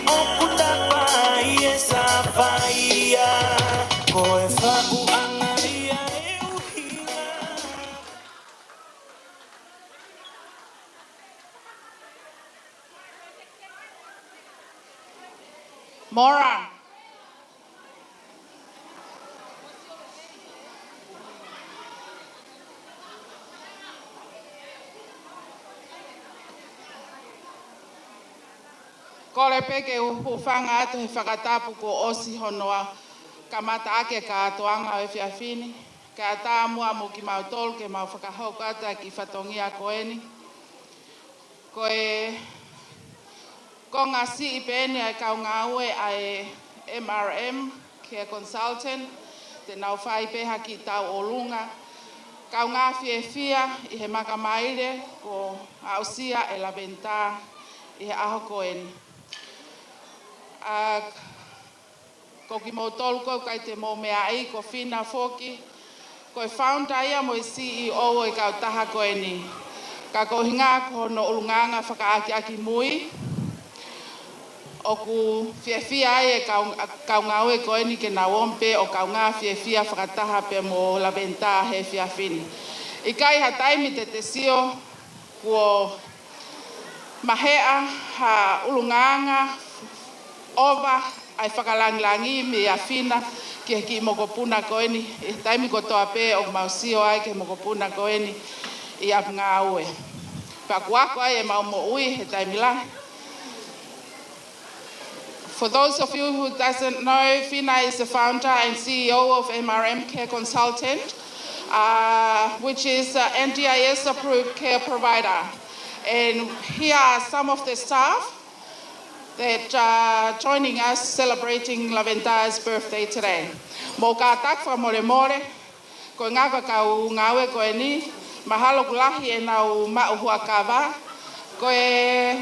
ʻoku tapa ai e safaia, ko e faʻu anga ia e ʻuhinga. Mora. Kole pē ke u hūfanga atu he fakatapu kuo ʻosi hono kamata ʻaki e kātoanga ʻo e efiafi ni. Kae ʻatā muʻa mo kimautolu ke mau fakahoko atu ʻa e kiʻi fatongia ko eni. Ko e konga siʻi pē eni ʻa e kau ngāue ʻa e M R M Care Consultant, te nau fai pē ha kiʻi tauʻolunga. Kaungā fiefia ʻi he makamaile kuo aʻusia ʻe Laventa ʻi he ʻaho ko eni. ʻA Ko kimoutolu ko ē ʻoku ʻikai te mou meaʻi, ko Fina foki, ko e founder ia mo e C E O ʻo e kautaha ko eni. Ka ko e ʻuhinga ko hono ʻulungaanga fakaʻakiʻakimui, ʻoku fiefia ai e kau, kau ngāue ko eni ke nau omi pē ʻo kaungā fiefia fakataha pē mo Laventa he efiafi ni. ʻIkai ha taimi te te sio kuo maheʻa ha ʻulungaanga ʻova ʻa e fakalangilangi mei a Fina ki he kiʻi mokopuna ko eni, ʻi he taimi kotoa pē ʻoku mau sio ai ki he mokopuna ko eni ʻi ʻapi ngāue. Pea kuo ako ai ʻemau moʻui he taimi lahi. For those of you who doesn't know, Fina is the founder and C E O of M R M Care Consultant. uh, which is an N D I S approved care provider. And here are some of the staff that are joining us celebrating Lavenda's birthday today. Mou kātaki fakamolemole, ko e ngaahi kau ngāue ko eni, mahalo ʻoku lahi ʻenau maʻu huʻakava, ko e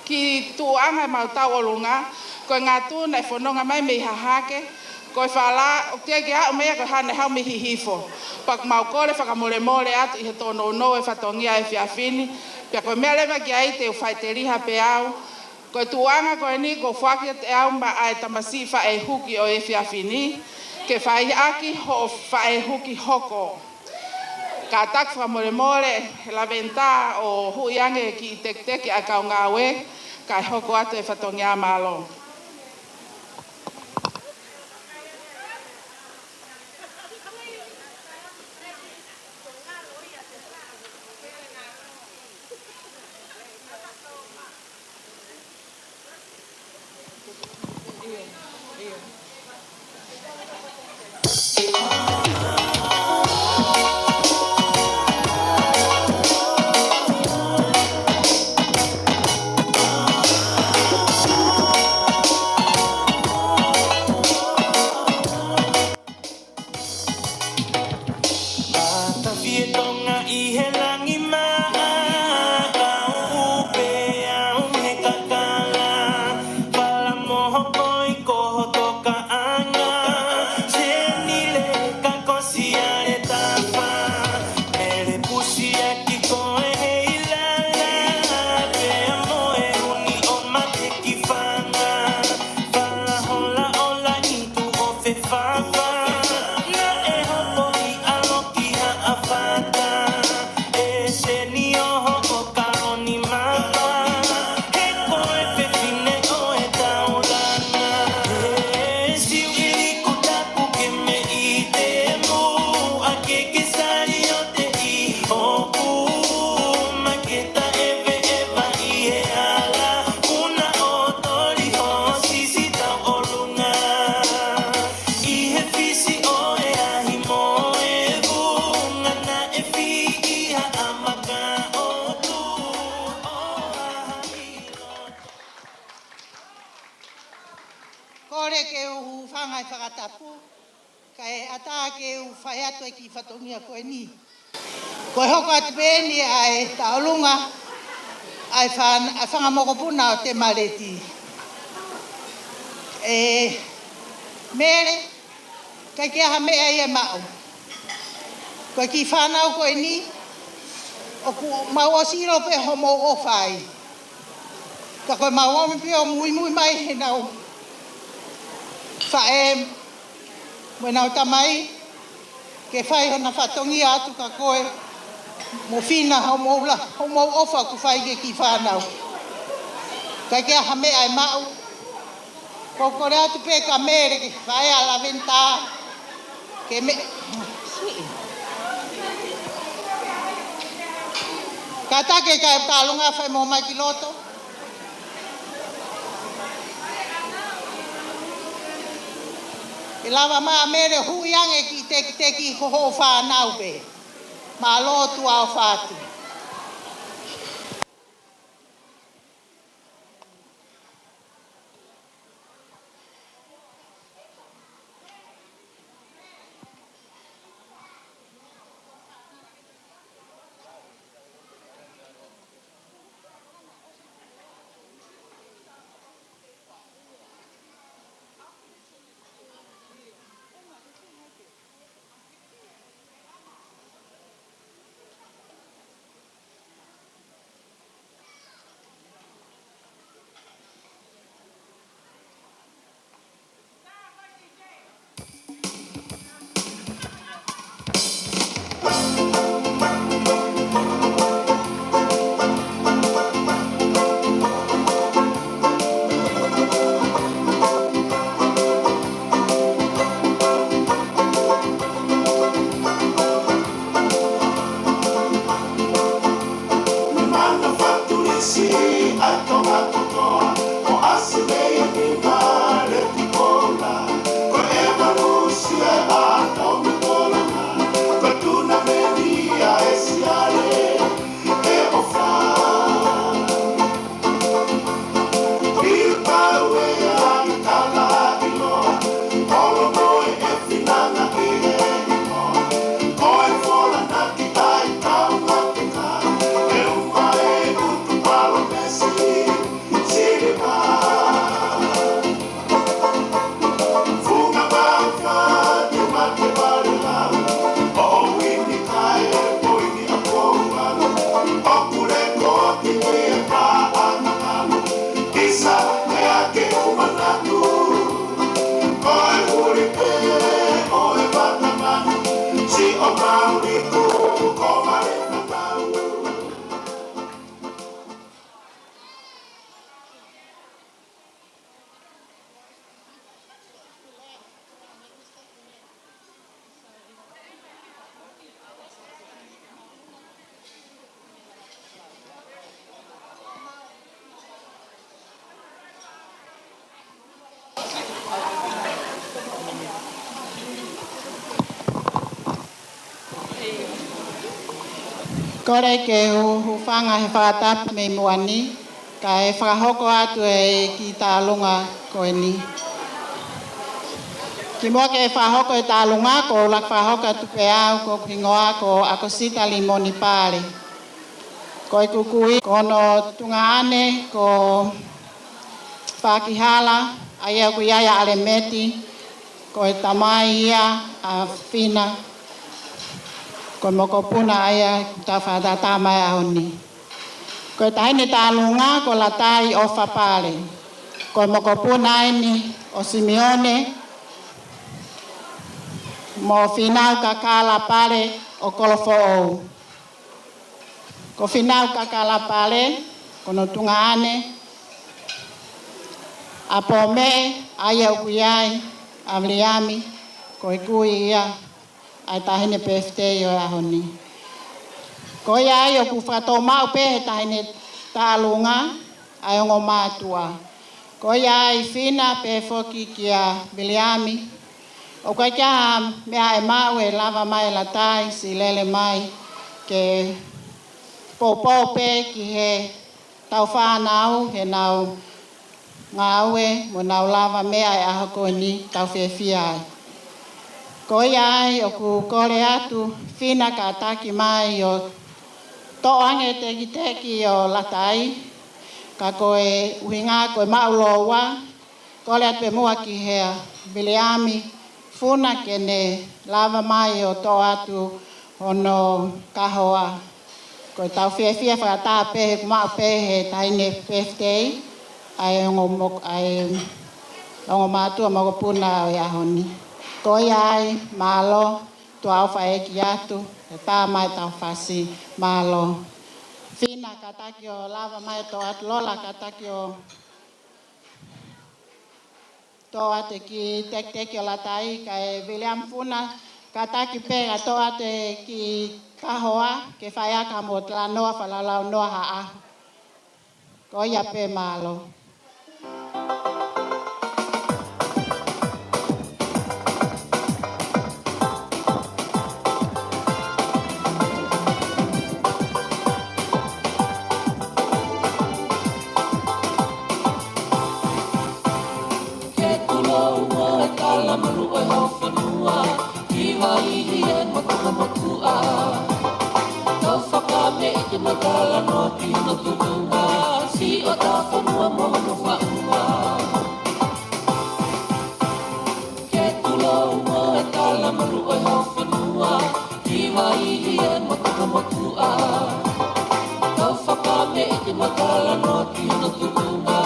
kiʻi tuʻuʻanga ʻemau tauʻolunga, ko e ngatu naʻe fononga mai mei Hahake, ko e fala, ʻoku teʻeki ke aʻu mai ia ko e hā naʻe haʻu mei Hihifo. Pea ʻoku mau kole fakamolemole atu ʻi he tōnounou e fatongia ʻo e efiafi ni, pea ko e meʻa leva ki ai te u faʻiteliha pē au, ko e tuʻuʻanga ko eni kuo foaki atu ʻe au maʻa e tamasiʻi faʻē huki ʻo e efiafi ni, ke fai ʻaki hoʻo faʻē huki hoko. Kātaki fakamolemole, Lavenda, ʻo huʻi ange e kiʻi tekiteki ʻa e kau ngāue, kae hoko atu e fatongia, mālō. Matafi e Tonga ʻi he langi maʻa, ʻauʻu pē au he kakala. Fala mo hokoi ko ho tokaʻanga. Senile ka kosi ale tafa. Mele pusi ʻaki koe he ʻilala. Pea mo e uni ʻo mate ki fanga. Fala hola ola ʻi tuʻo fefafa. Naʻe hopo ʻi ʻalo ki Haʻafata. E senio hoʻo kaoni mapa. He ko e fefine ʻo e taulanga. E siu ʻi liku tapu ke me ʻi te mu. A ke ke sali o te ʻi hoku. Ma ke ta eve eva ʻi he ala. Una o toli ho sisi tauʻolunga. ʻI he fisi ʻo e ahi mo e vunga naʻe fiʻi ha amaka o tu o ahi. Kole ke u hūfanga he fakatapu, kae ʻatā ke u fai atu e kiʻi fatongia ko eni. Ko e hoko atu pē eni ʻa e tauʻolunga, ʻa e fan-, ʻa e fanga mokopuna ʻo Temaleti. ʻE Mele, ʻikai ke ʻi ai ha meʻa ia ʻe maʻu. Ko e kiʻi fānau ko eni, ʻoku mau ʻosi ʻilo pē hoʻomou ʻofa ai. Ka ko e mau ō mai pē ʻo muimui mai heʻenau faʻē mo ʻenau tamai, ke fai hona fatongia atu kia koe mo Fina, hoʻomou la-, hoʻomou ʻofa ʻoku fai ki he kiʻi fānau. ʻIkai ke ʻi ai ha meʻa ʻe maʻu. Ko e kole atu pē kia Mele ke faʻē ʻa Lavenda. Ke me-, siʻi. Kātaki kae tauʻolunga fai mo mai ki loto. ʻE lava mai ʻa Mele huʻi ange e kiʻi tekiteki ko hoʻo fānau pē. Mālō, tuʻa ʻofa atu. Mana fatulisi ʻa e Tonga kotoa, ʻo ʻasi mei he nima le tikola. Ko e ʻevalusia ʻa e ʻOmi Kolonga, ko e tuna Kole ke u hūfanga he fakatapu mei muʻa ni, kae fakahoko atu e kiʻi tālunga ko eni. Kimuʻa ke fakahoko e tālunga, ʻoku ou laka fakahoko atu pē au, ko hoku hingoa ko ʻAkosita Limoni Pale. Ko ʻeku kui, ko hono tuongaʻane ko Fakihala, ʻa ia ʻoku ʻi ai ʻa ʻAlemeti, ko e tamai ia ʻa Fina, ko e mokopuna ʻa ia ʻoku tau fakatātā mai he ʻaho ni. Ko e taʻahine tālunga ko Latai ʻOfa Pale, ko e mokopuna eni ʻo Simione mo Finau Kakala Pale ʻo Kolofoʻou. Ko Finau Kakala Pale, ko hono tuongaʻane ʻa Pome, ʻa ia ʻoku ʻi ai ʻa Viliami, ko e kui ia ʻa e taʻahine pēfitei ʻo e ʻaho ni. Ko ia ai ʻoku fakatoʻo maʻu pē he taʻahine tālunga ʻa e ongo mātuʻa. Ko ia ai Fina pehē foki kia Viliami, ʻoku ʻikai ke ʻi ai ha meʻa ʻe maʻu ʻe lava mai ʻe Latai, siʻi lele mai ke poupou pē ki heʻetau fānau, heʻenau ngāue mo ʻenau lavameʻa he ʻaho ko eni, tau fiefia ai. Ko ia ai ʻoku kole atu Fina kātaki mai ʻo toʻo ange e tekiteki ʻo Latai, ka ko e ʻuhinga ko e maʻu lōua, kole atu pē muʻa kia Viliami Funa ke ne lava mai ʻo toʻo atu hono kahoa. Ko ʻetau fiefia fakataha pē he ʻoku maʻu pē he taʻahine pēfitei ʻa e ongo mok-, ʻa e ongo mātuʻa mokopuna ʻo e ʻaho ni. Ko ia ai, mālō, tuʻa ʻofa ʻeiki atu, he tā mai ʻetau fasi, mālō. Fina kātaki ʻo lava mai ʻo toʻo atu, Lola kātaki ʻo toʻo atu e kiʻi tekiteki ʻo Latai, kae Viliami Funa kātaki pē ʻo toʻo atu e kiʻi kahoa, ke fai ʻaki ha mou talanoa, fakalaulaunoa ha ʻaho. Ko ia pē, mālō. Ke tulo ua e kala malu ʻo e hau fonua, ki Vaihi e motuka motuʻa. Tau fakameʻite mo talanoa ki hono tuʻunga, siʻotau fonua mo hono faʻunga. Ke tulo ua e kala malu ʻo e hau fonua, ki Vaihi e motuka motuʻa. Tau fakameʻite mo talanoa ki hono tuʻunga,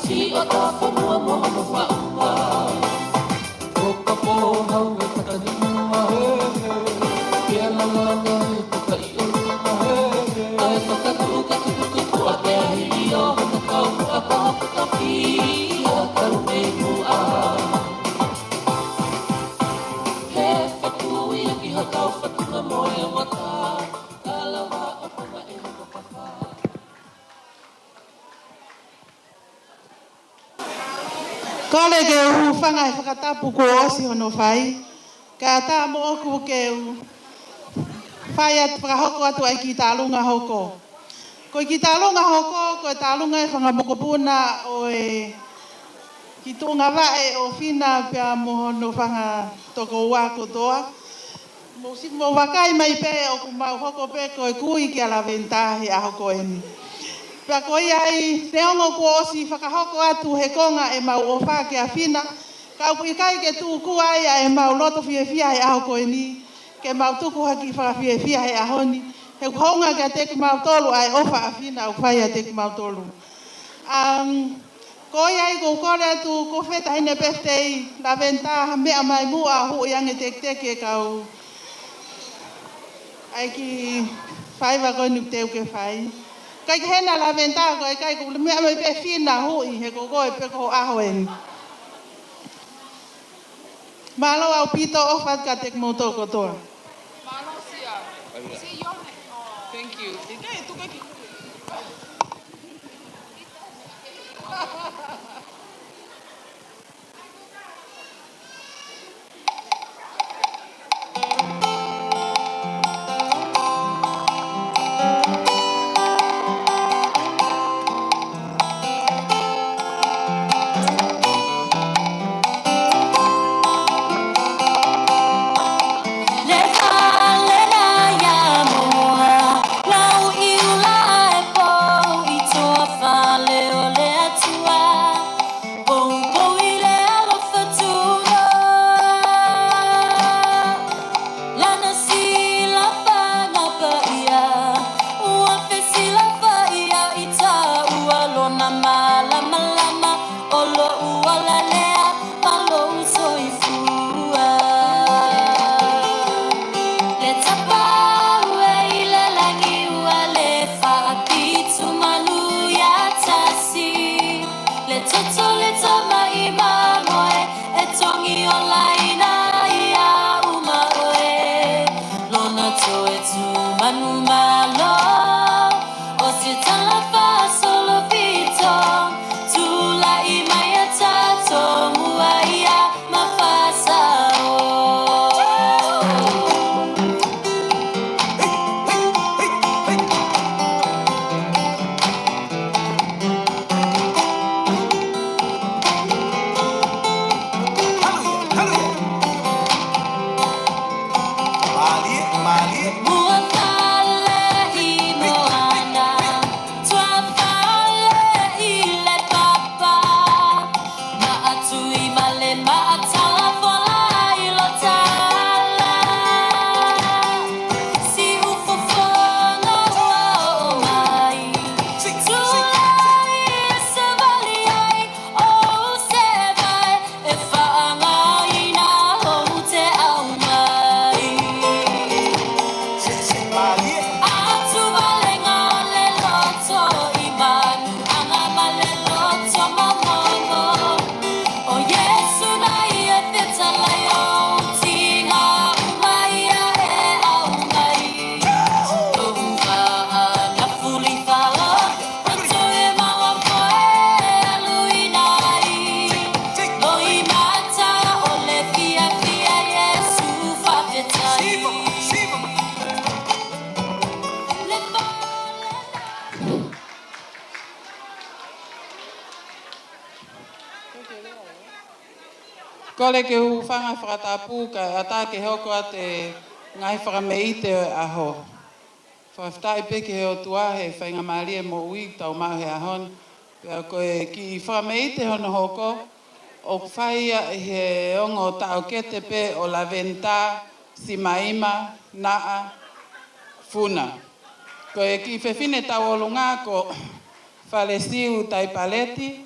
siʻotau fonua mo hono faʻunga. ʻO ka pō hau e kata ni mua, he, he, ke alalana e kata ʻi ʻolunga, he, he, ʻa e kata tuʻu ke tuputupu ʻa e hili ʻo hono kau muʻa ka hoku taki ʻa e kau mei muʻa. He fekui ʻaki ha kau fatunga mo e mata, ka lava ʻo koma e hoko kafa. Kole ke u hūfanga he fakatapu kuo ʻosi hono fai, kae ʻatā moʻoku ke u fai atu, fakahoko atu ʻa e kiʻi tālunga hoko. Ko e kiʻi tālunga hoko, ko e tālunga e fanga mokopuna ʻo e kiʻi tuʻunga vaʻe ʻo Fina pea mo hono fanga tokoua kotoa. Mou si-, mou vakai mai pē ʻoku mau hoko pē ko e kui kia Laventa he ʻaho ko eni. Pea ko ia ai, neongo kuo ʻosi fakahoko atu he konga ʻemau ʻofa kia Fina, ka ʻoku ʻikai ke tuku ai ʻa ʻemau loto fiefia he ʻaho ko eni, ke mau tuku ha kiʻi fakafiefia he ʻaho ni, he ʻoku hounga kiate kimautolu ʻa e ʻofa ʻa Fina ʻoku fai kiate kimautolu. Um, ko ia ai ʻoku ou kole atu, ko fē taʻahine pēfitei, Laventa, ha meʻa mai muʻa, huʻi ange tekiteki e kau. ʻAi ki faiva ko eni te u ke fai. Kai ke hena Laventa, ko e kai ko meʻa mai pē Fina huʻi, he ko koe pē ko ho ʻaho eni. Mālō ʻaupito, ʻofa atu kiate kimoutolu kotoa. Mālō Sia. Thank you. Ike, tuke ki. Ola lea, mālō soifua. Le tapa ue ʻi le langi ua le faʻapitu manu ia tasi. Le toto le tama i mamoe, e tongi o laina ia uma oe. Lona toe tu manu mālō, o se tala fasolopito, tulaʻi mai a tato mua ia ma fasao. Mālie, mālie. Mua fale ʻi Moana, tua fale ʻi le papa. Maʻa tui ma le maʻa tala fola ʻi lo tala. Siʻu fofonga ua ʻo mai. Tulaʻi e savali ai, ʻo se vai, e faʻa ngāina ʻo te au mai. Mālie. Atu vale ngale loto i manu, anga ma le loto mamomo. ʻO Iesu nai e fetalai, ʻo tinga uma ia e au mai. ʻO uva ana fuli fao, ʻo toe maua foe alu i nai. Loʻimata ʻo le fiafia Iesu faʻafetai. Kole ke u hūfanga he fakatapu kae ʻatā ke hoko atu e ngaahi fakameʻite ʻo e ʻaho. Fakafetaʻi pē ki he ʻOtua he faingamālie moʻui ʻoku tau maʻu he ʻaho ni. Pea ko e kiʻi fakameʻite hono hoko, ʻoku fai ia ʻi he ongo taʻokete pē ʻo Laventa, Simaima, Naʻa, Funa. Ko e kiʻi fefine tauʻolunga ko Falesiu Taipaleti,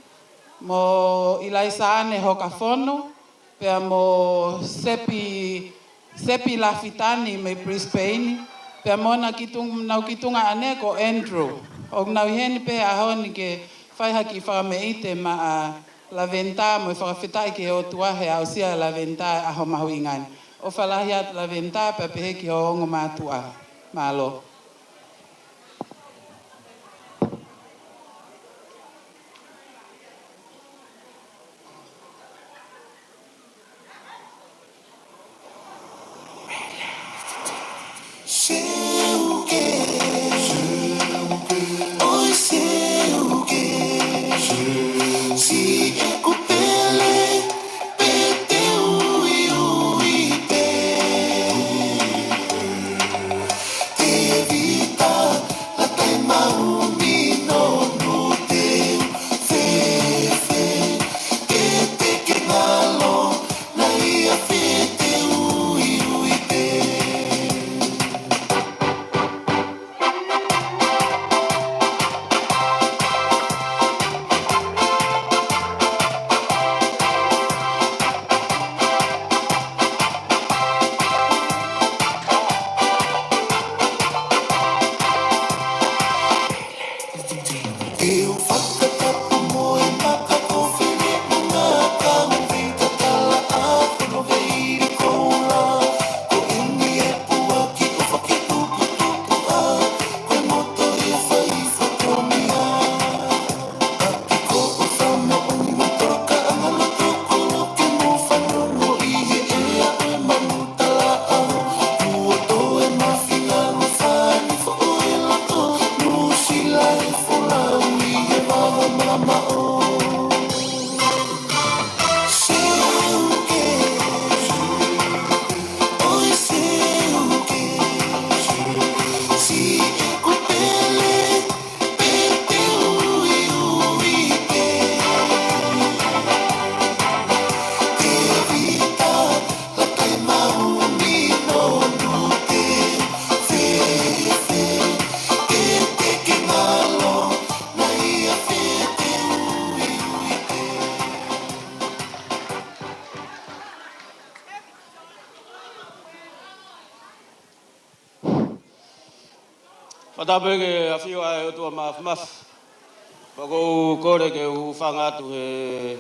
mo ʻIlaisaane Hokafono, pea mo Sepi, Sepi Lafitani mei Brisbane, pea mo na kitung-, nau kiʻi tuongaʻane ko Andrew. ʻOku nau ʻi heni pē he ʻaho ni ke fai ha kiʻi fakameʻite maʻa Laventa mo e fakafetaʻi ki he ʻOtua he aʻusia ʻe Laventa e ʻaho mahuʻinga ni. ʻOfa lahi atu Laventa pea pehē ki hoʻo ongo mātuʻa. Mālō. Fakatapu ki he ʻafio ʻa e ʻOtua Māfimafi. Pea ʻoku ou kole ke u hūfanga atu he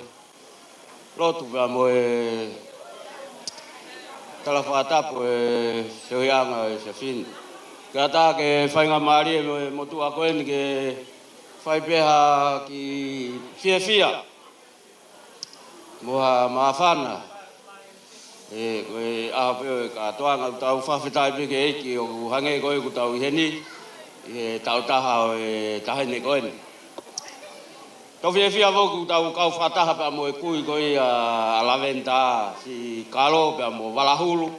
lotu pea mo e tala fakatapu ʻo e feohiʻanga ʻo e efiafi ni. Kae ʻatā ke faingamālie mo e motuʻa ko eni ke fai pē ha kiʻi fiefia mo ha māfana. ʻE, ko e ʻaho pē ʻo e kātoanga, ʻoku tau fakafetaʻi pē ki he ʻEiki ʻoku hangē ko ē ʻoku tau ʻi heni, ʻi he taʻu taha ʻo e taʻahine ko eni. Tau fiefia foki ʻoku tau kau fakataha pea mo e kui ko ia ʻa Laventa, Sikalo pea mo Valahulu.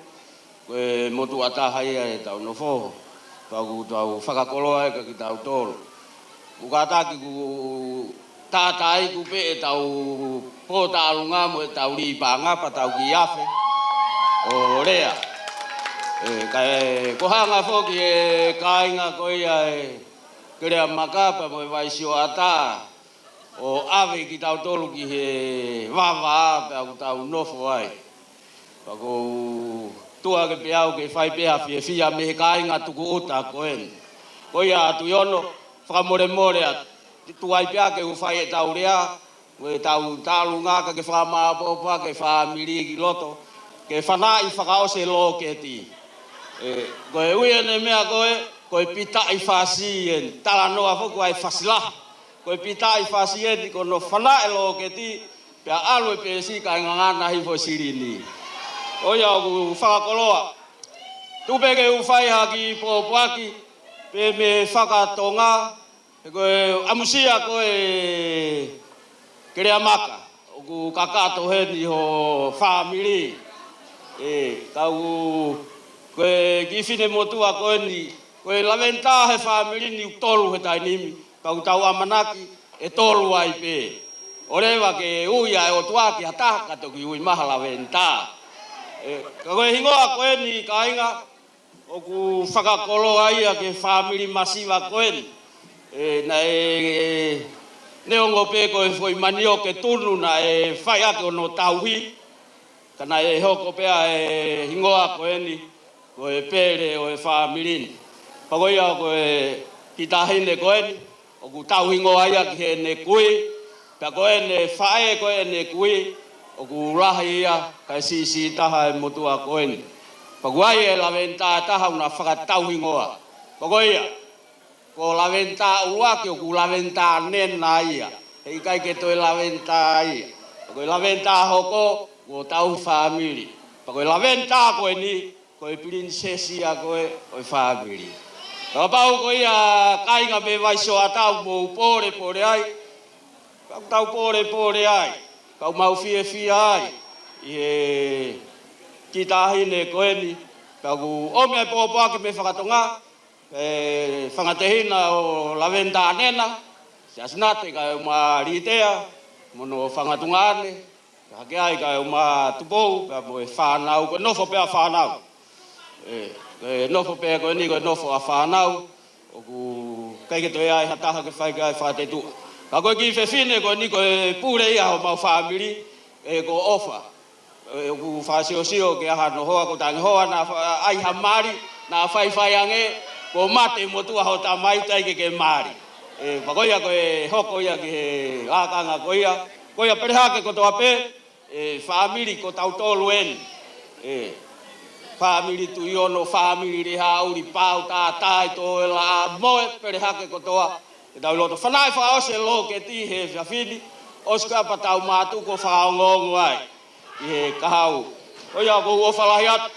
Ko e motuʻa taha ia ʻetau nofo. Pea ʻoku tau fakakoloa ʻe ka kitautolu. ʻOku kātaki ʻoku tātā iku pē ʻetau pōtaʻalunga mo ʻetau liʻi paʻanga pea tau kiʻi afe ʻo lea. ʻE, kae ko e hanga foki ʻe kāinga ko ia ʻe Keleamaka pea mo e Vaisioʻata ʻo ʻave kitautolu ki he vavā pea ʻoku tau nofo ai. Pea ʻoku ou tuʻu hake pē au ke fai pē ha fiefia mei he kāinga tukuʻuta ko eni. Ko ia ʻa Tuʻiono, fakamolemole atu. Tuai pē ke u fai ʻetau lea, mo ʻetau taʻalunga ka ke fakamāʻopoʻopo ʻa e fāmili ki loto, ke fanaʻi fakaʻosi e lōketi. ʻE, ko e ui ʻene meʻa ko ē, ko e pitaʻi fasi eni, talanoa foki ʻa e fasi lahi. Ko e pitaʻi fasi eni, ko hono fanaʻi e lōketi, pea ʻalu e peesi kae ngangana hifo e silini. ʻOiauē, ʻoku fakakoloa. Tuku pē ke u fai ha kiʻi pōpoaki, pē mei he fakatonga, he ko e ʻamusia ko ē Keleamaka, ʻoku kakato heni ho fāmili. ʻE, kau ko e kiʻi finemotuʻa ko eni, ko e Laventa he fāmili ni ʻoku tolu he taimi ni, kau tau ʻamanaki ʻe tolu ai pē. ʻOleva ke ui ʻa e ʻOtua ki ha taha ka toki ui mai ha Laventa. ʻE, ka ko e hingoa ko eni kāinga, ʻoku fakakoloa ia ki he fāmili masiva ko eni. ʻE, naʻe, ʻe, neongo pē ko e foʻi manioke tunu naʻe fai ʻaki hono tauhi, ka naʻe hoko pē ʻa e hingoa ko eni, ko e pele ʻo e fāmili ni. Pea ko ia ko e kiʻi taʻahine ko eni, ʻoku tauhingoa ia ki heʻene kui, pea ko ʻene faʻē ko ʻene kui, ʻoku lahi ia, kae siʻisiʻi taha e motuʻa ko eni. Pea ʻoku ʻi ai e Laventa ʻe taha ʻoku na fakatauhingoa. Pea ko ia, ko Laventa ʻuluaki ʻoku Laventa Nena ia. He ʻikai ke toe Laventa ia. Pea ko e Laventa hoko, kuo tauhi fāmili. Pea ko e Laventa ko eni, ko e pilinisesi ia ko ē ʻo e fāmili. Kapau ko ia kāinga mei Vaisioʻata ʻoku mou pōlepole ai, ka ʻoku tau pōlepole ai, ka ʻoku mau fiefia ai ʻi he kiʻi taʻahine ko eni, ka ʻoku ʻomi ʻa e pōpoaki mei he fakatonga, ʻe fanga tehina ʻo Laventa Nena, Siaosi Nate kae ʻumaʻā Litea, mo hono fanga tuongaʻane, ka hake ai kae ʻumaʻā Tupou, pea mo e fānau, ko e nofo pē ʻa fānau. ʻE, ko e nofo pē ko eni, ko e nofo ʻa fānau, ʻoku ʻikai ke toe ʻi ai ha taha ke fai ki ai e fakatetuʻa. Ka ko e kiʻi fefine ko eni, ko e pule ia homau fāmili, ʻe ko ʻOfa. ʻE, ʻoku fakasiosio ke ʻaha hono hoa, ko e tangi hoa naʻa fa-, ʻai ha mali, naʻa faifai ange, kuo mate motuʻa ho tamai, teʻeki ke ke mali. ʻE, pea ko ia ko e hoko ia ki he lakanga ko ia, ko ia pele hake kotoa pē, ʻe, fāmili ko tautolu eni. ʻE, fāmili Tuʻiono, fāmili Lehaʻuli, Pau, Tātai, Toela, mo e pele hake kotoa, ke tau ʻi loto fanaʻi fakaʻosi e lōketi he efiafi ni, ʻosi ko ia pea tau mātuku ʻo fakaongoongo ai ʻi he kahaʻu. ʻOiauē, ʻoku ou ʻofa lahi atu,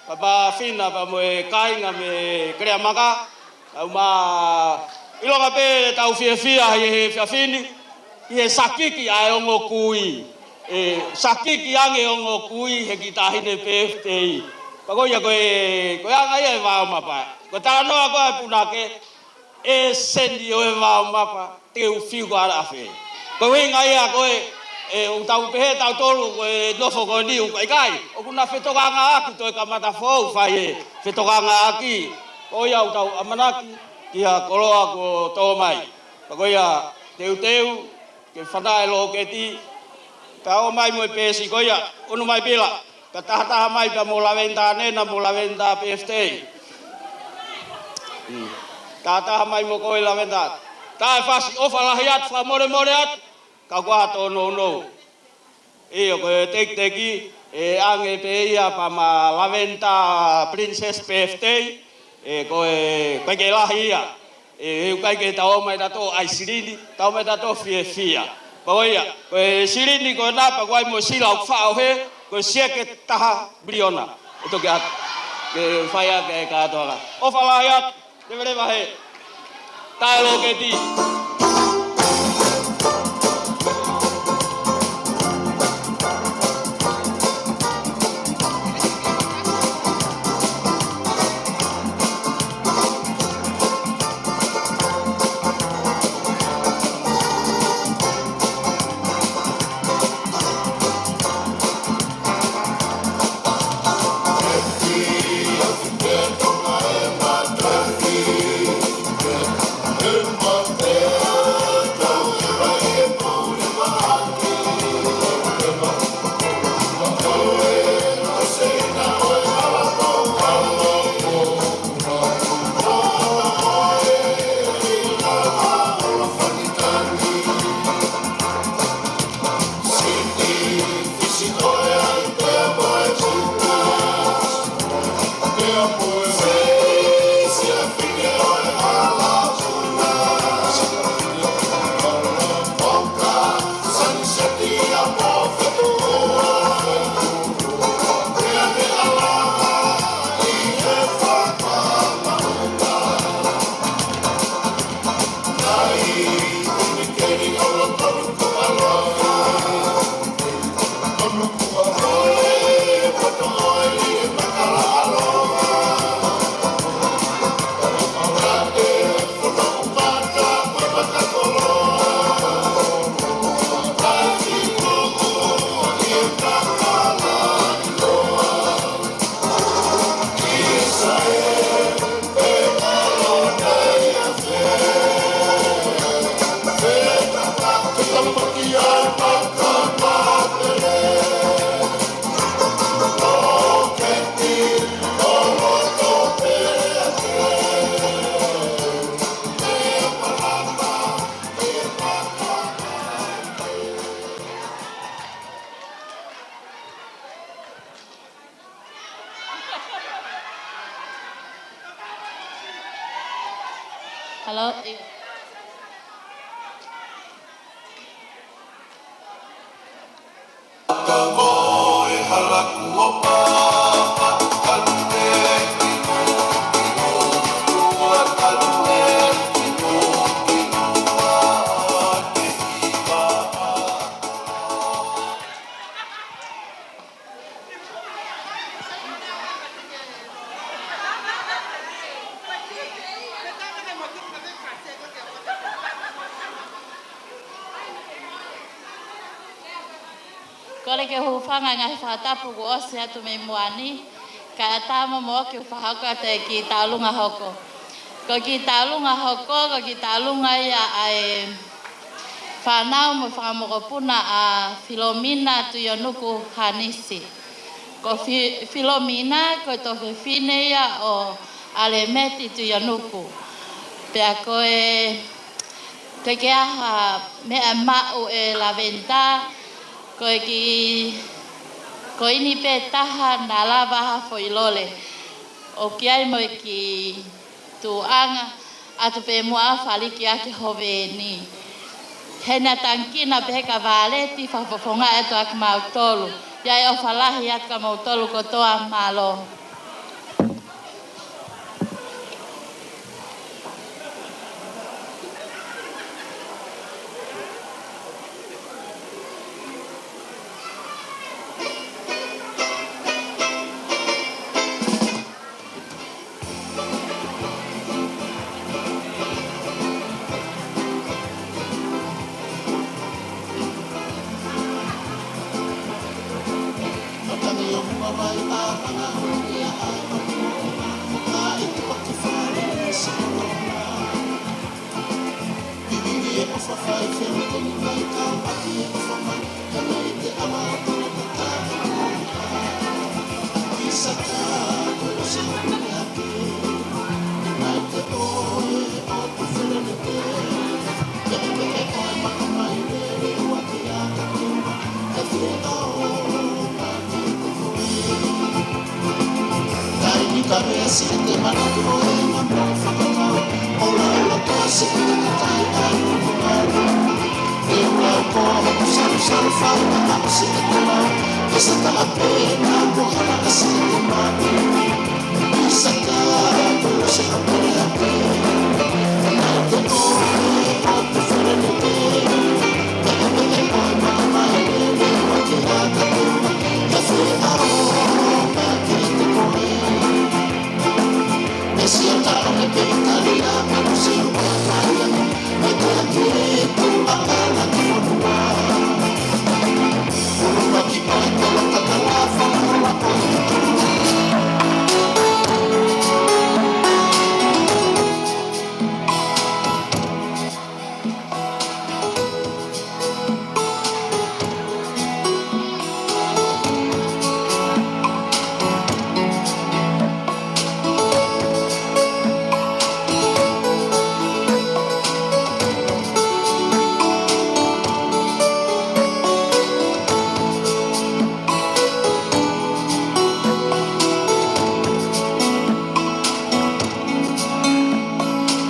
Papa Fina, pea mo e kāinga mei Keleamaka, kae ʻumaʻā, ʻilonga pē ʻetau fiefia ʻi he efiafi ni, ʻi he sakiki ʻa e ongo kui. ʻE, sakiki ange ongo kui he kiʻi taʻahine pēfitei. Pea ko ia ko e, ko e anga ia e vao mapa. Ko e talanoa ko ē ʻa e punake, ʻe seni ʻo e vao mapa, te u fiu ko ala afe. Ko e ʻuhinga ia ko ē, ʻe, ʻoku tau pehē tautolu ko e nofo ko eni ʻoku ʻikai, ʻoku na fetokangaʻaki, toe kamata foʻou fai e fetokangaʻaki. Ko ia ʻoku tau ʻamanaki ki ha koloa kuo tō mai. Pea ko ia teuteu, ke fanaʻi e lōketi, pea ō mai mo e peesi ko ia, unu mai pila, pea tahataha mai pea mo Laventa Nena mo Laventa Pēfitei. Mm. Tātaha mai mo koe Laventa. Taʻefasi, ʻofa lahi atu, fakamolemole atu. Ka kuo tōnounou. ʻIo, ko e tekiteki, ʻe ʻange pē ia pea mo Laventa Princess Birthday. ʻE, ko e, ko e ke lahi ia. ʻE, ʻe ʻikai ke tau mai tautolu ʻai silini, tau mai tautolu fiefia. Pea ko ia, ko e silini ko ena pea ko ai mo sila ʻoku faʻo he, ko e sieke taha miliona. ʻE toki atu. Ke fai ake e kātoanga. ʻOfa lahi atu. Leveleva he. Tae lōketi. Hello. Kole ke u hūfanga he ngaahi fakatapu kuo ʻosi atu mei muʻa ni, kae ʻatā mo moʻoku ke u fakahoko atu e kiʻi tauʻolunga hoko. Ko e kiʻi tauʻolunga hoko, ko e kiʻi tauʻolunga ia ʻa e fānau mo e fanga mokopuna ʻa Filomina Tuionuku Hanisi. Ko Fi-, Filomina, ko e tuofefine ia ʻo ʻAlemeti Tuionuku. Pea ko e, ko e kiʻi meʻa maʻu ʻe Laventa, ko e kiʻi, ko eni pē taha naʻa lava ha foʻi lole. ʻOku ʻi ai mo e kiʻi tuʻuʻanga atu pē muʻa ʻo fāliki ʻaki e hove ni. He naʻe tangikina pē he ka vāleti fakafofongaʻi atu ʻaki mautolu. ʻI ai ʻofa lahi atu kia moutolu kotoa, mālō.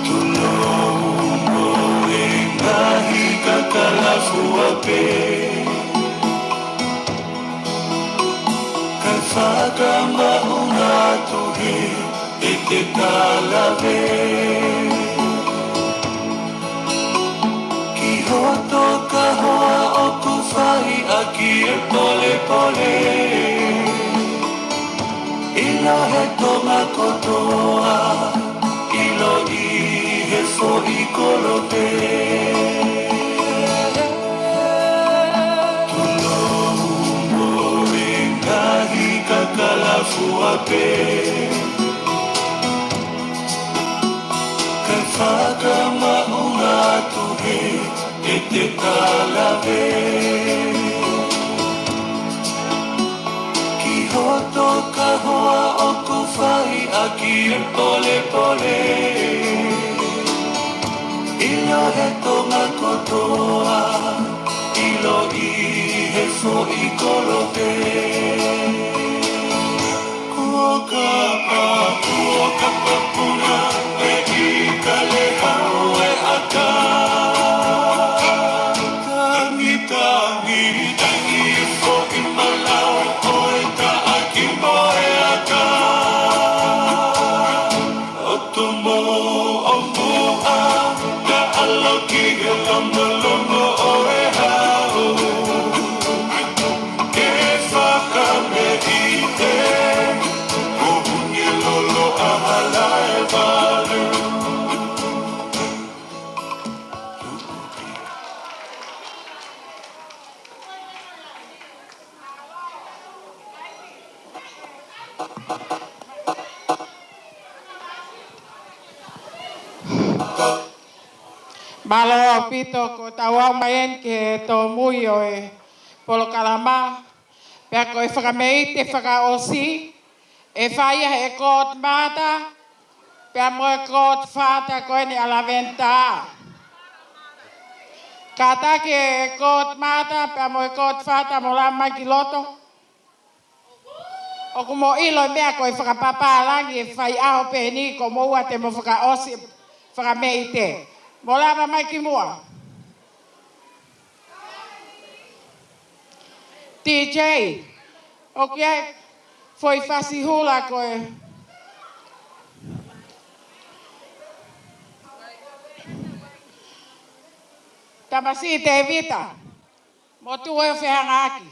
Tulou mo e ngaahi kakala fua pē, kae fakamaʻunga atu he ʻete kalave. Ki hoto kahoa ʻoku fai ʻaki e polepole, ʻilo he Tonga kotoa, ʻilo ʻi he foʻi kolope. Tulou mo e ngaahi kakala fua pē, kae fakamaʻunga atu he ʻete kalave. Ki hoto kahoa ʻoku fai ʻaki e polepole, ʻilo he Tonga kotoa, ʻilo ʻi he foʻi kolope. Kuo kapa, kuo kapa puna, e ika le hau e aka. Tangi, tangi, tangi foʻi malau, ʻo e taʻaki mo e aka. ʻOtu mo ʻomuʻa, ka ʻalu ki he longolongo ʻo e hau. Ke fakameʻite, ko Hungilolo ʻa Halaevalu. Mālō ʻaupito, ko tau aʻu mai eni ki he tōmui ʻo e polokalama, pea ko e fakameʻite fakaʻosi, ʻe fai ia he Godmother pea mo e Godfather ko eni ʻa Laventa. Kātaki e Godmother pea mo e Godfather mo lava mai ki loto. ʻOku mou ʻilo e meʻa ko e fakapapālangi e faiʻaho pehē ni, ko moua te mo fakaʻosi fakameʻite. Mo lava mai ki muʻa. D J, ʻoku ʻi ai e foʻi fasi hula ko e Tamasiʻi Tevita. Mo tuʻu ʻo fehangaaki.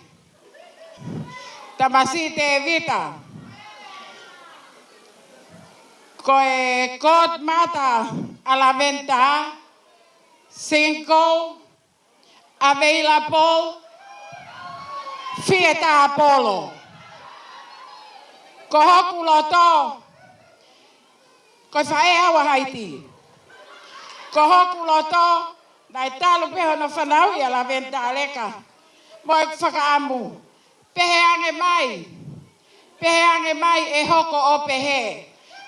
Tamasiʻi Tevita. Ko e Godmother ʻa Laventa, single, available, fie tāpolo. Ko hoku loto, ko e faʻē au ʻa Haiti. Ko hoku loto, naʻe talu pē hono fanauʻi ʻa Laventa Aleka. Mo e fakaʻamu, pehē ange mai. Pehē ange mai ʻe hoko ʻo pehē.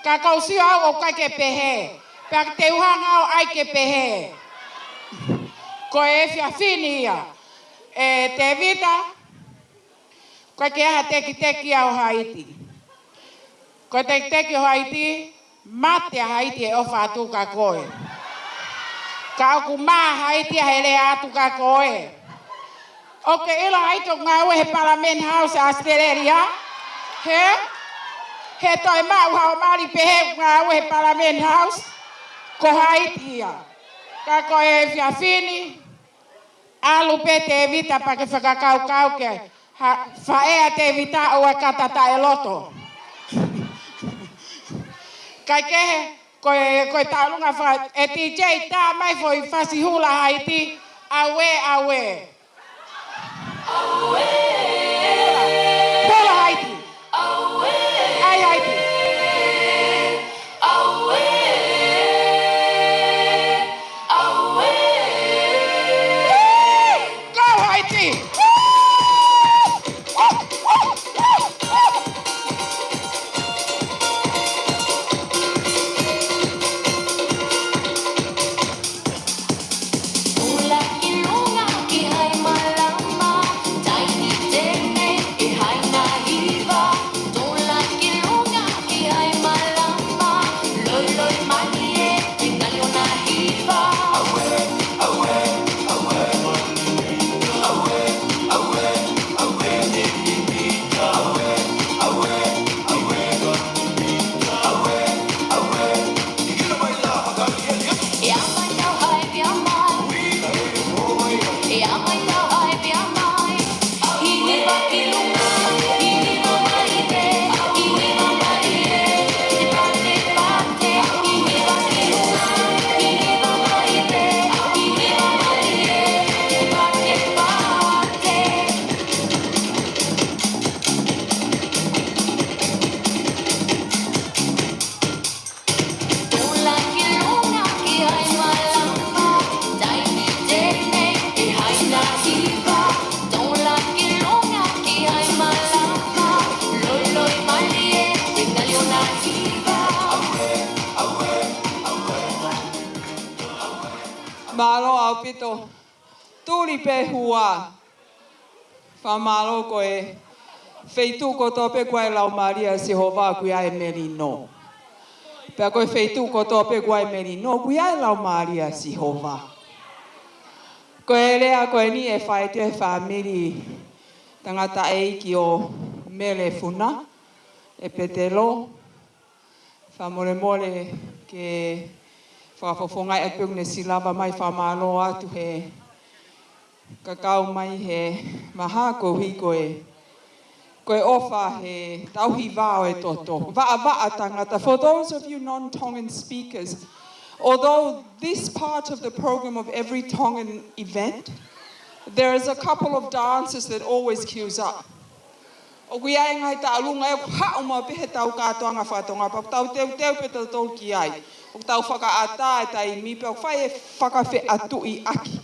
Ka ʻoku ou sio au ʻoku ʻikai ke pehē. Pea te u hanga ʻo ʻai ke pehē. Ko e efiafi ni ia. ʻE Tevita, Ka ke aha tekiteki ʻa Haiti? Ko e tekiteki ʻo Haiti, mate ʻa Haiti he ʻofa atu kia koe. Ka ʻoku mā Haiti he lea atu kia koe. ʻOku ke ʻilo Haiti ʻoku ngāue he Parliament House ʻa Australia? He? He toe maʻu haʻo mali pē he ngāue he Parliament House? Ko Haiti ia. Ka ko e efiafi ni, ʻalu pē Tevita pea ke fakakaukau ki ha faʻē ʻa Tevita ʻoua ʻe kata taʻeloto. Kaikehe, ko e, ko e taulunga fa-, ʻe DJ tā mai foʻi fasi hula Haiti, aue, aue. Hula Haiti. ʻAi Haiti. Go Haiti! Mālō ʻaupito. Tuli pē hua. Fakamālō. Ko e feituʻu kotoa pē ʻoku ʻi ai e Laumālie ʻa Sihova ʻoku ʻi ai e melino. Pea ko e feituʻu kotoa pē ʻoku ʻi ai e melino ʻoku ʻi ai e Laumālie ʻa Sihova. Ko e lea ko eni ʻe fai atu ʻe he fāmili tangataʻeiki ʻo Mele Funa, ʻe Petelo. Fakamolemole ke fakafofongaʻi atu pē ʻoku ne silava mai, fakamālō atu he kakai mai he maha koeʻuhi ko e, ko e ʻofa he tauhi vā ʻo e toto. Vaʻavaʻa tangata. For those of you non-Tongan speakers, although this part of the program of every Tongan event, there is a couple of dances that always queues up. ʻOku ʻi ai e ngaahi taulunga ʻe haʻu mai pē he tau kātoanga faka-Tonga, pea tau teuteu pē tautolu ki ai. ʻOku tau fakaʻatā e taimi pea ʻoku fai e fakafeʻātuʻiʻaki.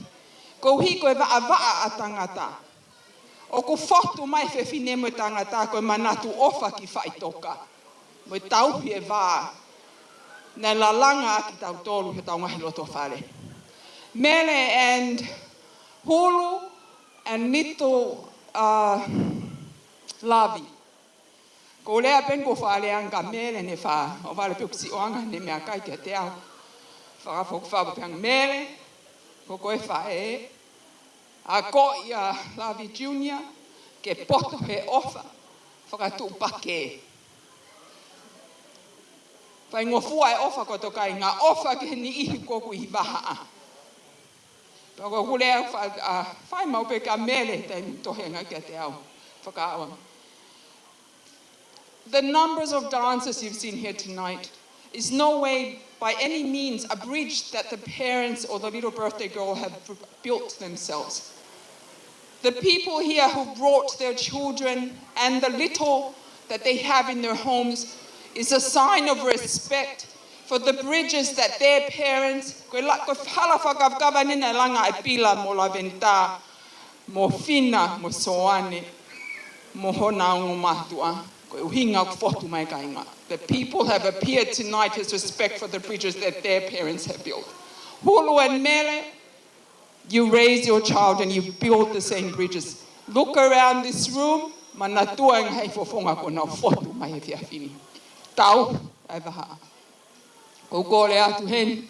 Koeʻuhi ko e vaʻavaʻa ʻa tangata. ʻOku fotu mai fefine mo e tangata ko e manatu ʻofa ki faʻitoka. Mo e tauhi e vā. Naʻe lalanga ʻaki tautolu he tau ngaahi loto fale. Mele and Hulu and Little, uh, Lavi. Ko e lea pē ʻoku ou faʻa lea ange kia Mele ne fa, ʻo vale pē ʻoku siʻi ʻoange ʻene meʻakai kiate au. Fakafoki fakafoki pē ange Mele, ko koe faʻē, akoʻi ʻa Lavi Junior, ke poto he ʻofa, fakatuʻupakē. Faingofua e ʻofa ko e tokaiʻanga, ʻofa ki he niʻihi ʻoku ʻi vahaʻa. Pea ko ʻeku lea fa-, ʻa, fai maʻu pē kia Mele, taimi tohenga kiate au. Fakaʻauha. The numbers of dancers you've seen here tonight is no way, by any means, a bridge that the parents or the little birthday girl have built themselves. The people here who brought their children and the little that they have in their homes is a sign of respect for the bridges that their parents, ko e la-, ko e hala fakakavakava ʻeni naʻe langa ʻe Pila mo Lavenita, mo Fina, mo Soane, mo hona ongo mātuʻa, ko e ʻuhinga ʻoku fotu mai e kāinga. The people have appeared tonight as respect for the bridges that their parents have built. Hulu and Mele, you raise your child and you build the same bridges. Look around this room, manatua e ngaahi fofonga kuo nau fotu mai he efiafi ni. Tau, ʻai vaha. ʻOku ou kole atu heni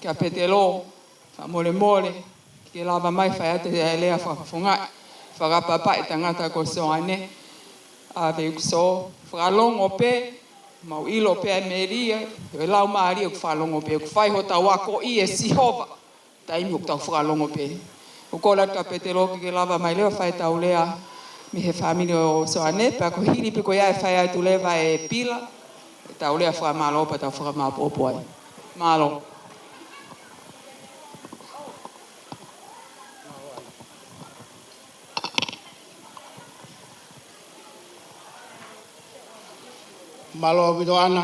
kia Petelo, fakamolemole, ke lava mai fai atu e lea fakafofongaʻi, fakapapauʻi e tangata ko Soane, ʻave ʻeku sō, fakalongo pē, mau ʻilo pē ʻa e meʻa ia, ʻe lau mālie ʻoku fakalongo pē, ʻoku fai hotau ako ʻia Sihova, taimi ʻoku tau fakalongo pē. ʻOku ou kole atu kia Petelo ke ke lava mai leva fai ʻetau lea mei he fāmili ʻo Soane, pea ko e hili pē ko ia ʻe fai atu leva ʻe Pila ʻetau lea fakamālō pea tau fakamāʻopoʻopo ai. Mālō. Mālō ʻaupito ʻAna.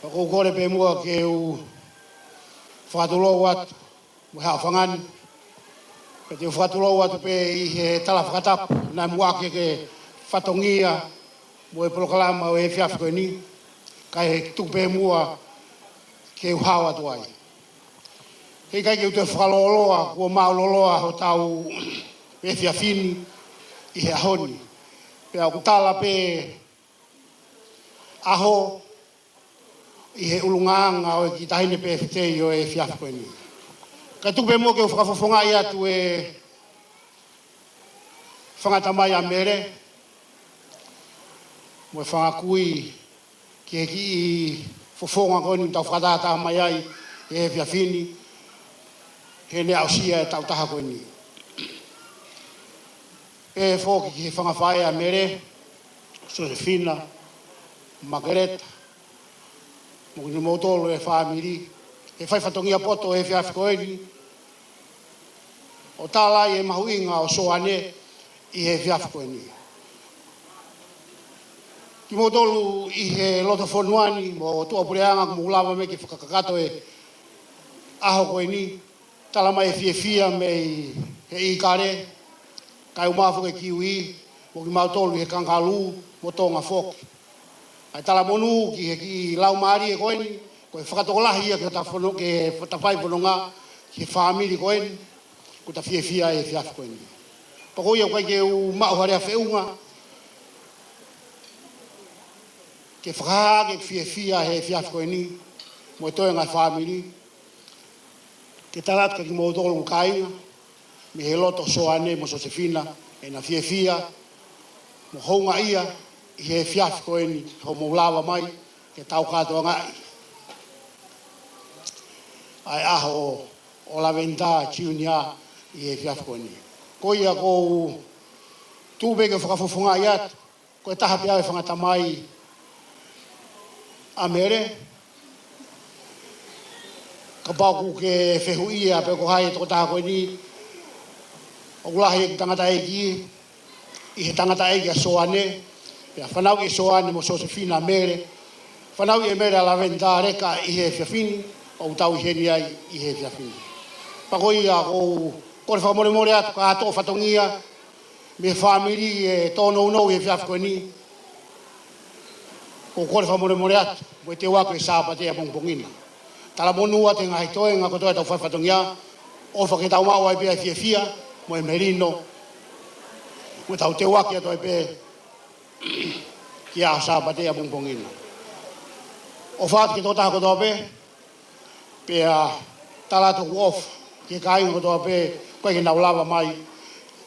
ʻOku ou kole pē muʻa ke u fakatulou atu mo e haʻofanga ni. Pea te u fakatulou atu pē ʻi he tala fakatapu naʻe muʻaki ʻaki e fatongia mo e polokalama ʻo e efiafi ko eni, kae tuku pē muʻa ke u hao atu ai. Heʻikai ke u toe fakalōloa, kuo mālōlō hotau efiafi ni ʻi he ʻaho ni. Pea ʻoku tala pē ʻaho ʻi he ʻulungaanga ʻo e kiʻi taʻahine pēfitei ʻo e efiafi ko eni. Kae tuku pē muʻa ke u fakafofongaʻi atu e fanga tamai ʻa Mele mo e fanga kui ki he kiʻi fofonga ko eni ʻoku tau fakatātā mai ai he efiafi ni, heʻene aʻusia e taʻu taha ko eni. Pehē foki ki he fanga faʻē ʻa Mele, Sosefina, Makeleta, mo kimoutolu e fāmili, he fai fatongia poto he efiafi ko eni, ʻo tala ai e mahuʻinga ʻo Soane ʻi he efiafi ko eni. Kimoutolu ʻi he loto fonua ni, mo tuʻapuleʻanga, kuo mou lava mai ke fakakakato e ʻaho ko eni, tala mai e fiefia mei he ʻIkale, kae ʻumaʻā foki e Kiuī, mo kimautolu ʻi he Kangalū, mo Tonga foki. ʻA e talamonū ki he kiʻi laumālie ko eni, ko e fakatokolahi ia ke ta fono-, ke ta fai fononga ki he fāmili ko eni, kuo ta fiefia he efiafi ko eni. Pea ko ia ʻoku ʻikai ke u maʻu ha lea feʻunga, ke fakahā ʻeku fiefia he efiafi ko eni, mo e toenga e fāmili, ke tala atu kia kimoutolu kāinga, mei he loto ʻo Soane mo Sosefina, ʻena fiefia mo houngaʻia ʻi he efiafi ko eni, hoʻomou lava mai ke tau kātoangaʻi ʻa e ʻaho ʻo, ʻo Lavender Junior ʻi he efiafi ko eni. Ko ia ʻoku ou tuʻu pē ke fakafofongaʻi atu, ko e taha pē au e fanga tamai ʻa Mele. Kapau ʻoku ke fehuʻia pe ko hai e tokotaha ko eni, ʻoku lahi e tangataʻeiki ʻi he tangataʻeiki ʻa Soane, pea fanauʻi ʻe Soane mo Sosefina ʻa Mele, fanauʻi ʻe Mele ʻa Lavender Leka ʻi he efiafi ni, ʻoku tau ʻi heni ai ʻi he efiafi ni. Pea ko ia ʻoku ou kole fakamolemole atu ka toʻo fatongia mei he fāmili e tōnounou he efiafi ko eni. ʻOku ou kole fakamolemole atu, mo e teu atu e Sāpate ʻapongipongi na. Talamonū atu he ngaahi toenga kotoa ʻetau fai fatongia, ʻofa ke tau maʻu ai pē ʻa e fiefia mo e melino, mo tau teu atu ai pē ki he ʻaho Sāpate ʻapongipongi na. ʻOfa atu ki he tokotaha kotoa pē, pea tala atu hoku ʻofa ki he kāinga kotoa pē, ʻoku ʻikai ke nau lava mai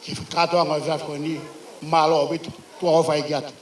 ki he kātoanga ʻo e efiafi ko eni. Mālō ʻaupito, tuʻa ʻofa ʻeiki atu.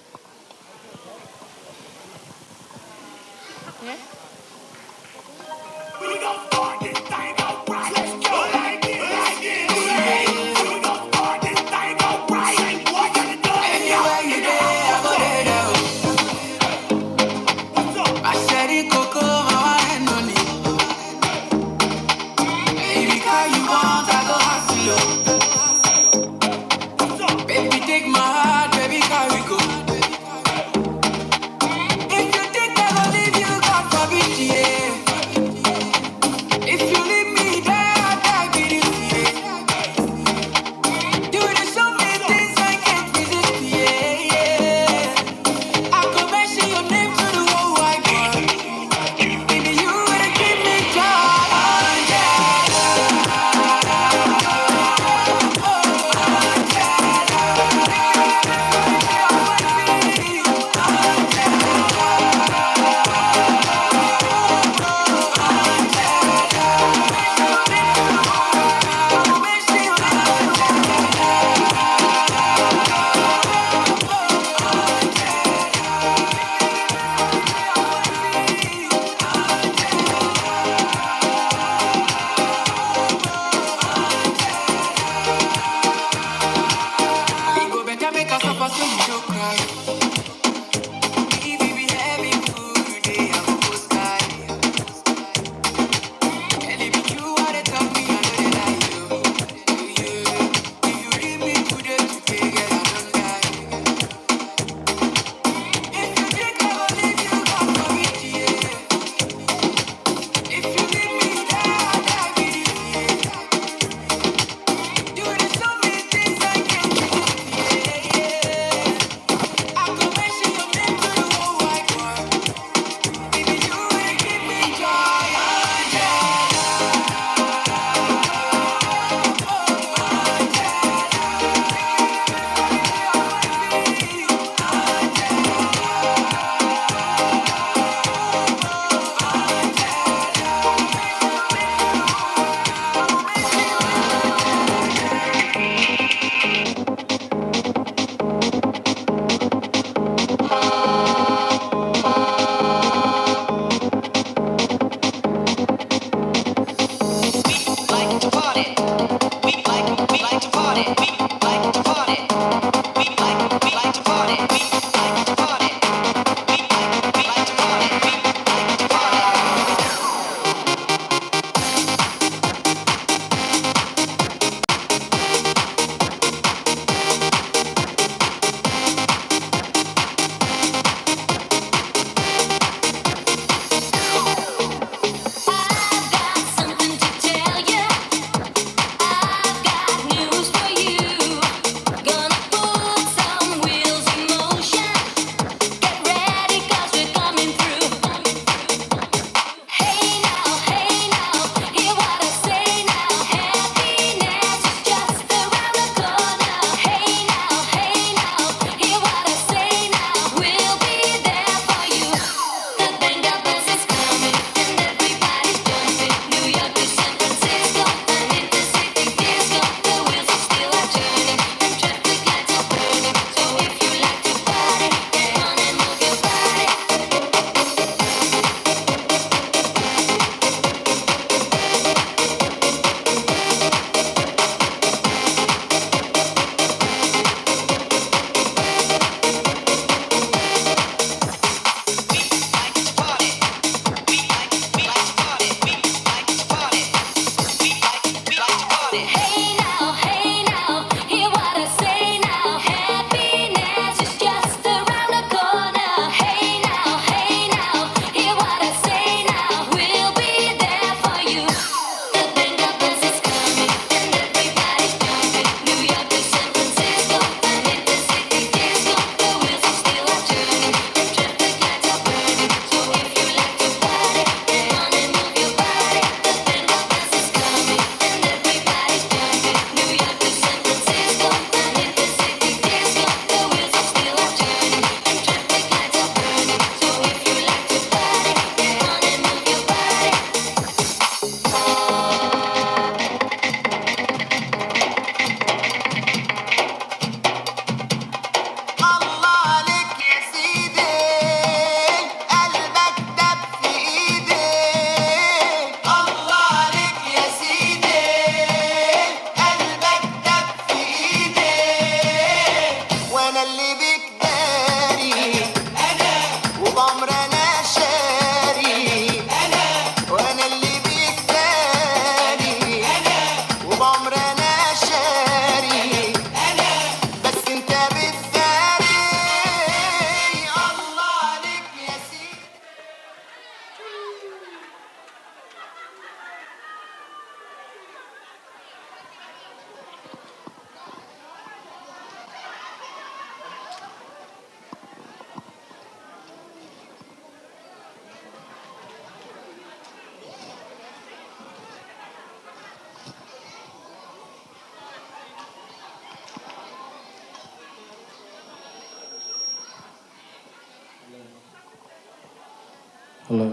Hello.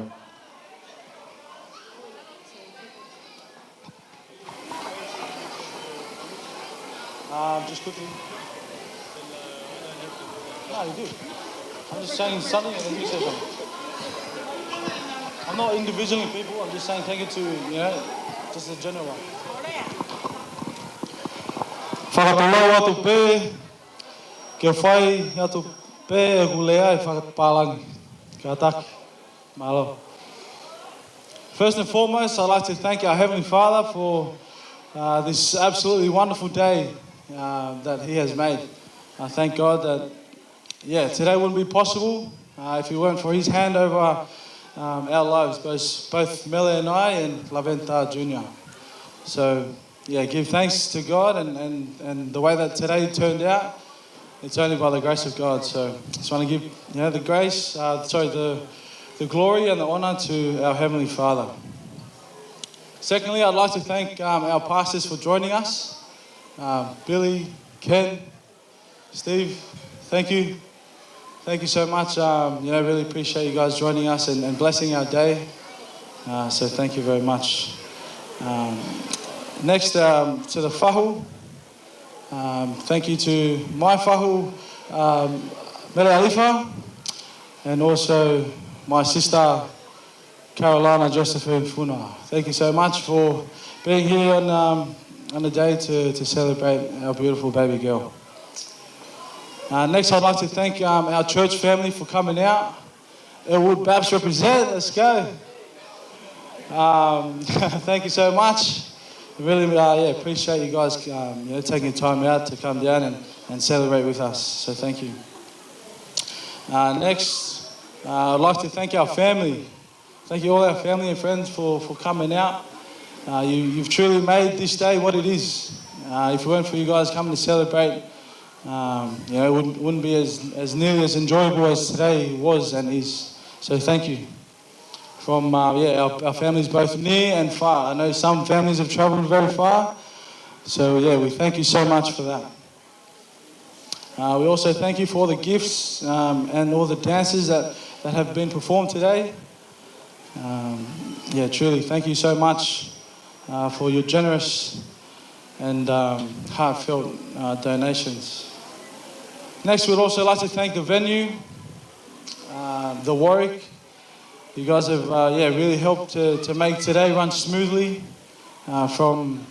Um, just quickly. No, you do. I'm just saying something and then you say something. I'm not individualing people, I'm just saying thank you to, you know, just the general one. Fakatulou atu pē, ke fai atu pē ʻeku lea ʻi he fakapālangi. Kātaki. Mālō. First and foremost, I'd like to thank our Heavenly Father for uh, this absolutely wonderful day uh, that He has made. I thank God that, yeah, today wouldn't be possible uh, if it weren't for His hand over um, our lives, both, both Mele and I and Laventa Junior. So, yeah, give thanks to God and, and, and the way that today turned out, it's only by the grace of God. So, just want to give you know, the grace, uh, sorry, the, the glory and the honor to our Heavenly Father. Secondly, I'd like to thank um, our pastors for joining us. Uh, Billy, Ken, Steve, thank you. Thank you so much. Um, you know, really appreciate you guys joining us and, and blessing our day. Uh, so thank you very much. Um, next, um, to the fahu. Um, thank you to my fahu, um, Mele Alifa, and also my sister, Carolina Josephine Funa. Thank you so much for being here on, um, on the day to, to celebrate our beautiful baby girl. Uh, next, I'd like to thank um, our church family for coming out. Elwood Baps represent, let's go. Um, thank you so much. Really, uh, yeah, appreciate you guys um, you know, taking time out to come down and, and celebrate with us. So thank you. Uh, next, uh, I'd like to thank our family. Thank you all our family and friends for, for coming out. Uh, you, you've truly made this day what it is. Uh, if it weren't for you guys coming to celebrate, um, you know, it wouldn't, wouldn't be as, as nearly as enjoyable as today was and is. So thank you. From uh, yeah, our, our families both near and far. I know some families have travelled very far. So yeah, we thank you so much for that. Uh, we also thank you for all the gifts um, and all the dances that, that have been performed today. Um, yeah, truly, thank you so much uh, for your generous and um, heartfelt uh, donations. Next, we'd also like to thank the venue, uh, the Warwick. You guys have uh, yeah, really helped to, to make today run smoothly. Uh, from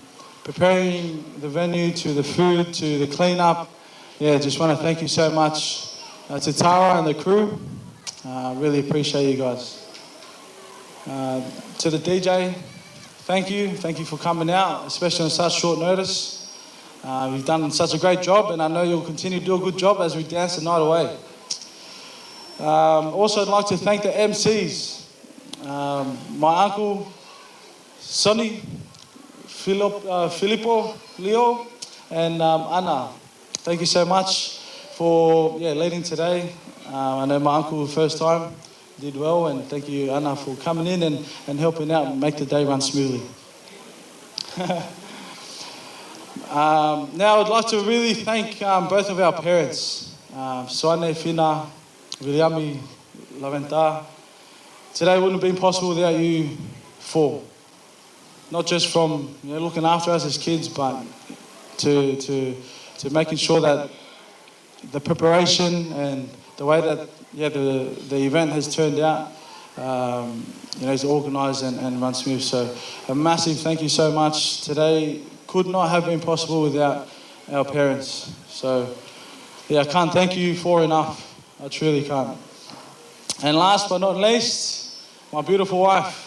preparing the venue to the food to the cleanup. Yeah, just want to thank you so much uh, to Tara and the crew. Uh, really appreciate you guys. Uh, to the D J, thank you. Thank you for coming out, especially on such short notice. Uh, you've done such a great job, and I know you'll continue to do a good job as we dance the night away. Um, also, I'd like to thank the M Cs. Um, my uncle, Sonny, Philip, uh, Filippo, Leo, and um, Anna. Thank you so much for yeah, leading today. Um, I know my uncle first time did well, and thank you, Anna, for coming in and, and helping out and make the day run smoothly. Um, now, I'd like to really thank um, both of our parents, um, Soane Fina, Viliami Laventa. Today wouldn't have been possible without you four. Not just from you know, looking after us as kids, but to, to, to making sure that the preparation and the way that yeah, the, the event has turned out, um, you know, is organised and, and run smooth. So a massive thank you so much. Today could not have been possible without our parents. So yeah, I can't thank you for enough. I truly can't. And last but not least, my beautiful wife.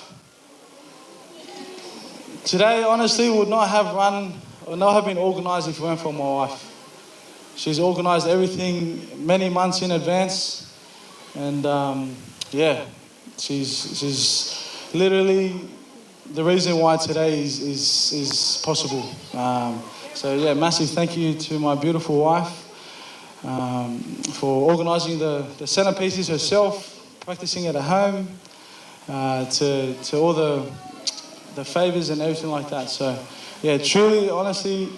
Today, honestly, would not have run or not have been organised if it weren't for my wife. She's organised everything many months in advance, and um, yeah, she's she's literally the reason why today is is, is possible. Um, so yeah, massive thank you to my beautiful wife um, for organising the, the centerpieces herself, practicing at home, uh, to, to all the, the favours and everything like that. So, yeah, truly, honestly,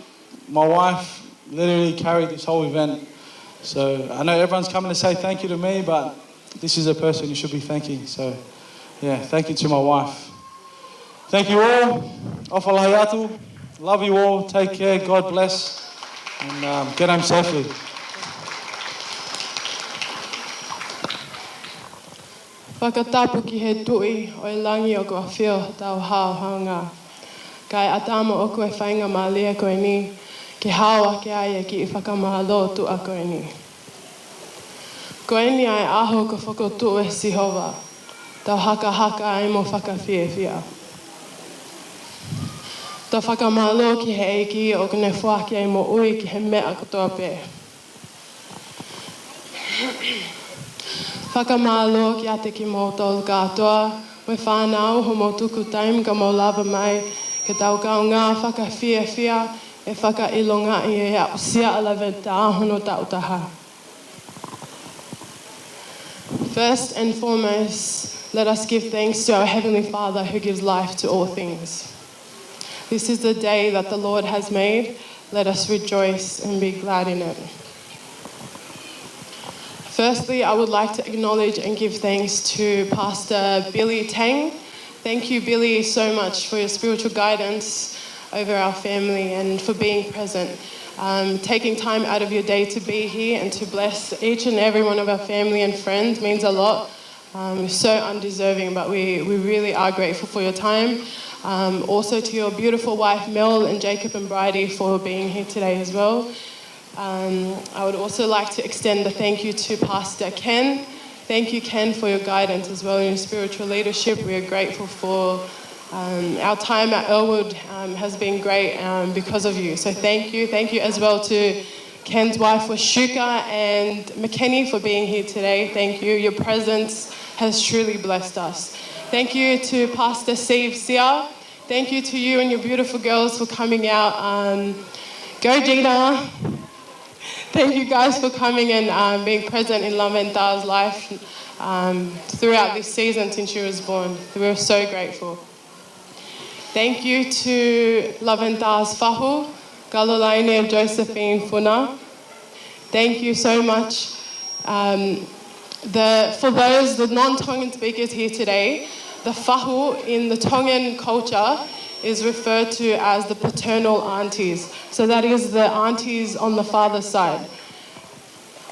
my wife literally carried this whole event. So I know everyone's coming to say thank you to me, but this is a person you should be thanking. So Yeah, thank you to my wife. Thank you all. ʻOfa lahi atu. Love you all. Take care. God bless. And um, get home safely. Fakatapu ki he Tuʻi ʻo e langi ʻoku ʻafio hotau haohaonga. Kae ʻatā mo ʻoku e faingamālie ko eni ke hao ake ai e kiʻi fakamālō tuʻa ko eni. Ko eni ʻa e ʻaho kuo fokotuʻu ʻe Sihova, tau hakahaka ai mo fakafiefia. Tau fakamālō ki he ʻEiki ʻoku ne foaki ai moʻui ki he meʻa kotoa pē. Fakamālō kiate kimoutolu kātoa, mo e fānau, hoʻomou tuku taimi ka mou lava mai ke tau kaungā fakafiefia ʻe fakaʻilongaʻi e aʻusia ʻa Laventa hono taʻu taha. First and foremost, let us give thanks to our Heavenly Father who gives life to all things. This is the day that the Lord has made. Let us rejoice and be glad in it. Firstly, I would like to acknowledge and give thanks to Pastor Billy Tang. Thank you, Billy, so much for your spiritual guidance over our family and for being present. Um, taking time out of your day to be here and to bless each and every one of our family and friends means a lot. Um, so undeserving, but we, we really are grateful for your time. Um, also to your beautiful wife, Mel, and Jacob and Bridie for being here today as well. Um, I would also like to extend the thank you to Pastor Ken. Thank you, Ken, for your guidance as well and your spiritual leadership. We are grateful for um, our time at Elwood um, has been great um, because of you. So thank you. Thank you as well to Ken's wife, Washuka, and McKenny for being here today. Thank you. Your presence has truly blessed us. Thank you to Pastor Steve Sia. Thank you to you and your beautiful girls for coming out. Um, go, Gina. Thank you guys for coming and um, being present in Laventa's life um, throughout this season since she was born. We're so grateful. Thank you to Laventa's fahu, Kalolaine and Josephine Funa. Thank you so much. Um, the, for those, the non-Tongan speakers here today, the fahu in the Tongan culture is referred to as the paternal aunties. So that is the aunties on the father's side.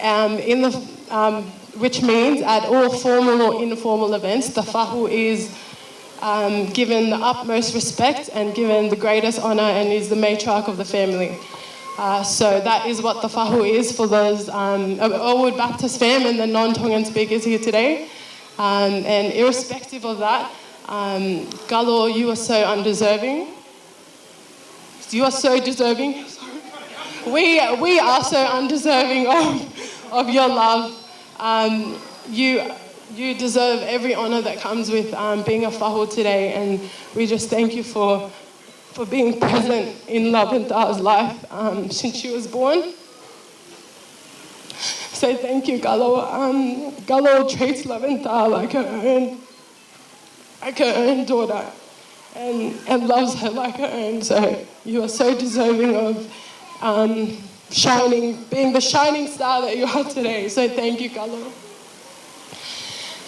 Um, in the, um, which means at all formal or informal events, the fahu is um, given the utmost respect and given the greatest honour and is the matriarch of the family. Uh, so that is what the fahu is for those um, Elwood Baptist fam and the non-Tongan speakers here today. Um, and irrespective of that, um, Galo, you are so undeserving. You are so deserving. We, we are so undeserving of, of your love. Um, you, you deserve every honour that comes with um, being a fahu today, and we just thank you for, for being present in Laventa's life um, since she was born. So thank you, Galo. Um, Galo treats Laventa like her own. Like her own daughter and, and loves her like her own. So you are so deserving of um, shining, being the shining star that you are today. So thank you, Galo.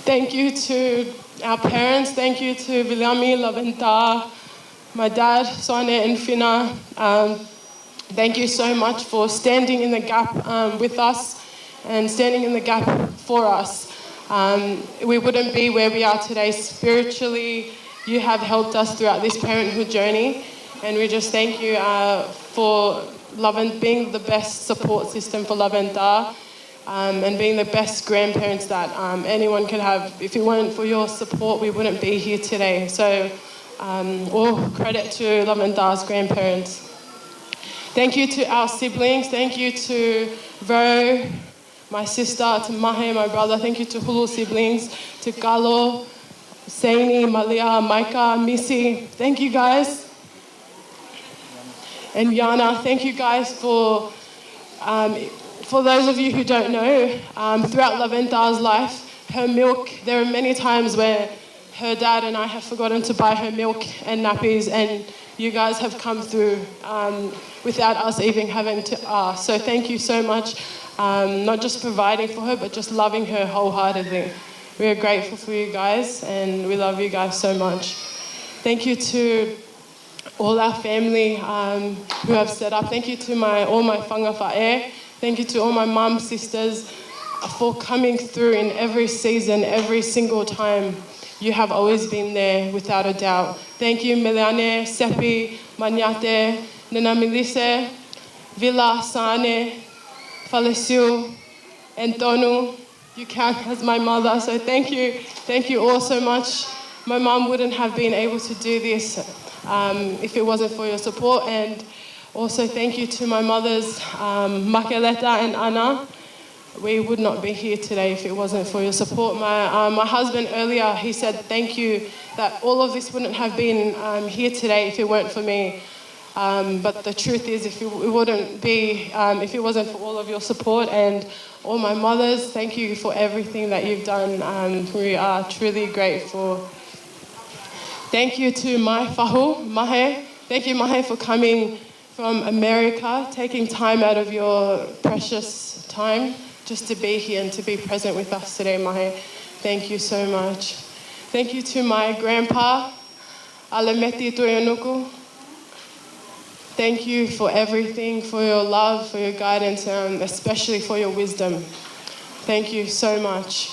Thank you to our parents. Thank you to Viliami, Laventa, my dad, Soane and Fina. Um, Thank you so much for standing in the gap um, with us and standing in the gap for us. Um, we wouldn't be where we are today spiritually. You have helped us throughout this parenthood journey, and we just thank you uh, for Laventa, being the best support system for Laventa um, and being the best grandparents that um, anyone could have. If it weren't for your support, we wouldn't be here today. So, um, all credit to Laventa's grandparents. Thank you to our siblings. Thank you to Ro, my sister, to Mahe, my brother. Thank you to Hulu siblings, to Galo, Saini, Malia, Micah, Missy. Thank you guys. And Yana, thank you guys for, um, for those of you who don't know, um, throughout Laventa's life, her milk, there are many times where her dad and I have forgotten to buy her milk and nappies, and you guys have come through um, without us even having to ask. So thank you so much, um, not just providing for her, but just loving her wholeheartedly. We are grateful for you guys and we love you guys so much. Thank you to all our family, um, who have set up. Thank you to my, all my fanga faʻē. Thank you to all my mum, sisters, for coming through in every season, every single time. You have always been there without a doubt. Thank you, Meleane, Sepi, Maniate, Nana Melise, Vila, Sane, Falesiu, and Tonu. You count as my mother, so thank you. Thank you all so much. My mum wouldn't have been able to do this, um, if it wasn't for your support. And also thank you to my mothers, um, Makeleta and Ana. We would not be here today if it wasn't for your support. My, um, my husband earlier, he said thank you, that all of this wouldn't have been, um, here today if it weren't for me. Um, but the truth is, if it, it wouldn't be, um, if it wasn't for all of your support and all my mothers, thank you for everything that you've done. Um, we are truly grateful. Thank you to my fahu, Mahe. Thank you, Mahe, for coming from America, taking time out of your precious time just to be here and to be present with us today, Mahe. Thank you so much. Thank you to my grandpa, Alemeti Tuiunuku. Thank you for everything, for your love, for your guidance, and especially for your wisdom. Thank you so much.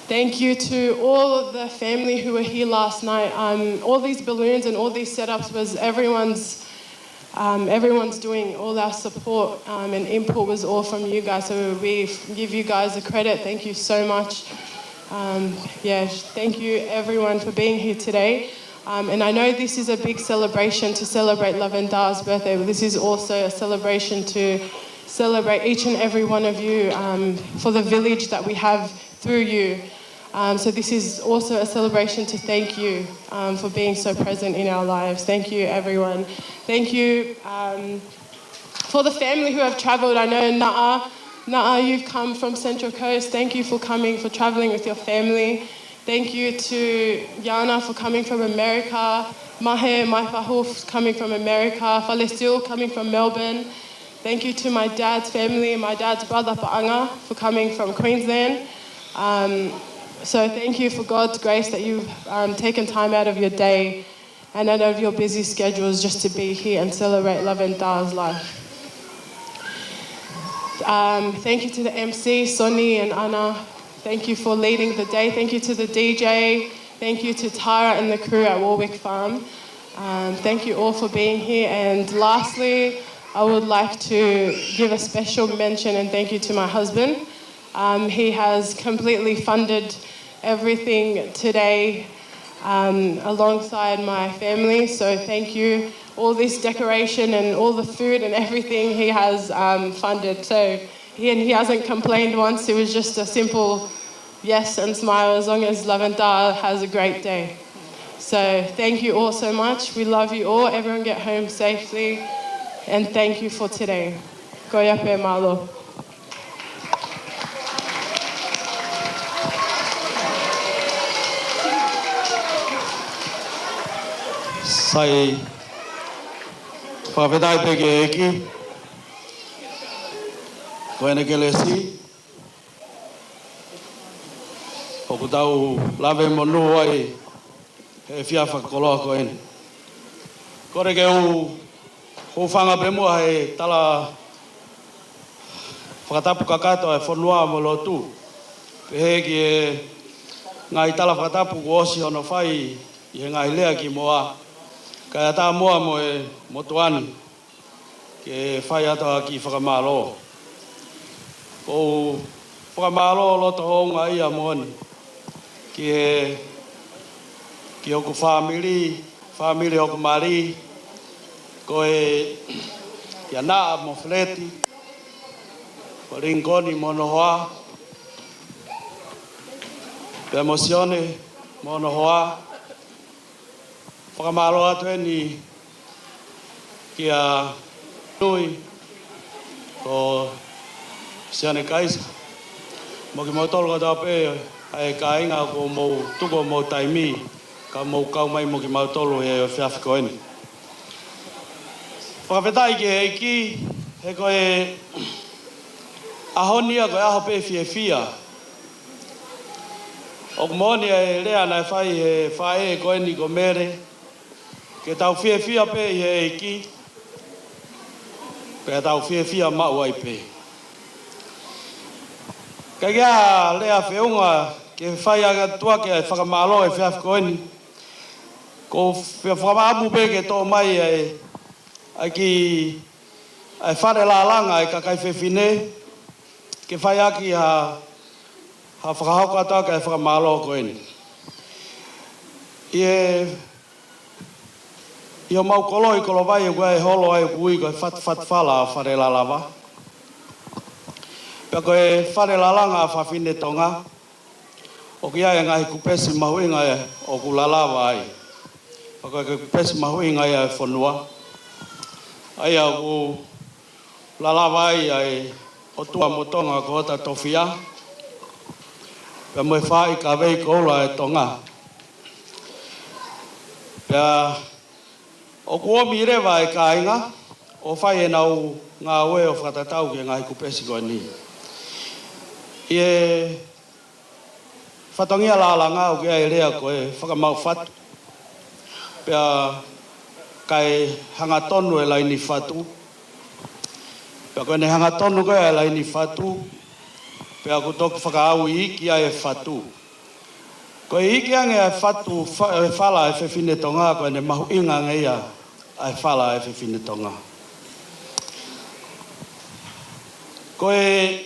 Thank you to all of the family who were here last night. Um, all these balloons and all these setups was everyone's, um, everyone's doing. All our support, um, and input was all from you guys. So we give you guys the credit. Thank you so much. Um, yeah, thank you everyone for being here today. Um, and I know this is a big celebration to celebrate Lavendar's birthday, but this is also a celebration to celebrate each and every one of you, um, for the village that we have through you. Um, so this is also a celebration to thank you, um, for being so present in our lives. Thank you, everyone. Thank you, um, for the family who have travelled. I know Naa, Naa, you've come from Central Coast. Thank you for coming, for travelling with your family. Thank you to Yana for coming from America. Mahe, my fahu, coming from America. Falesiu coming from Melbourne. Thank you to my dad's family, my dad's brother Paanga, for coming from Queensland. Um, so thank you for God's grace that you've, um, taken time out of your day and out of your busy schedules just to be here and celebrate Lavendar's life. Um, thank you to the M C, Sonny and Ana. Thank you for leading the day. Thank you to the D J. Thank you to Tara and the crew at Warwick Farm. Um, thank you all for being here. And lastly, I would like to give a special mention and thank you to my husband. Um, he has completely funded everything today, um, alongside my family. So thank you. All this decoration and all the food and everything he has, um, funded. So he, and he hasn't complained once. It was just a simple yes and smile as long as Lavendar has a great day. So thank you all so much. We love you all. Everyone get home safely. And thank you for today. Ko ia pē, mālō. Sai, fakafetaʻi pē ki he ʻEiki ko ʻene kelesi ʻoku tau lave monū ai he efiafi fakakoloa ko eni. Kole ke u hūfanga pē muʻa he tala fakatapu kakato ʻa e fonua mo e lotu. Pehē ki he ngaahi tala fakatapu kuo ʻosi hono fai ʻi he ngaahi lea kimuʻa, kae ʻatā muʻa mo e motuʻa ni ke fai atu ha kiʻi fakamālō. ʻOku ou fakamālō loto houngaʻia moʻoni ki he, ki hoku fāmili, fāmili hoku mali, ko e, kia Naa mo Feleti, ko Lingikoni mo hono hoa, pea mo Sione mo hono hoa. Fakamālō atu eni kia Nui, ko Sione Kaisa, mo kimoutolu kotoa pē ʻa e kāinga ʻoku mou tuku homou taimi ka mou kau mai mo kimautolu he efiafi ko eni. Fakafetaʻi ki he ʻEiki, he ko e ʻaho ni ia ko e ʻaho pē fiefia. ʻOku moʻoni e lea naʻe fai he faʻē ko eni ko Mele, ke tau fiefia pē ʻi he ʻEiki, pea tau fiefia maʻu ai pē. Ka ʻi ai ha lea feʻunga ke fai atu ʻaki e fakamālō he efiafi ko eni, ʻoku ou fie fakamaʻamu pē ke toʻo mai ʻa e, ʻa e kiʻi, ʻa e fale lālanga ʻa e kakai fefine, ke fai ʻaki ha, ha fakahoko atu ʻaki e fakamālō ko eni. ʻI he, ʻi homau kolo ʻi Kolovai ʻoku ʻi ai e holo ai ʻoku ui ko e Fatufatufala ʻo Fale Lalava. Pea ko e fale lālanga ʻa e fefine Tonga, ʻoku ʻi ai e ngaahi kupesi mahuʻinga ʻoku lalava ai. Pea ko e kupesi mahuʻinga ia ʻo e fonua, ʻa ia ʻoku lalava ai ʻa e ʻOtua mo Tonga ko hota tofiʻa, pea mo e faʻahi kavei koula ʻa e Tonga. Pea ʻoku ʻomi leva e kāinga ʻo fai ʻenau ngāue ʻo fakatatau ki he ngaahi kupesi ko eni. ʻI he fatongia lālanga ʻoku ʻi ai e lea ko e fakamaʻu fatu, pea kae hangatonu e laini fatu. Pea ko ʻene hangatonu ko ē e laini fatu, pea ʻoku toki fakaʻau iiki ai e fatu. Ko e iiki ange ʻa e fatu, fa-, e fala ʻa e fefine Tonga, ko ʻene mahuʻinga ange ia ʻa e fala ʻa e fefine Tonga. Ko e,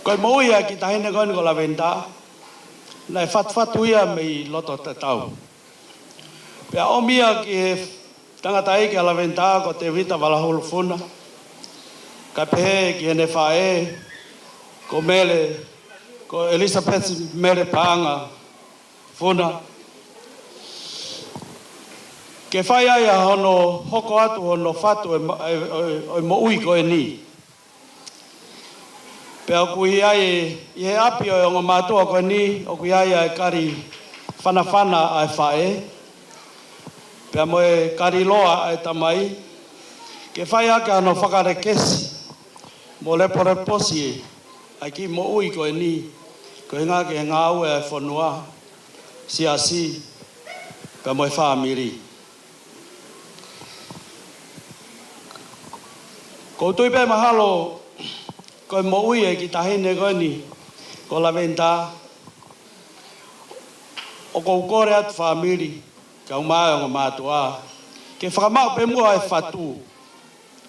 ko e moʻui ʻa e kiʻi taʻahine ko eni ko Laventa, naʻe fatufatu ia mei loto tatau. Pea ʻomi ia ki he tangataʻeiki ʻa Laventa ko Tevita Valahulu Funa, kae pehē ki heʻene faʻē ko Mele, ko Elizabeth Mele Paʻanga Funa, ke fai ai ʻa hono hoko atu hono fatu e ma-, e, e, e moʻui ko eni. Pea ʻoku ʻi ai ʻi he ʻapi ʻo e ongo mātuʻa ko eni, ʻoku ʻi ai ʻa e kali fanafana ʻa e faʻē, pea mo e kali loa ʻa e tamai, ke fai ʻaki hano fakalekesi mo lepoleposi ʻa e kiʻi moʻui ko eni, ko e ʻuhinga ki he ngāue ʻa e fonua, siasi, pea mo e fāmili. ʻOku ou tui pē mahalo ko e moʻui ʻa e kiʻi taʻahine ko eni ko Laventa, ʻoku ou kole atu fāmili, kaeʻumaʻā e ongo mātuʻa, ke fakamaʻu pē muʻa e fatu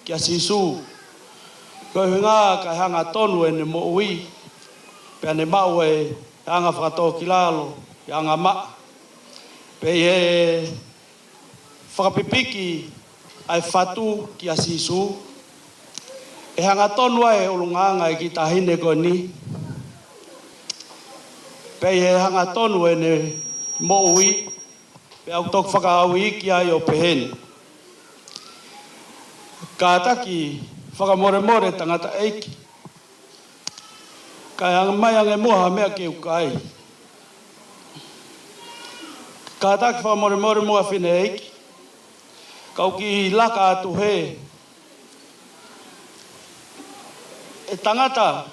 kia Sīsū, ko e ʻuhinga kae hangatonu ʻene moʻui, pea ne maʻu e anga fakatōkilalo, e angamaʻa. Pea ʻi he fakapipiki ʻa e fatu kia Sīsū, ʻe hangatonu ai e ʻulungaanga ʻa e kiʻi taʻahine ko eni. Pea ʻi he hangatonu ʻene moʻui, pea ʻoku toki fakaʻau iiki ai ʻo pehē ni: Kātaki fakamolemole tangataʻeiki, kae ʻomai ange muʻa ha meʻa ke u kai. Kātaki fakamolemole muʻa fineʻeiki, kau kiʻi laka atu hē. ʻE tangata,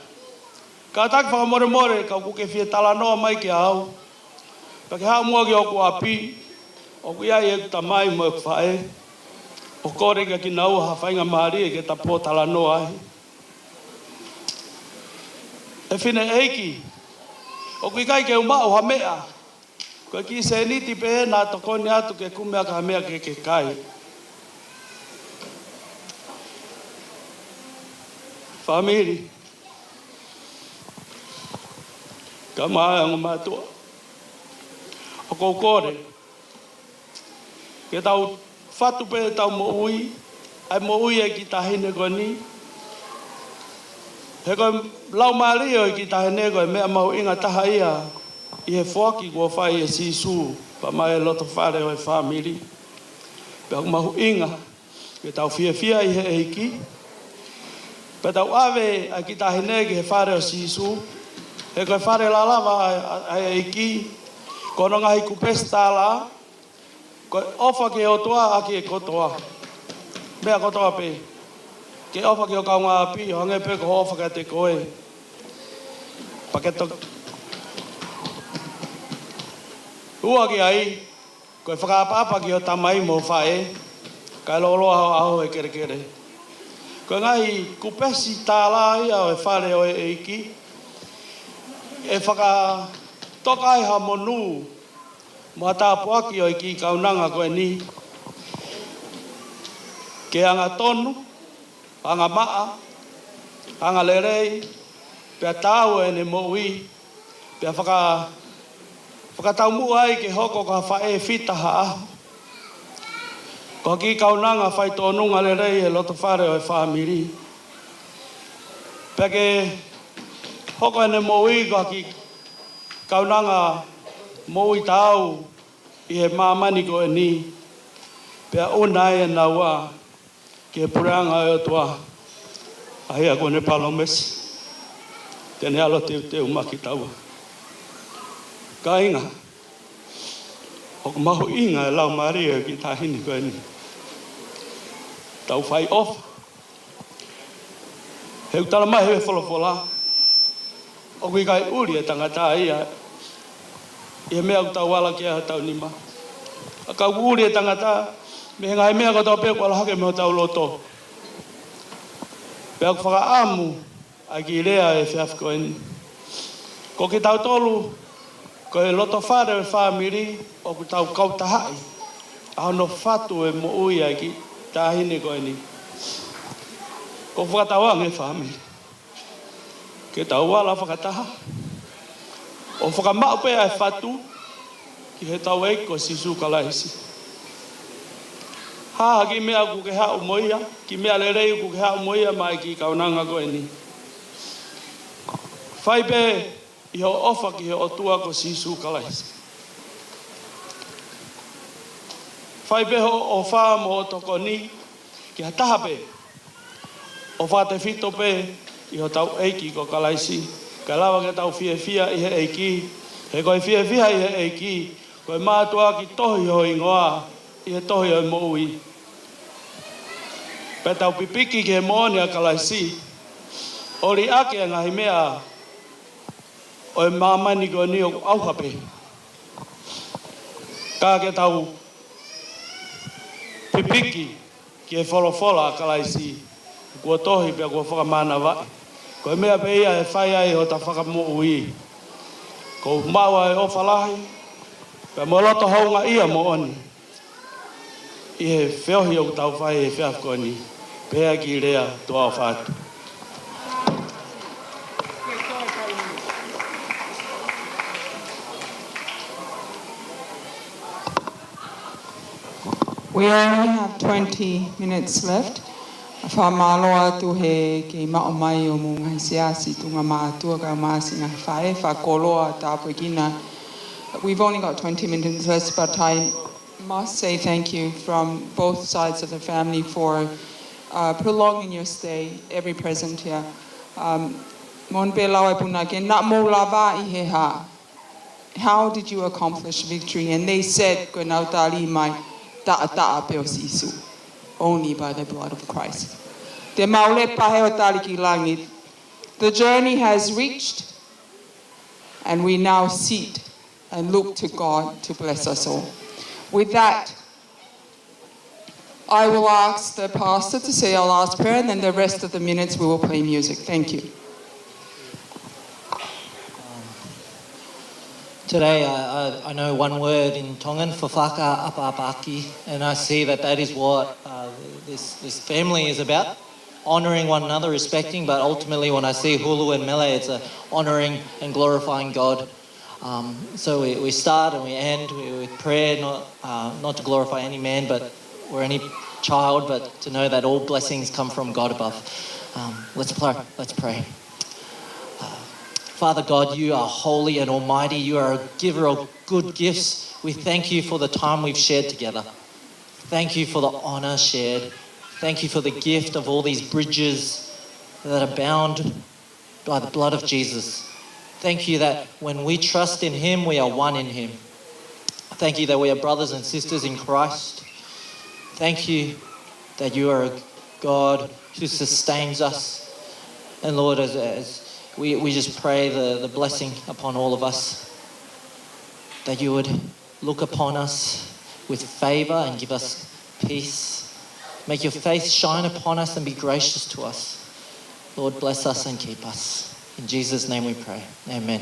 kātaki fakamolemole, ka ʻoku ke fie talanoa mai kiate au. Pea ke haʻu muʻa ki hoku ʻapi, ʻoku ʻi ai ʻeku tamai mo ʻeku faʻē, ʻo kole kiate kinaua ha faingamālie ke ta pōtalanoa ai. ʻE fineʻeiki, ʻoku ʻikai ke u maʻu ha meʻa. Ko e kiʻi sēniti pē naʻa tokoni atu ke kumi ʻaki ha meʻa ke ke kai. Fāmili, kaeʻumaʻā e ongo mātuʻa, ʻoku ou kole ke tau fatu pē ʻetau moʻui, ʻa e moʻui ʻa e kiʻi taʻahine ko eni. He ko e laumālie ʻo e kiʻi taʻahine ko e meʻa mahuʻinga taha ia ʻi he foaki kuo fai ʻe Sīsū pea maʻa e loto fale ʻo e fāmili. Pea ʻoku mahuʻinga ke tau fiefia ʻi he ʻEiki, pea tau ʻave ʻa e kiʻi taʻahine ki he fale ʻo Sīsū, he ko e fale lalava ʻa, ʻa, ʻa e ʻEiki, ko hono ngaahi kupesi tālā, ko e ʻofa ki he ʻOtua ʻaki e kotoa, meʻa kotoa pē. Ke ʻofa ki ho kaungāʻapi ʻo hangē pē ko hoʻo ʻofa kiate koe. Ke to-, ua ki ai, ko e fakaʻapaʻapa ki hoʻo tamai mo e faʻē, kae lōloa hoʻo ʻaho he kelekele. Ko e ngaahi kupesi tālā ia ʻo e fale ʻo e ʻEiki, ʻe fakatoka ai ha monū mo ha tāpuaki ʻo e kiʻi kaunanga ko eni, ke angatonu, angamaʻa, angalelei, pea taau ʻene moʻui, pea faka-, fakataumuʻa ai ke hoko ko ha faʻē fita ha ʻaho. Ko ha kiʻi kaunanga faitōnunga lelei he loto fale ʻo e fāmili. Pea ke hoko ʻene moʻui ko ha kiʻi kaunanga moʻui taau ʻi he māmani ko eni, pea ʻuna ai ʻe naua ki he puleʻanga ʻo e ʻOtua, ʻa ia ko ʻene palōmesi te ne ʻalu ʻo teuteu maʻa kitaua. Kāinga, ʻoku mahuʻinga e laumālie ʻo e kiʻi taʻahine ko eni. Tau fai ʻofa. He ʻoku talamai ʻe he folofola, ʻoku ʻikai ʻuli e tangata ia ʻi he meʻa ʻoku tau ala ki ai hotau nima. Ka ʻoku ʻuli e tangata mei he ngaahi meʻa kotoa pē ʻoku ala hake mei hotau loto. Pea ʻoku fakaʻamu ʻa e kiʻi lea ʻo e efiafi ko eni. Ko kitautolu, ko e loto fale ʻo e fāmili, ʻoku tau kautahaʻi ʻa hono fatu e moʻui ʻa e kiʻi taʻahine ko eni. ʻOku fakatauange fāmili ke tau ala fakataha ʻo fakamaʻu pē ʻa e fatu ki heʻetau ʻEiki ko Sīsū Kalaisi. Hā ha kiʻi meʻa ʻoku ke haʻu mo ia, kiʻi meʻa lelei ʻoku ke haʻu mo ia maʻa e kiʻi kaunanga ko eni. Fai pē ʻi hoʻo ʻofa ki he ʻOtua ko Sīsū Kalaisi. Fai pē hoʻo ʻofa mo hoʻo tokoni ki ha taha pē, ʻo fakatefito pē ʻi hotau ʻEiki ko Kalaisi, kae lava ke tau fiefia ʻi he ʻEiki. He ko e fiefia ʻi he ʻEiki, ko e mātuʻaki tohi ho hingoa ʻi he tohi ʻo e moʻui. Pea tau pipiki ki he moʻoni ʻa Kalaisi, ʻo liʻaki e ngaahi meʻa ʻo e māmani ko eni ʻoku ʻauha pē. Ka ke tau pipiki ki he folofola ʻa Kalaisi, kuo tohi pea kuo fakamānavaʻi. Ko e meʻa pē ia ʻe fai ai hota fakamoʻui. Ko e maʻu ʻa e ʻofa lahi, pea mo e loto houngaʻia moʻoni ʻi he feohi ʻoku tau fai he efiafi ko eni, pea ki he lea tuʻa ʻofa atu. We only have twenty minutes left. Fakamālō atu he kei maʻu mai ʻo mou ngaahi siasi, tuʻunga mātuʻa kae ʻumaʻā siʻi ngaahi faʻē, fakakoloa, tāpuekina. We've only got twenty minutes left, but I must say thank you from both sides of the family for, uh, prolonging your stay, every present here. Um, Mon Belau e puna ke na mo lava i he ha. How did you accomplish victory? And they said, ko ʻenau tali mai, taʻataʻa pē ʻo Sīsū. Only by the blood of Christ. Te mau lepa he ʻo tali ki langi. The journey has reached, and we now sit and look to God to bless us all. With that, I will ask the pastor to say our last prayer, and then the rest of the minutes we will play music. Thank you. Today, I, I, I know one word in Tongan, fakaʻapaʻapaʻaki, and I see that that is what, uh, this, this family is about, honouring one another, respecting, but ultimately when I see Hulu and Mele, it's a honouring and glorifying God. Um, so we, we start and we end with prayer, not, uh, not to glorify any man, but, or any child, but to know that all blessings come from God above. Um, let's pray. Let's pray. Uh, Father God, you are holy and almighty. You are a giver of good gifts. We thank you for the time we've shared together. Thank you for the honour shared. Thank you for the gift of all these bridges that are bound by the blood of Jesus. Thank you that when we trust in him, we are one in him. Thank you that we are brothers and sisters in Christ. Thank you that you are a God who sustains us. And Lord, as, as, We, we just pray the, the blessing upon all of us, that you would look upon us with favor and give us peace. Make your face shine upon us and be gracious to us. Lord, bless us and keep us. In Jesus' name we pray. Amen.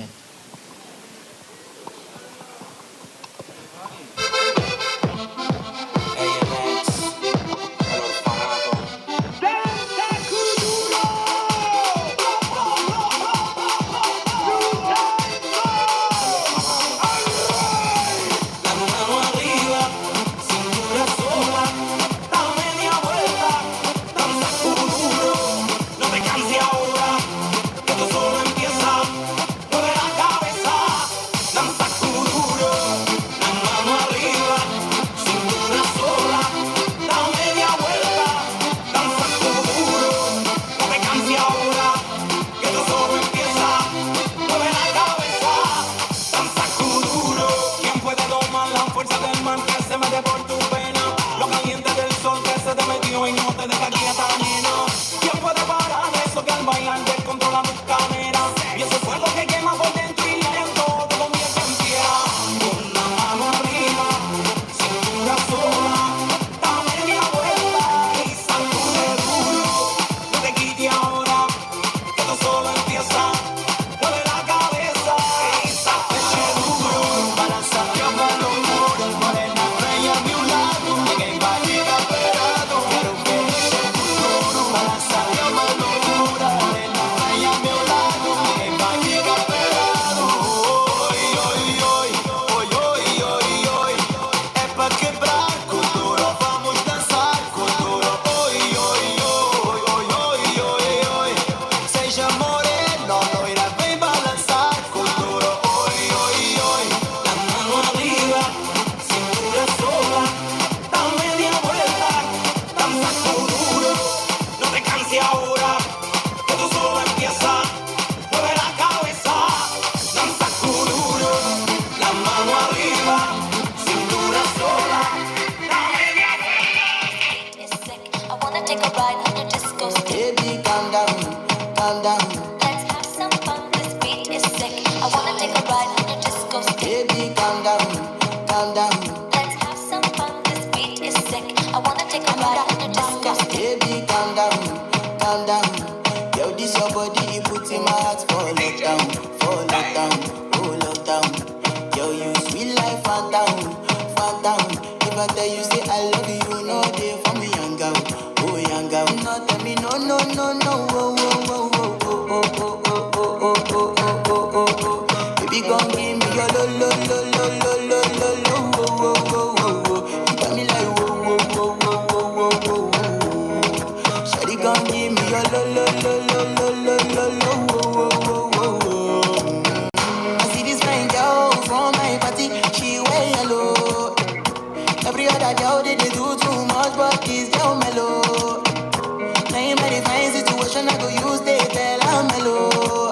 Baby, calm down, calm down. Let's have some fun. This beat is sick. I wanna take a ride on your disco stick. Baby, calm down, calm down. Let's have some fun. This beat is sick. I wanna take a ride on your disco stick. Baby, calm down, calm down. Yo, this your body, it puts in my heart for lockdown, for lockdown, oh lockdown. Yo, you sweet like phantom, phantom. If I tell you say I love you, no day for me, young girl, oh young girl. No tell me no, no, no, no, oh, oh. Baby, gon' give me your lo, lo, lo, oh, oh, oh, oh, oh. You got me like, whoa, whoa, whoa, whoa, whoa, whoa, whoa, whoa. Shawty gon' give me your lo, lo, lo, oh, oh, oh, oh, oh. I see this fine girl from my party, she wear yellow. Every other girl they, they do too much, but this girl mellow. Now in my divine situation, I go use they tell her mellow.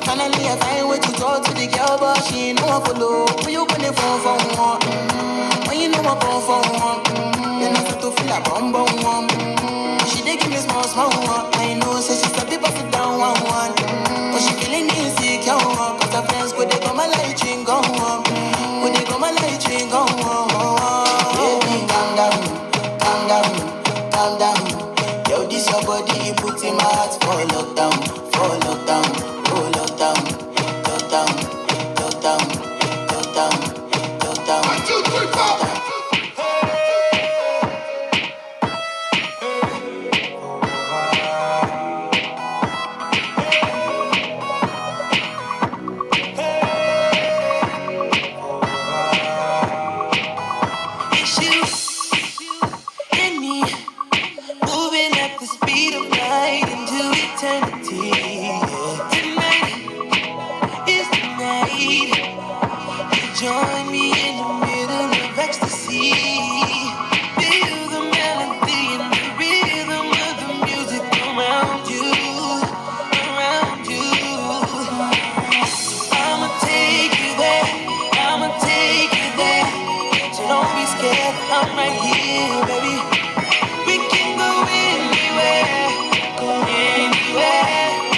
Finally, I find way to talk to the girl, but she ain't no one follow. When you gonna phone for one? Mm, when you know I phone for one? Mm, then I start to feel a bum bum one. Mm, she dey give me small small one. I know, say she start to pass it down one one. Mm, but she feeling insecure one. 'Cause her friends go they come my light ring go on. Go they come my light ring go on. Baby, calm down, calm down, calm down. Yo, this your body, it puts in my heart for lockdown, for lockdown, oh lockdown, lockdown, lockdown, lockdown, lockdown. One, two, three, four. It's you and me, moving at the speed of light into eternity. Yeah. Tonight is the night. You join me in the middle of ecstasy. Feel the melody and the rhythm of the music around you, around you. I'ma take you there, I'ma take you there. So don't be scared, I'm right here, baby. We can go anywhere, go anywhere.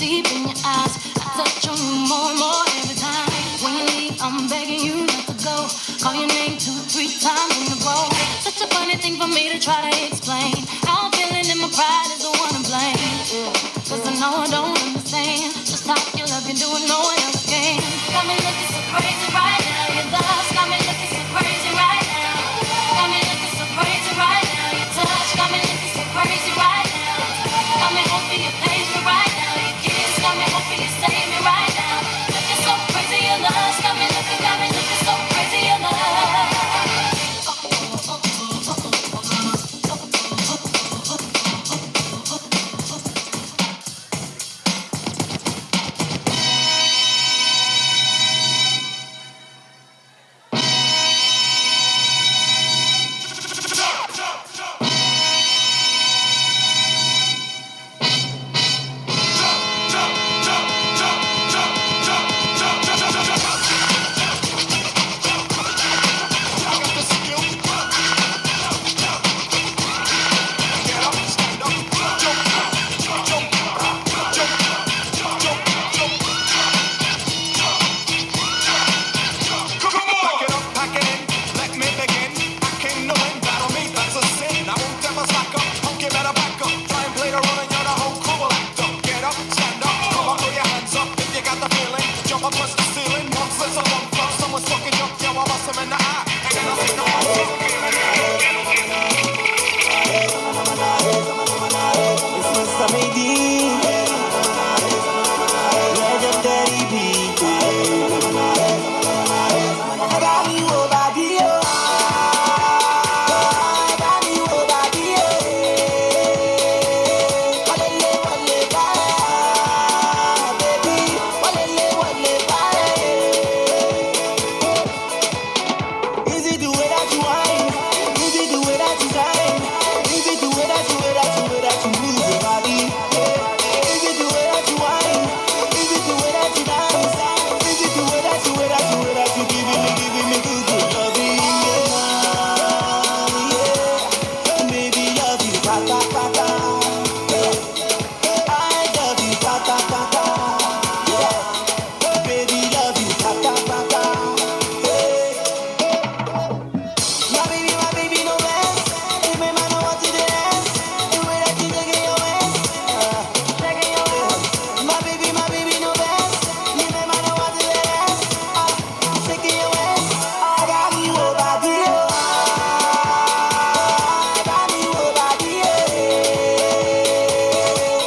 Deep in your eyes, I touch on you more and more every time. When you leave, I'm begging you not to go. Call your name two, three times in a row. Such a funny thing for me to try to explain. How I'm feeling and my pride is the one to blame. Yeah. 'Cause I know I don't understand just how your love can do what no one else can. Got me looking so crazy right now. Your love's got me looking so crazy right now. Got me looking so crazy right now. Your touch got me looking so crazy right now. Got me hoping you paint me right now. Your kiss got me hoping you save me right now. Looking so crazy, your love's got me looking, got me looking so crazy, your love. Is it the way that you whine? Is it the way that you shine? Is it the way that you, way that you, way that you move your body? Yeah. Is it the way that you whine? Is it the way that you dance? Is it the way that you, way that you, way that you giving me, giving me good, good loving? Yeah. Yeah. Baby, love you, pata, pata. Yeah. I love you, pata, pata. Yeah. Baby, love you, pata, pata. Hey. My baby, my baby, no rest. If my man don't want to dance, the way that you take it, your waist. Uh, my baby, my baby, no rest. If my man don't want to dance, uh, shake it, your waist. I got you over here. I got you over here.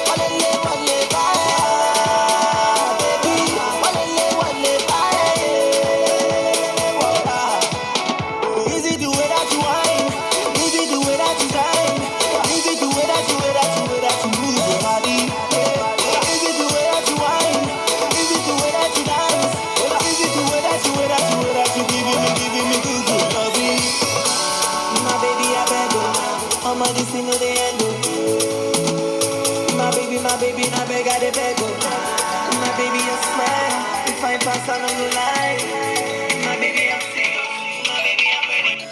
Walele, walele, baby. Walele, walele, baby. Is it the way that you whine? Is it the way that you shine? Is it the way that you, way that you, way that you move your body? Yeah. Is it the way that you whine? Is it the way that you dance? Is it the way that you, way that you, way that you giving me, giving me good, good loving? My baby, I beg you. I'm on this thing to the end. My baby, my baby, I beg, I dey beg you. My baby, I swear, if I pass, I know you lie. My baby, I'm serious. My baby, I'm ready.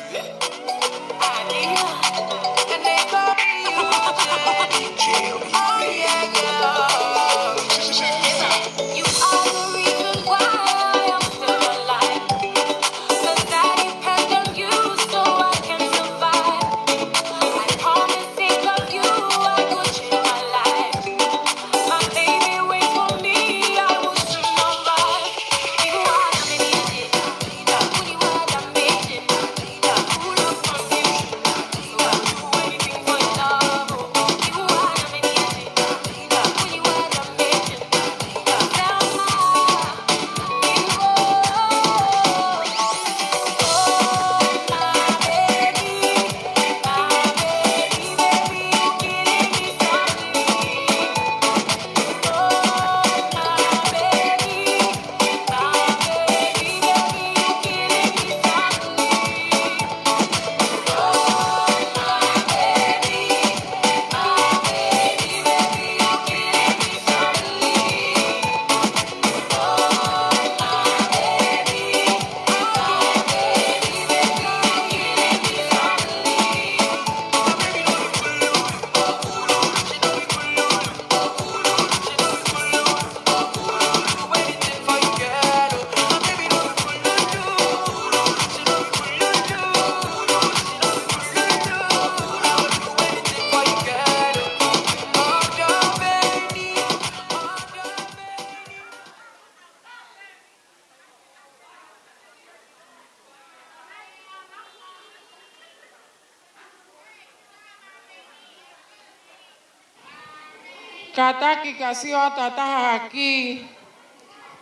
Kātaki ka sio atu ha taha ha kī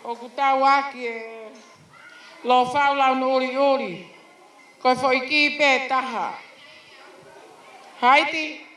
ʻoku tau ʻaki e Lofau Launuʻuliʻuli. Ko e foʻi kī pē taha. Haiti.